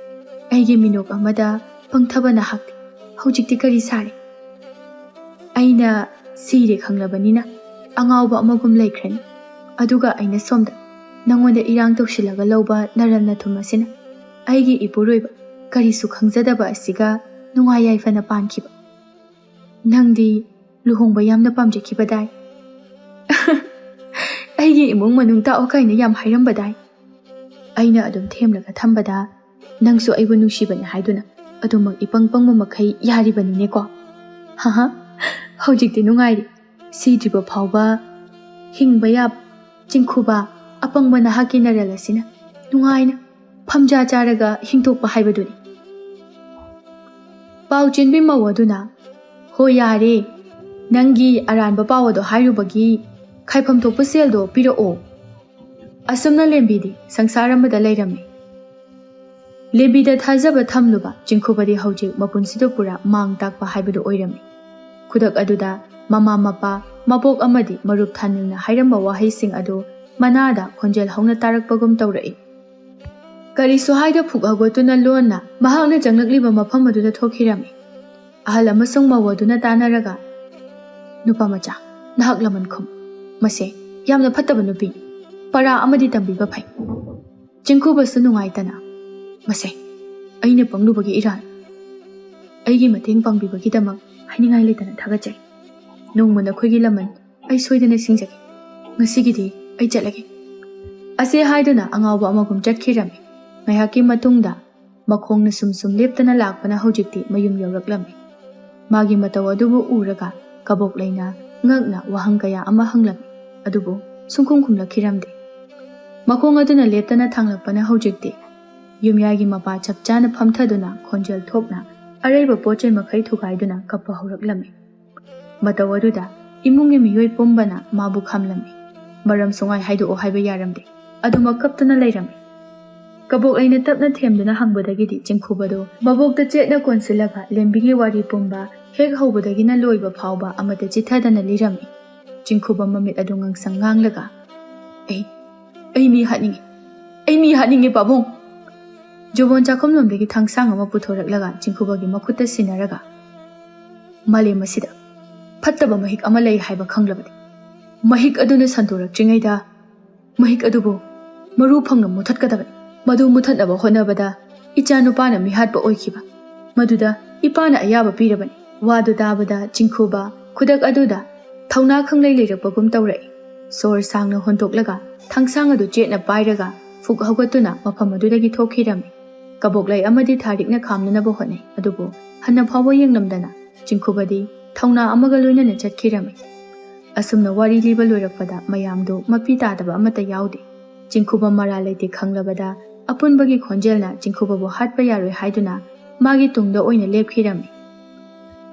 ꯑꯩꯒꯤ ꯃꯤꯅꯣꯛ ꯑꯃꯗ ꯄꯪꯊꯕ ꯅꯍꯥꯛꯇꯤ ꯍꯧꯖꯤꯛꯇꯤ ꯀꯔꯤ ꯁꯥꯔꯦ? ꯑꯩꯅ ꯁꯤꯔꯦ ꯈꯪꯂꯕꯅꯤꯅ ꯑꯉꯥꯎꯕ ꯑꯃꯒꯨꯝ ꯂꯩꯈ꯭ꯔꯅꯤ꯫ ꯑꯗꯨꯒ ꯑꯩꯅ ꯁꯣꯝꯗ ꯅꯉꯣꯟꯗ ꯏꯔꯥꯡ ꯇꯧꯁꯤꯜꯂꯒ ꯂꯧꯕ ꯅꯔꯜ ꯅꯊꯨꯝ ꯑꯁꯤꯅ ꯑꯩꯒꯤ ꯏꯄꯨꯔꯣꯏꯕ ꯀꯔꯤꯁꯨ ꯈꯪꯖꯗꯕ ꯑꯁꯤꯒ ꯅꯨꯡꯉꯥꯏ ꯌꯥꯏꯐꯅ ꯄꯥꯟꯈꯤꯕ꯫ ꯅꯪꯗꯤ ꯂꯨꯍꯣꯡꯕ ꯌꯥꯝꯅ ꯄꯥꯝꯖꯈꯤꯕꯗꯥꯏ? ꯑꯩꯒꯤ ꯏꯃꯨꯡ ꯃꯅꯨꯡ ꯇꯥꯛꯑꯣ ꯀꯥꯏꯅ ꯌꯥꯝ ꯍꯥꯏꯔꯝꯕꯗꯥꯏ? ꯑꯩꯅ ꯑꯗꯨꯝ ꯊꯦꯝꯂꯒ ꯊꯝꯕꯗ ꯅꯪꯁꯨ ꯑꯩꯕꯨ ꯅꯨꯡꯁꯤꯕꯅꯤ ꯍꯥꯏꯗꯨꯅ ꯑꯗꯨꯃꯛ ꯏꯄꯪ ꯄꯪꯕ ꯃꯈꯩ ꯌꯥꯔꯤꯕꯅꯤꯅꯦꯀꯣ꯫ ꯍꯍ, ꯍꯧꯖꯤꯛꯇꯤ ꯅꯨꯡꯉꯥꯏꯔꯦ꯫ ꯁꯤꯗ꯭ꯔꯤꯕ ꯐꯥꯎꯕ ꯍꯤꯡꯕ ꯌꯥꯕ ꯆꯤꯡꯈꯨꯕ ꯑꯄꯪꯕ ꯅꯍꯥꯛꯀꯤ ꯅꯔꯜ ꯑꯁꯤꯅ ꯅꯨꯡꯉꯥꯏꯅ ꯐꯝꯖꯥ ꯆꯥꯔꯒ ꯍꯤꯡꯊꯣꯛꯄ ꯍꯥꯏꯕꯗꯨꯅꯤ꯫ ꯄꯥꯎ ꯆꯦꯟꯕꯤ ꯃꯧ ꯑꯗꯨꯅ, "ꯍꯣ ꯌꯥꯔꯦ, ꯅꯪꯒꯤ ꯑꯔꯥꯟꯕ ꯄꯥꯎ ꯑꯗꯣ ꯍꯥꯏꯔꯨꯕꯒꯤ ꯈꯥꯏꯐꯝ ꯊꯣꯛꯄ ꯁꯦꯜꯗꯣ ꯄꯤꯔꯛꯑꯣ"꯫ ꯑꯁꯨꯝꯅ ꯂꯦꯝꯕꯤꯗꯤ ꯁꯪꯁꯥꯔ ꯑꯃꯗ ꯂꯩꯔꯝꯃꯤ꯫ ꯂꯦꯝꯕꯤꯗ ꯊꯥꯖꯕ ꯊꯝꯂꯨꯕ ꯆꯤꯡꯈꯨꯕꯗꯤ ꯍꯧꯖꯤꯛ ꯃꯄꯨꯟꯁꯤꯗ ꯄꯨꯔꯥ ꯃꯥꯡ ꯇꯥꯛꯄ ꯍꯥꯏꯕꯗꯨ ꯑꯣꯏꯔꯝꯃꯤ꯫ ꯈꯨꯗꯛ ꯑꯗꯨꯗ ꯃꯃꯥ ꯃꯄꯥ, ꯃꯕꯣꯛ ꯑꯃꯗꯤ ꯃꯔꯨꯞ ꯊꯥꯅꯤꯜꯅ ꯍꯥꯏꯔꯝꯕ ꯋꯥꯍꯩꯁꯤꯡ ꯑꯗꯨ ꯃꯅꯥꯗ ꯈꯣꯟꯖꯦꯜ ꯍꯧꯅ ꯇꯥꯔꯛꯄꯒꯨꯝ ꯇꯧꯔꯛꯏ꯫ ꯀꯔꯤꯁꯨ ꯍꯥꯏꯗ ꯐꯨꯛ ꯍꯧꯒꯠꯇꯨꯅ ꯂꯣꯟꯅ ꯃꯍꯥꯛꯅ ꯆꯪꯂꯛꯂꯤꯕ ꯃꯐꯝ ꯑꯗꯨꯗ ꯊꯣꯛꯈꯤꯔꯝꯃꯤ꯫ ꯑꯍꯜ ꯑꯃꯁꯨꯡ ꯃꯧ ꯑꯗꯨꯅ ꯇꯥꯟꯅꯔꯒ, "ꯅꯨꯄꯥ ꯃꯆꯥ, ꯅꯍꯥꯛ ꯂꯃꯟ ꯈꯨꯝ꯫ ꯃꯁꯦ ꯌꯥꯝꯅ ꯐꯠꯇꯕ ꯅꯨꯄꯤꯅꯤ꯫ ꯄꯔꯥ ꯑꯃꯗꯤ ꯇꯝꯕꯤꯕ ꯐꯩ"꯫ ꯆꯤꯡꯈꯨꯕꯁꯨ ꯅꯨꯡꯉꯥꯏꯇꯅ, "ꯃꯁꯦ, ꯑꯩꯅ ꯄꯪꯂꯨꯕꯒꯤ ꯏꯔꯥꯜ꯫ ꯑꯩꯒꯤ ꯃꯇꯦꯡ ꯄꯥꯡꯕꯤꯕꯒꯤꯗꯃꯛ ꯍꯥꯏꯅꯤꯡꯉꯥꯏ ꯂꯩꯇꯅ ꯊꯥꯒꯠꯆꯔꯤ꯫ ꯅꯣꯡꯃ ꯅꯈꯣꯏꯒꯤ ꯂꯃꯟ ꯑꯩ ꯁꯣꯏꯗꯅ ꯁꯤꯡꯖꯒꯦ꯫ ꯉꯁꯤꯒꯤꯗꯤ ꯑꯩ ꯆꯠꯂꯒꯦ"꯫ ꯑꯁꯤ ꯍꯥꯏꯗꯨꯅ ꯑꯉꯥꯎꯕ ꯑꯃꯒꯨꯝ ꯆꯠꯈꯤꯔꯝꯃꯤ꯫ ꯉꯥꯏꯍꯥꯛꯀꯤ ꯃꯇꯨꯡꯗ ꯃꯈꯣꯡꯅ ꯁꯨꯝ ꯁꯨꯝ ꯂꯦꯞꯇꯅ ꯂꯥꯛꯄꯅ ꯍꯧꯖꯤꯛꯇꯤ ꯃꯌꯨꯝ ꯌꯧꯔꯛꯂꯝꯃꯤ꯫ ꯃꯥꯒꯤ ꯃꯇꯧ ꯑꯗꯨꯕꯨ ꯎꯔꯒ ꯀꯕꯣꯛꯂꯩꯅ ꯉꯛꯅ ꯋꯥꯍꯪ ꯀꯌꯥ ꯑꯃ ꯍꯪꯂꯝꯃꯤ, ꯑꯗꯨꯕꯨ ꯁꯨꯡꯈꯨꯝ ꯈꯨꯝꯂꯛꯈꯤꯔꯝꯗꯦ꯫ ꯃꯈꯣꯡ ꯑꯗꯨꯅ ꯂꯦꯞꯇꯅ ꯊꯥꯡꯂꯛꯄꯅ ꯍꯧꯖꯤꯛꯇꯤ ꯌꯨꯝꯌꯥꯏꯒꯤ ꯃꯄꯥ ꯆꯞ ꯆꯥꯅ ꯐꯝꯊꯗꯨꯅ ꯈꯣꯟꯖꯦꯜ ꯊꯣꯛꯅ ꯑꯔꯩꯕ ꯄꯣꯠ ꯆꯩ ꯃꯈꯩ ꯊꯨꯒꯥꯏꯗꯨꯅ ꯀꯞꯄ ꯍꯧꯔꯛꯂꯝꯃꯤ꯫ ꯃꯇꯧ ꯑꯗꯨꯗ ꯏꯃꯨꯡꯒꯤ ꯃꯤꯑꯣꯏ ꯄꯨꯝꯕꯅ ꯃꯥꯕꯨ ꯈꯥꯝꯂꯝꯃꯤ꯫ ꯃꯔꯝ ꯁꯨꯡꯍꯥꯏ ꯍꯥꯏꯗꯣꯛꯑꯣ ꯍꯥꯏꯕ ꯌꯥꯔꯝꯗꯦ꯫ ꯑꯗꯨꯃꯛ ꯀꯞꯇꯨꯅ ꯂꯩꯔꯝꯃꯤ꯫ ꯀꯕꯣꯛꯂꯩꯅ ꯇꯞꯅ ꯊꯦꯝꯗꯨꯅ ꯍꯪꯕꯗꯒꯤꯗꯤ ꯆꯤꯡꯈꯨꯕꯗꯨ ꯃꯕꯣꯛꯇ ꯆꯦꯠꯅ ꯀꯣꯟꯁꯤꯜꯂꯒ ꯂꯦꯝꯕꯤꯒꯤ ꯋꯥꯔꯤ ꯄꯨꯝꯕ ꯍꯦꯛ ꯍꯧꯕꯗꯒꯤꯅ ꯂꯣꯏꯕ ꯐꯥꯎꯕ ꯑꯃꯠꯇ ꯆꯤꯠꯊꯗꯅ ꯂꯤꯔꯝꯃꯤ꯫ ꯆꯤꯡꯈꯨꯕ ꯃꯃꯤꯠ ꯑꯗꯨ ꯉꯥꯡꯁꯪ ꯉꯥꯡꯂꯒ, "ꯑꯩ, ꯑꯩ ꯃꯤ ꯍꯥꯠꯅꯤꯡꯉꯤ꯫ ꯑꯩ ꯃꯤ ꯍꯥꯠꯅꯤꯡꯉꯤ, ꯄꯥꯕꯨꯡ!" ꯖꯨꯕꯣꯟ ꯆꯥꯛꯈꯨꯝꯂꯣꯝꯗꯒꯤ ꯊꯥꯡꯁꯥꯡ ꯑꯃ ꯄꯨꯊꯣꯔꯛꯂꯒ ꯆꯤꯡꯈꯨꯕꯒꯤ ꯃꯈꯨꯠꯇ ꯁꯤꯟꯅꯔꯒ, "ꯃꯥꯂꯦꯝ ꯑꯁꯤꯗ ꯐꯠꯇꯕ ꯃꯍꯤꯛ ꯑꯃ ꯂꯩ ꯍꯥꯏꯕ ꯈꯪꯂꯕꯗꯤ, ꯃꯍꯤꯛ ꯑꯗꯨꯅ ꯁꯟꯗꯣꯔꯛꯇ꯭ꯔꯤꯉꯩꯗ ꯃꯍꯤꯛ ꯑꯗꯨꯕꯨ ꯃꯔꯨ ꯐꯪꯅ ꯃꯨꯊꯠꯀꯗꯕꯅꯤ꯫ ꯃꯗꯨ ꯃꯨꯊꯠꯅꯕ ꯍꯣꯠꯅꯕꯗ ꯏꯆꯥ ꯅꯨꯄꯥꯅ ꯃꯤꯍꯥꯠꯄ ꯑꯣꯏꯈꯤꯕ꯫ ꯃꯗꯨꯗ ꯏꯄꯥꯅ ꯑꯌꯥꯕ ꯄꯤꯔꯕꯅꯤ꯫" ꯋꯥꯗꯨ ꯇꯥꯕꯗ ꯆꯤꯡꯈꯨꯕ ꯈꯨꯗꯛ ꯑꯗꯨꯗ ꯊꯧꯅꯥ ꯈꯪꯂꯩ ꯂꯩꯔꯛꯄꯒꯨꯝ ꯇꯧꯔꯛꯏ꯫ ꯁꯣꯔ ꯁꯥꯡꯅ ꯍꯣꯟꯗꯣꯛꯂꯒ ꯊꯥꯡꯁꯥꯡ ꯑꯗꯨ ꯆꯦꯠꯅ ꯄꯥꯏꯔꯒ ꯐꯨꯛ ꯍꯧꯒꯠꯇꯨꯅ ꯃꯐꯝ ꯑꯗꯨꯗꯒꯤ ꯊꯣꯛꯈꯤꯔꯝꯃꯤ꯫ ꯀꯕꯣꯛꯂꯩ ꯑꯃꯗꯤ ꯊꯥꯔꯤꯛꯅ ꯈꯥꯝꯅꯅꯕ ꯍꯣꯠꯅꯩ, ꯑꯗꯨꯕꯨ ꯍꯟꯅ ꯐꯥꯎꯕ ꯌꯦꯡꯂꯝꯗꯅ ꯆꯤꯡꯈꯨꯕꯗꯤ ꯊꯧꯅꯥ ꯑꯃꯒ ꯂꯣꯏꯅꯅ ꯆꯠꯈꯤꯔꯝꯃꯤ꯫ ꯑꯁꯨꯝꯅ ꯋꯥꯔꯤ ꯂꯤꯕ ꯂꯣꯏꯔꯛꯄꯗ ꯃꯌꯥꯝꯗꯨ ꯃꯄꯤ ꯇꯥꯗꯕ ꯑꯃꯠꯇ ꯌꯥꯎꯗꯦ꯫ ꯆꯤꯡꯈꯨꯕ ꯃꯔꯥꯜ ꯂꯩꯇꯦ ꯈꯪꯂꯕꯗ ꯑꯄꯨꯟꯕꯒꯤ ꯈꯣꯟꯖꯦꯜꯅ ꯆꯤꯡꯈꯨꯕꯕꯨ ꯍꯥꯠꯄ ꯌꯥꯔꯣꯏ ꯍꯥꯏꯗꯨꯅ ꯃꯥꯒꯤ ꯇꯨꯡꯗ ꯑꯣꯏꯅ ꯂꯦꯞꯈꯤꯔꯝꯃꯤ꯫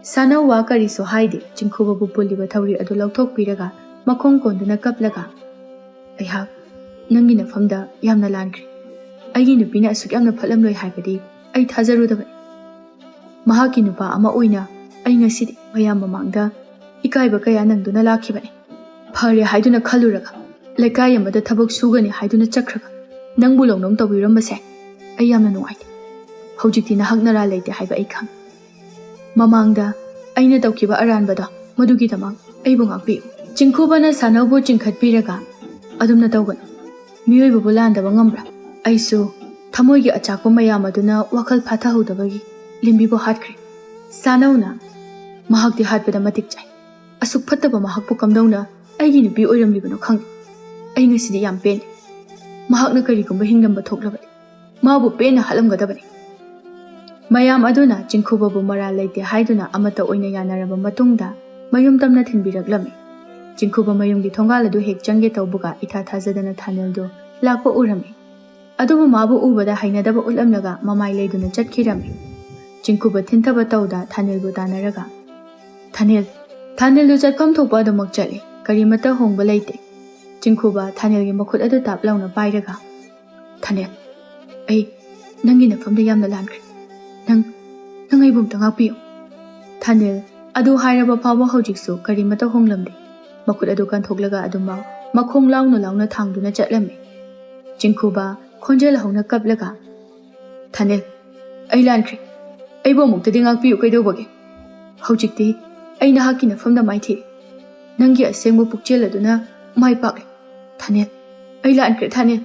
ꯁꯥꯅꯧ ꯋꯥ ꯀꯔꯤꯁꯨ ꯍꯥꯏꯗꯦ꯫ ꯆꯤꯡꯈꯨꯕꯕꯨ ꯄꯨꯜꯂꯤꯕ ꯊꯧꯔꯤ ꯑꯗꯨ ꯂꯧꯊꯣꯛꯄꯤꯔꯒ ꯃꯈꯣꯡ ꯀꯣꯟꯗꯨꯅ ꯀꯞꯂꯒ, "ꯑꯩꯍꯥꯛ ꯅꯪꯒꯤ ꯅꯐꯝꯗ ꯌꯥꯝꯅ ꯂꯥꯟꯈ꯭ꯔꯦ꯫ ꯑꯩꯒꯤ ꯅꯨꯄꯤꯅ ꯑꯁꯨꯛ ꯌꯥꯝꯅ ꯐꯠꯂꯝꯂꯣꯏ ꯍꯥꯏꯕꯗꯤ ꯑꯩ ꯊꯥꯖꯔꯨꯗꯕꯅꯤ꯫ ꯃꯍꯥꯛꯀꯤ ꯅꯨꯄꯥ ꯑꯃ ꯑꯣꯏꯅ ꯑꯩ ꯉꯁꯤꯗꯤ ꯃꯌꯥꯝ ꯃꯃꯥꯡꯗ ꯏꯀꯥꯏꯕ ꯀꯌꯥ ꯅꯪꯗꯨꯅ ꯂꯥꯛꯈꯤꯕꯅꯤ꯫ ꯐꯔꯦ ꯍꯥꯏꯗꯨꯅ ꯈꯜꯂꯨꯔꯒ ꯂꯩꯀꯥꯏ ꯑꯃꯗ ꯊꯕꯛ ꯁꯨꯒꯅꯤ ꯍꯥꯏꯗꯨꯅ ꯆꯠꯈ꯭ꯔꯒ ꯅꯪꯕꯨ ꯂꯧꯅꯝ ꯇꯧꯕꯤꯔꯝꯕꯁꯦ ꯑꯩ ꯌꯥꯝꯅ ꯅꯨꯡꯉꯥꯏꯇꯦ꯫ ꯍꯧꯖꯤꯛꯇꯤ ꯅꯍꯥꯛ ꯅꯔꯥꯜ ꯂꯩꯇꯦ ꯍꯥꯏꯕ ꯑꯩ ꯈꯪꯉꯤ꯫ ꯃꯃꯥꯡꯗ ꯑꯩꯅ ꯇꯧꯈꯤꯕ ꯑꯔꯥꯟꯕꯗꯣ, ꯃꯗꯨꯒꯤꯗꯃꯛ ꯑꯩꯕꯨ ꯉꯥꯛꯄꯤꯌꯨ꯫" ꯆꯤꯡꯈꯨꯕꯅ ꯁꯥꯅꯧꯕꯨ ꯆꯤꯡꯈꯠꯄꯤꯔꯒ, "ꯑꯗꯨꯝꯅ ꯇꯧꯒꯅꯨ꯫ ꯃꯤꯑꯣꯏꯕꯕꯨ ꯂꯥꯟꯗꯕ ꯉꯝꯕ꯭ꯔꯥ? ꯑꯩꯁꯨ ꯊꯃꯣꯏꯒꯤ ꯑꯆꯥꯛꯄ ꯃꯌꯥꯝ ꯑꯗꯨꯅ ꯋꯥꯈꯜ ꯐꯥꯊꯍꯧꯗꯕꯒꯤ ꯂꯤꯝꯕꯤꯕꯨ ꯍꯥꯠꯈ꯭ꯔꯦ꯫" ꯁꯥꯅꯧꯅ, "ꯃꯍꯥꯛꯇꯤ ꯍꯥꯠꯄꯗ ꯃꯇꯤꯛ ꯆꯥꯏ꯫ ꯑꯁꯨꯛ ꯐꯠꯇꯕ ꯃꯍꯥꯛꯄꯨ ꯀꯝꯗꯧꯅ ꯑꯩꯒꯤ ꯅꯨꯄꯤ ꯑꯣꯏꯔꯝꯂꯤꯕꯅꯣ ꯈꯪꯗꯦ꯫ ꯑꯩ ꯉꯁꯤꯗꯤ ꯌꯥꯝ ꯄꯦꯟꯗꯦ꯫ ꯃꯍꯥꯛꯅ ꯀꯔꯤꯒꯨꯝꯕ ꯍꯤꯡꯂꯝꯕ ꯊꯣꯛꯂꯕꯗꯤ ꯃꯥꯕꯨ ꯄꯦꯟꯅ ꯍꯥꯠꯂꯝꯒꯗꯕꯅꯤ꯫" ꯃꯌꯥꯝ ꯑꯗꯨꯅ ꯆꯤꯡꯈꯨꯕꯕꯨ ꯃꯔꯥꯜ ꯂꯩꯇꯦ ꯍꯥꯏꯗꯨꯅ ꯑꯃꯠꯇ ꯑꯣꯏꯅ ꯌꯥꯅꯔꯕ ꯃꯇꯨꯡꯗ ꯃꯌꯨꯝ ꯇꯝꯅ ꯊꯤꯟꯕꯤꯔꯛꯂꯝꯃꯤ꯫ ꯆꯤꯡꯈꯨꯕ ꯃꯌꯨꯝꯒꯤ ꯊꯣꯡꯒꯥꯜ ꯑꯗꯨ ꯍꯦꯛ ꯆꯪꯒꯦ ꯇꯧꯕꯒ ꯏꯊꯥ ꯊꯥꯖꯗꯅ ꯊꯥꯅꯦꯜꯗꯨ ꯂꯥꯛꯄ ꯎꯔꯝꯃꯤ꯫ ꯑꯗꯨꯕꯨ ꯃꯥꯕꯨ ꯎꯕꯗ ꯍꯩꯅꯗꯕ ꯎꯠꯂꯝꯂꯒ ꯃꯃꯥꯏ ꯂꯩꯗꯨꯅ ꯆꯠꯈꯤꯔꯝꯃꯤ꯫ ꯆꯤꯡꯈꯨꯕ ꯊꯤꯟꯊꯕ ꯇꯧꯗ ꯊꯥꯅꯦꯜꯕꯨ ꯇꯥꯟꯅꯔꯒ, "ꯊꯥꯅꯦꯜ, ꯊꯥꯅꯦꯜꯗꯨ ꯆꯠꯐꯝ ꯊꯣꯛꯄ ꯑꯗꯨꯃꯛ ꯆꯠꯂꯤ, ꯀꯔꯤꯃꯠꯇ ꯍꯣꯡꯕ ꯂꯩꯇꯦ꯫" ꯆꯤꯡꯈꯨꯕ ꯊꯥꯅꯦꯜꯒꯤ ꯃꯈꯨꯠ ꯑꯗꯨ ꯇꯥꯞ ꯂꯥꯎꯅ ꯄꯥꯏꯔꯒ, "ꯊꯥꯅꯦꯜ, ꯑꯩ ꯅꯪꯒꯤ ꯅꯐꯝꯗ ꯌꯥꯝꯅ ꯂꯥꯟꯈ꯭ꯔꯦ꯫ ꯅꯪ, ꯅꯪ ꯑꯩꯕꯨ ꯑꯝꯇ ꯉꯥꯛꯄꯤꯌꯨ꯫" ꯊꯥꯅꯤꯜ ꯑꯗꯨ ꯍꯥꯏꯔꯕ ꯐꯥꯎꯕ ꯍꯧꯖꯤꯛꯁꯨ ꯀꯔꯤꯃꯠꯇ ꯍꯣꯡꯂꯝꯗꯦ꯫ ꯃꯈꯨꯠ ꯑꯗꯨ ꯀꯟꯊꯣꯛꯂꯒ ꯑꯗꯨꯃꯛ ꯃꯈꯣꯡ ꯂꯥꯎꯅ ꯂꯥꯎꯅ ꯊꯥꯡꯗꯨꯅ ꯆꯠꯂꯝꯃꯤ꯫ ꯆꯤꯡꯈꯨꯕ ꯈꯣꯟꯖꯦꯜ ꯍꯧꯅ ꯀꯞꯂꯒ, "ꯊꯥꯅꯤꯜ, ꯑꯩ ꯂꯥꯟꯈ꯭ꯔꯦ꯫ ꯑꯩꯕꯨ ꯑꯃꯨꯛꯇꯗꯤ ꯉꯥꯛꯄꯤꯌꯨ꯫ ꯀꯩꯗꯧꯕꯒꯦ? ꯍꯧꯖꯤꯛꯇꯤ ꯑꯩ ꯅꯍꯥꯛꯀꯤ ꯅꯐꯝꯗ ꯃꯥꯏꯊꯤꯔꯦ꯫ ꯅꯪꯒꯤ ꯑꯁꯦꯡꯕ ꯄꯨꯛꯆꯦꯜ ꯑꯗꯨꯅ ꯃꯥꯏ ꯄꯥꯛꯂꯦ꯫ ꯊꯥꯅꯤꯜ, ꯑꯩ ꯂꯥꯟꯈ꯭ꯔꯦ, ꯊꯥꯅꯤꯜ!"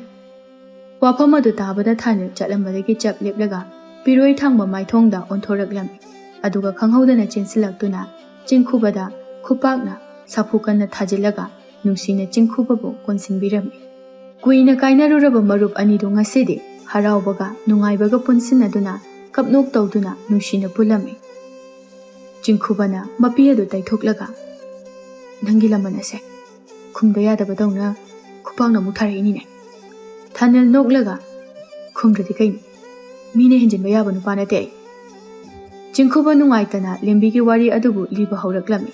ꯋꯥꯐꯝ ꯑꯗꯨ ꯇꯥꯕꯗ ꯊꯥꯅꯤꯜ ꯆꯠꯂꯝꯕꯗꯒꯤ ꯆꯞ ꯂꯦꯞꯂꯒ ꯄꯤꯔꯣꯏ ꯊꯥꯡꯕ ꯃꯥꯏꯊꯣꯡꯗ ꯑꯣꯟꯊꯣꯔꯛꯂꯝꯃꯤ꯫ ꯑꯗꯨꯒ ꯈꯪꯍꯧꯗꯅ ꯆꯦꯟꯁꯤꯜꯂꯛꯇꯨꯅ ꯆꯤꯡꯈꯨꯕꯗ ꯈꯨꯄꯥꯛꯅ ꯁꯥꯐꯨ ꯀꯟꯅ ꯊꯥꯖꯤꯜꯂꯒ ꯅꯨꯡꯁꯤꯅ ꯆꯤꯡꯈꯨꯕꯕꯨ ꯀꯣꯟꯁꯤꯟꯕꯤꯔꯝꯃꯤ꯫ ꯀꯨꯏꯅ ꯀꯥꯏꯅꯔꯨꯔꯕ ꯃꯔꯨꯞ ꯑꯅꯤꯗꯨ ꯉꯁꯤꯗꯤ ꯍꯔꯥꯎꯕꯒ ꯅꯨꯡꯉꯥꯏꯕꯒ ꯄꯨꯟꯁꯤꯟꯅꯗꯨꯅ ꯀꯞꯅꯣꯛ ꯇꯧꯗꯨꯅ ꯅꯨꯡꯁꯤꯅ ꯄꯨꯜꯂꯝꯃꯤ꯫ ꯆꯤꯡꯈꯨꯕꯅ ꯃꯄꯤ ꯑꯗꯨ ꯇꯩꯊꯣꯛꯂꯒ, "ꯅꯪꯒꯤ ꯂꯃꯟ ꯑꯁꯦ ꯈꯨꯝꯗ ꯌꯥꯗꯕꯗꯧꯅ ꯈꯨꯄꯥꯛꯅ ꯑꯃꯨꯛ ꯊꯥꯔꯛꯏꯅꯤꯅꯦ?" ꯊꯥꯅꯤꯜ ꯅꯣꯛꯂꯒ, "ꯈꯨꯝꯗ꯭ꯔꯗꯤ ꯀꯩꯅꯣ? ꯃꯤꯅ ꯍꯦꯟꯖꯤꯟꯕ ꯌꯥꯕ ꯅꯨꯄꯥ ꯅꯠꯇꯦ ꯑꯩ꯫" ꯆꯤꯡꯈꯨꯕ ꯅꯨꯡꯉꯥꯏꯇꯅ ꯂꯦꯝꯕꯤꯒꯤ ꯋꯥꯔꯤ ꯑꯗꯨꯕꯨ ꯂꯤꯕ ꯍꯧꯔꯛꯂꯝꯃꯤ꯫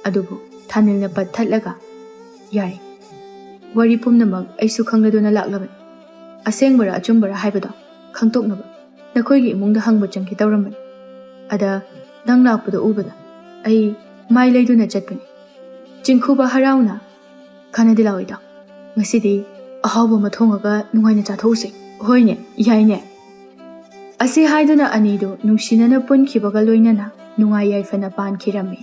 ꯑꯗꯨꯕꯨ ꯊꯥꯅꯤꯜꯅ ꯄꯠ ꯊꯠꯂꯒ, "ꯌꯥꯔꯦ, ꯋꯥꯔꯤ ꯄꯨꯝꯅꯃꯛ ꯑꯩꯁꯨ ꯈꯪꯂꯗꯨꯅ ꯂꯥꯛꯂꯕꯅꯤ꯫ ꯑꯁꯦꯡꯕꯔꯥ ꯑꯆꯨꯝꯕꯔꯥ ꯍꯥꯏꯕꯗꯣ ꯈꯪꯗꯣꯛꯅꯕ ꯅꯈꯣꯏꯒꯤ ꯏꯃꯨꯡꯗ ꯍꯪꯕ ꯆꯪꯒꯦ ꯇꯧꯔꯝꯕꯅꯤ꯫ ꯑꯗ ꯅꯪ ꯂꯥꯛꯄꯗꯣ ꯎꯕꯗ ꯑꯩ ꯃꯥꯏ ꯂꯩꯗꯨꯅ ꯆꯠꯄꯅꯤ꯫" ꯆꯤꯡꯈꯨꯕ ꯍꯔꯥꯎꯅ, "ꯀꯥꯟꯅꯗꯦ, ꯂꯥꯛꯑꯣꯏꯗ꯫ ꯉꯁꯤꯗꯤ ꯑꯍꯥꯎꯕ ꯑꯃ ꯊꯣꯡꯉꯒ ꯅꯨꯡꯉꯥꯏꯅ ꯆꯥꯊꯣꯛꯎꯁꯦ꯫" "ꯍꯣꯏꯅꯦ, ꯌꯥꯏꯅꯦ꯫" ꯑꯁꯤ ꯍꯥꯏꯗꯨꯅ ꯑꯅꯤꯗꯨ ꯅꯨꯡꯁꯤꯅꯅ ꯄꯨꯟꯈꯤꯕꯒ ꯂꯣꯏꯅꯅ ꯅꯨꯡꯉꯥꯏ ꯌꯥꯏꯐꯅ ꯄꯥꯟꯈꯤꯔꯝꯃꯤ꯫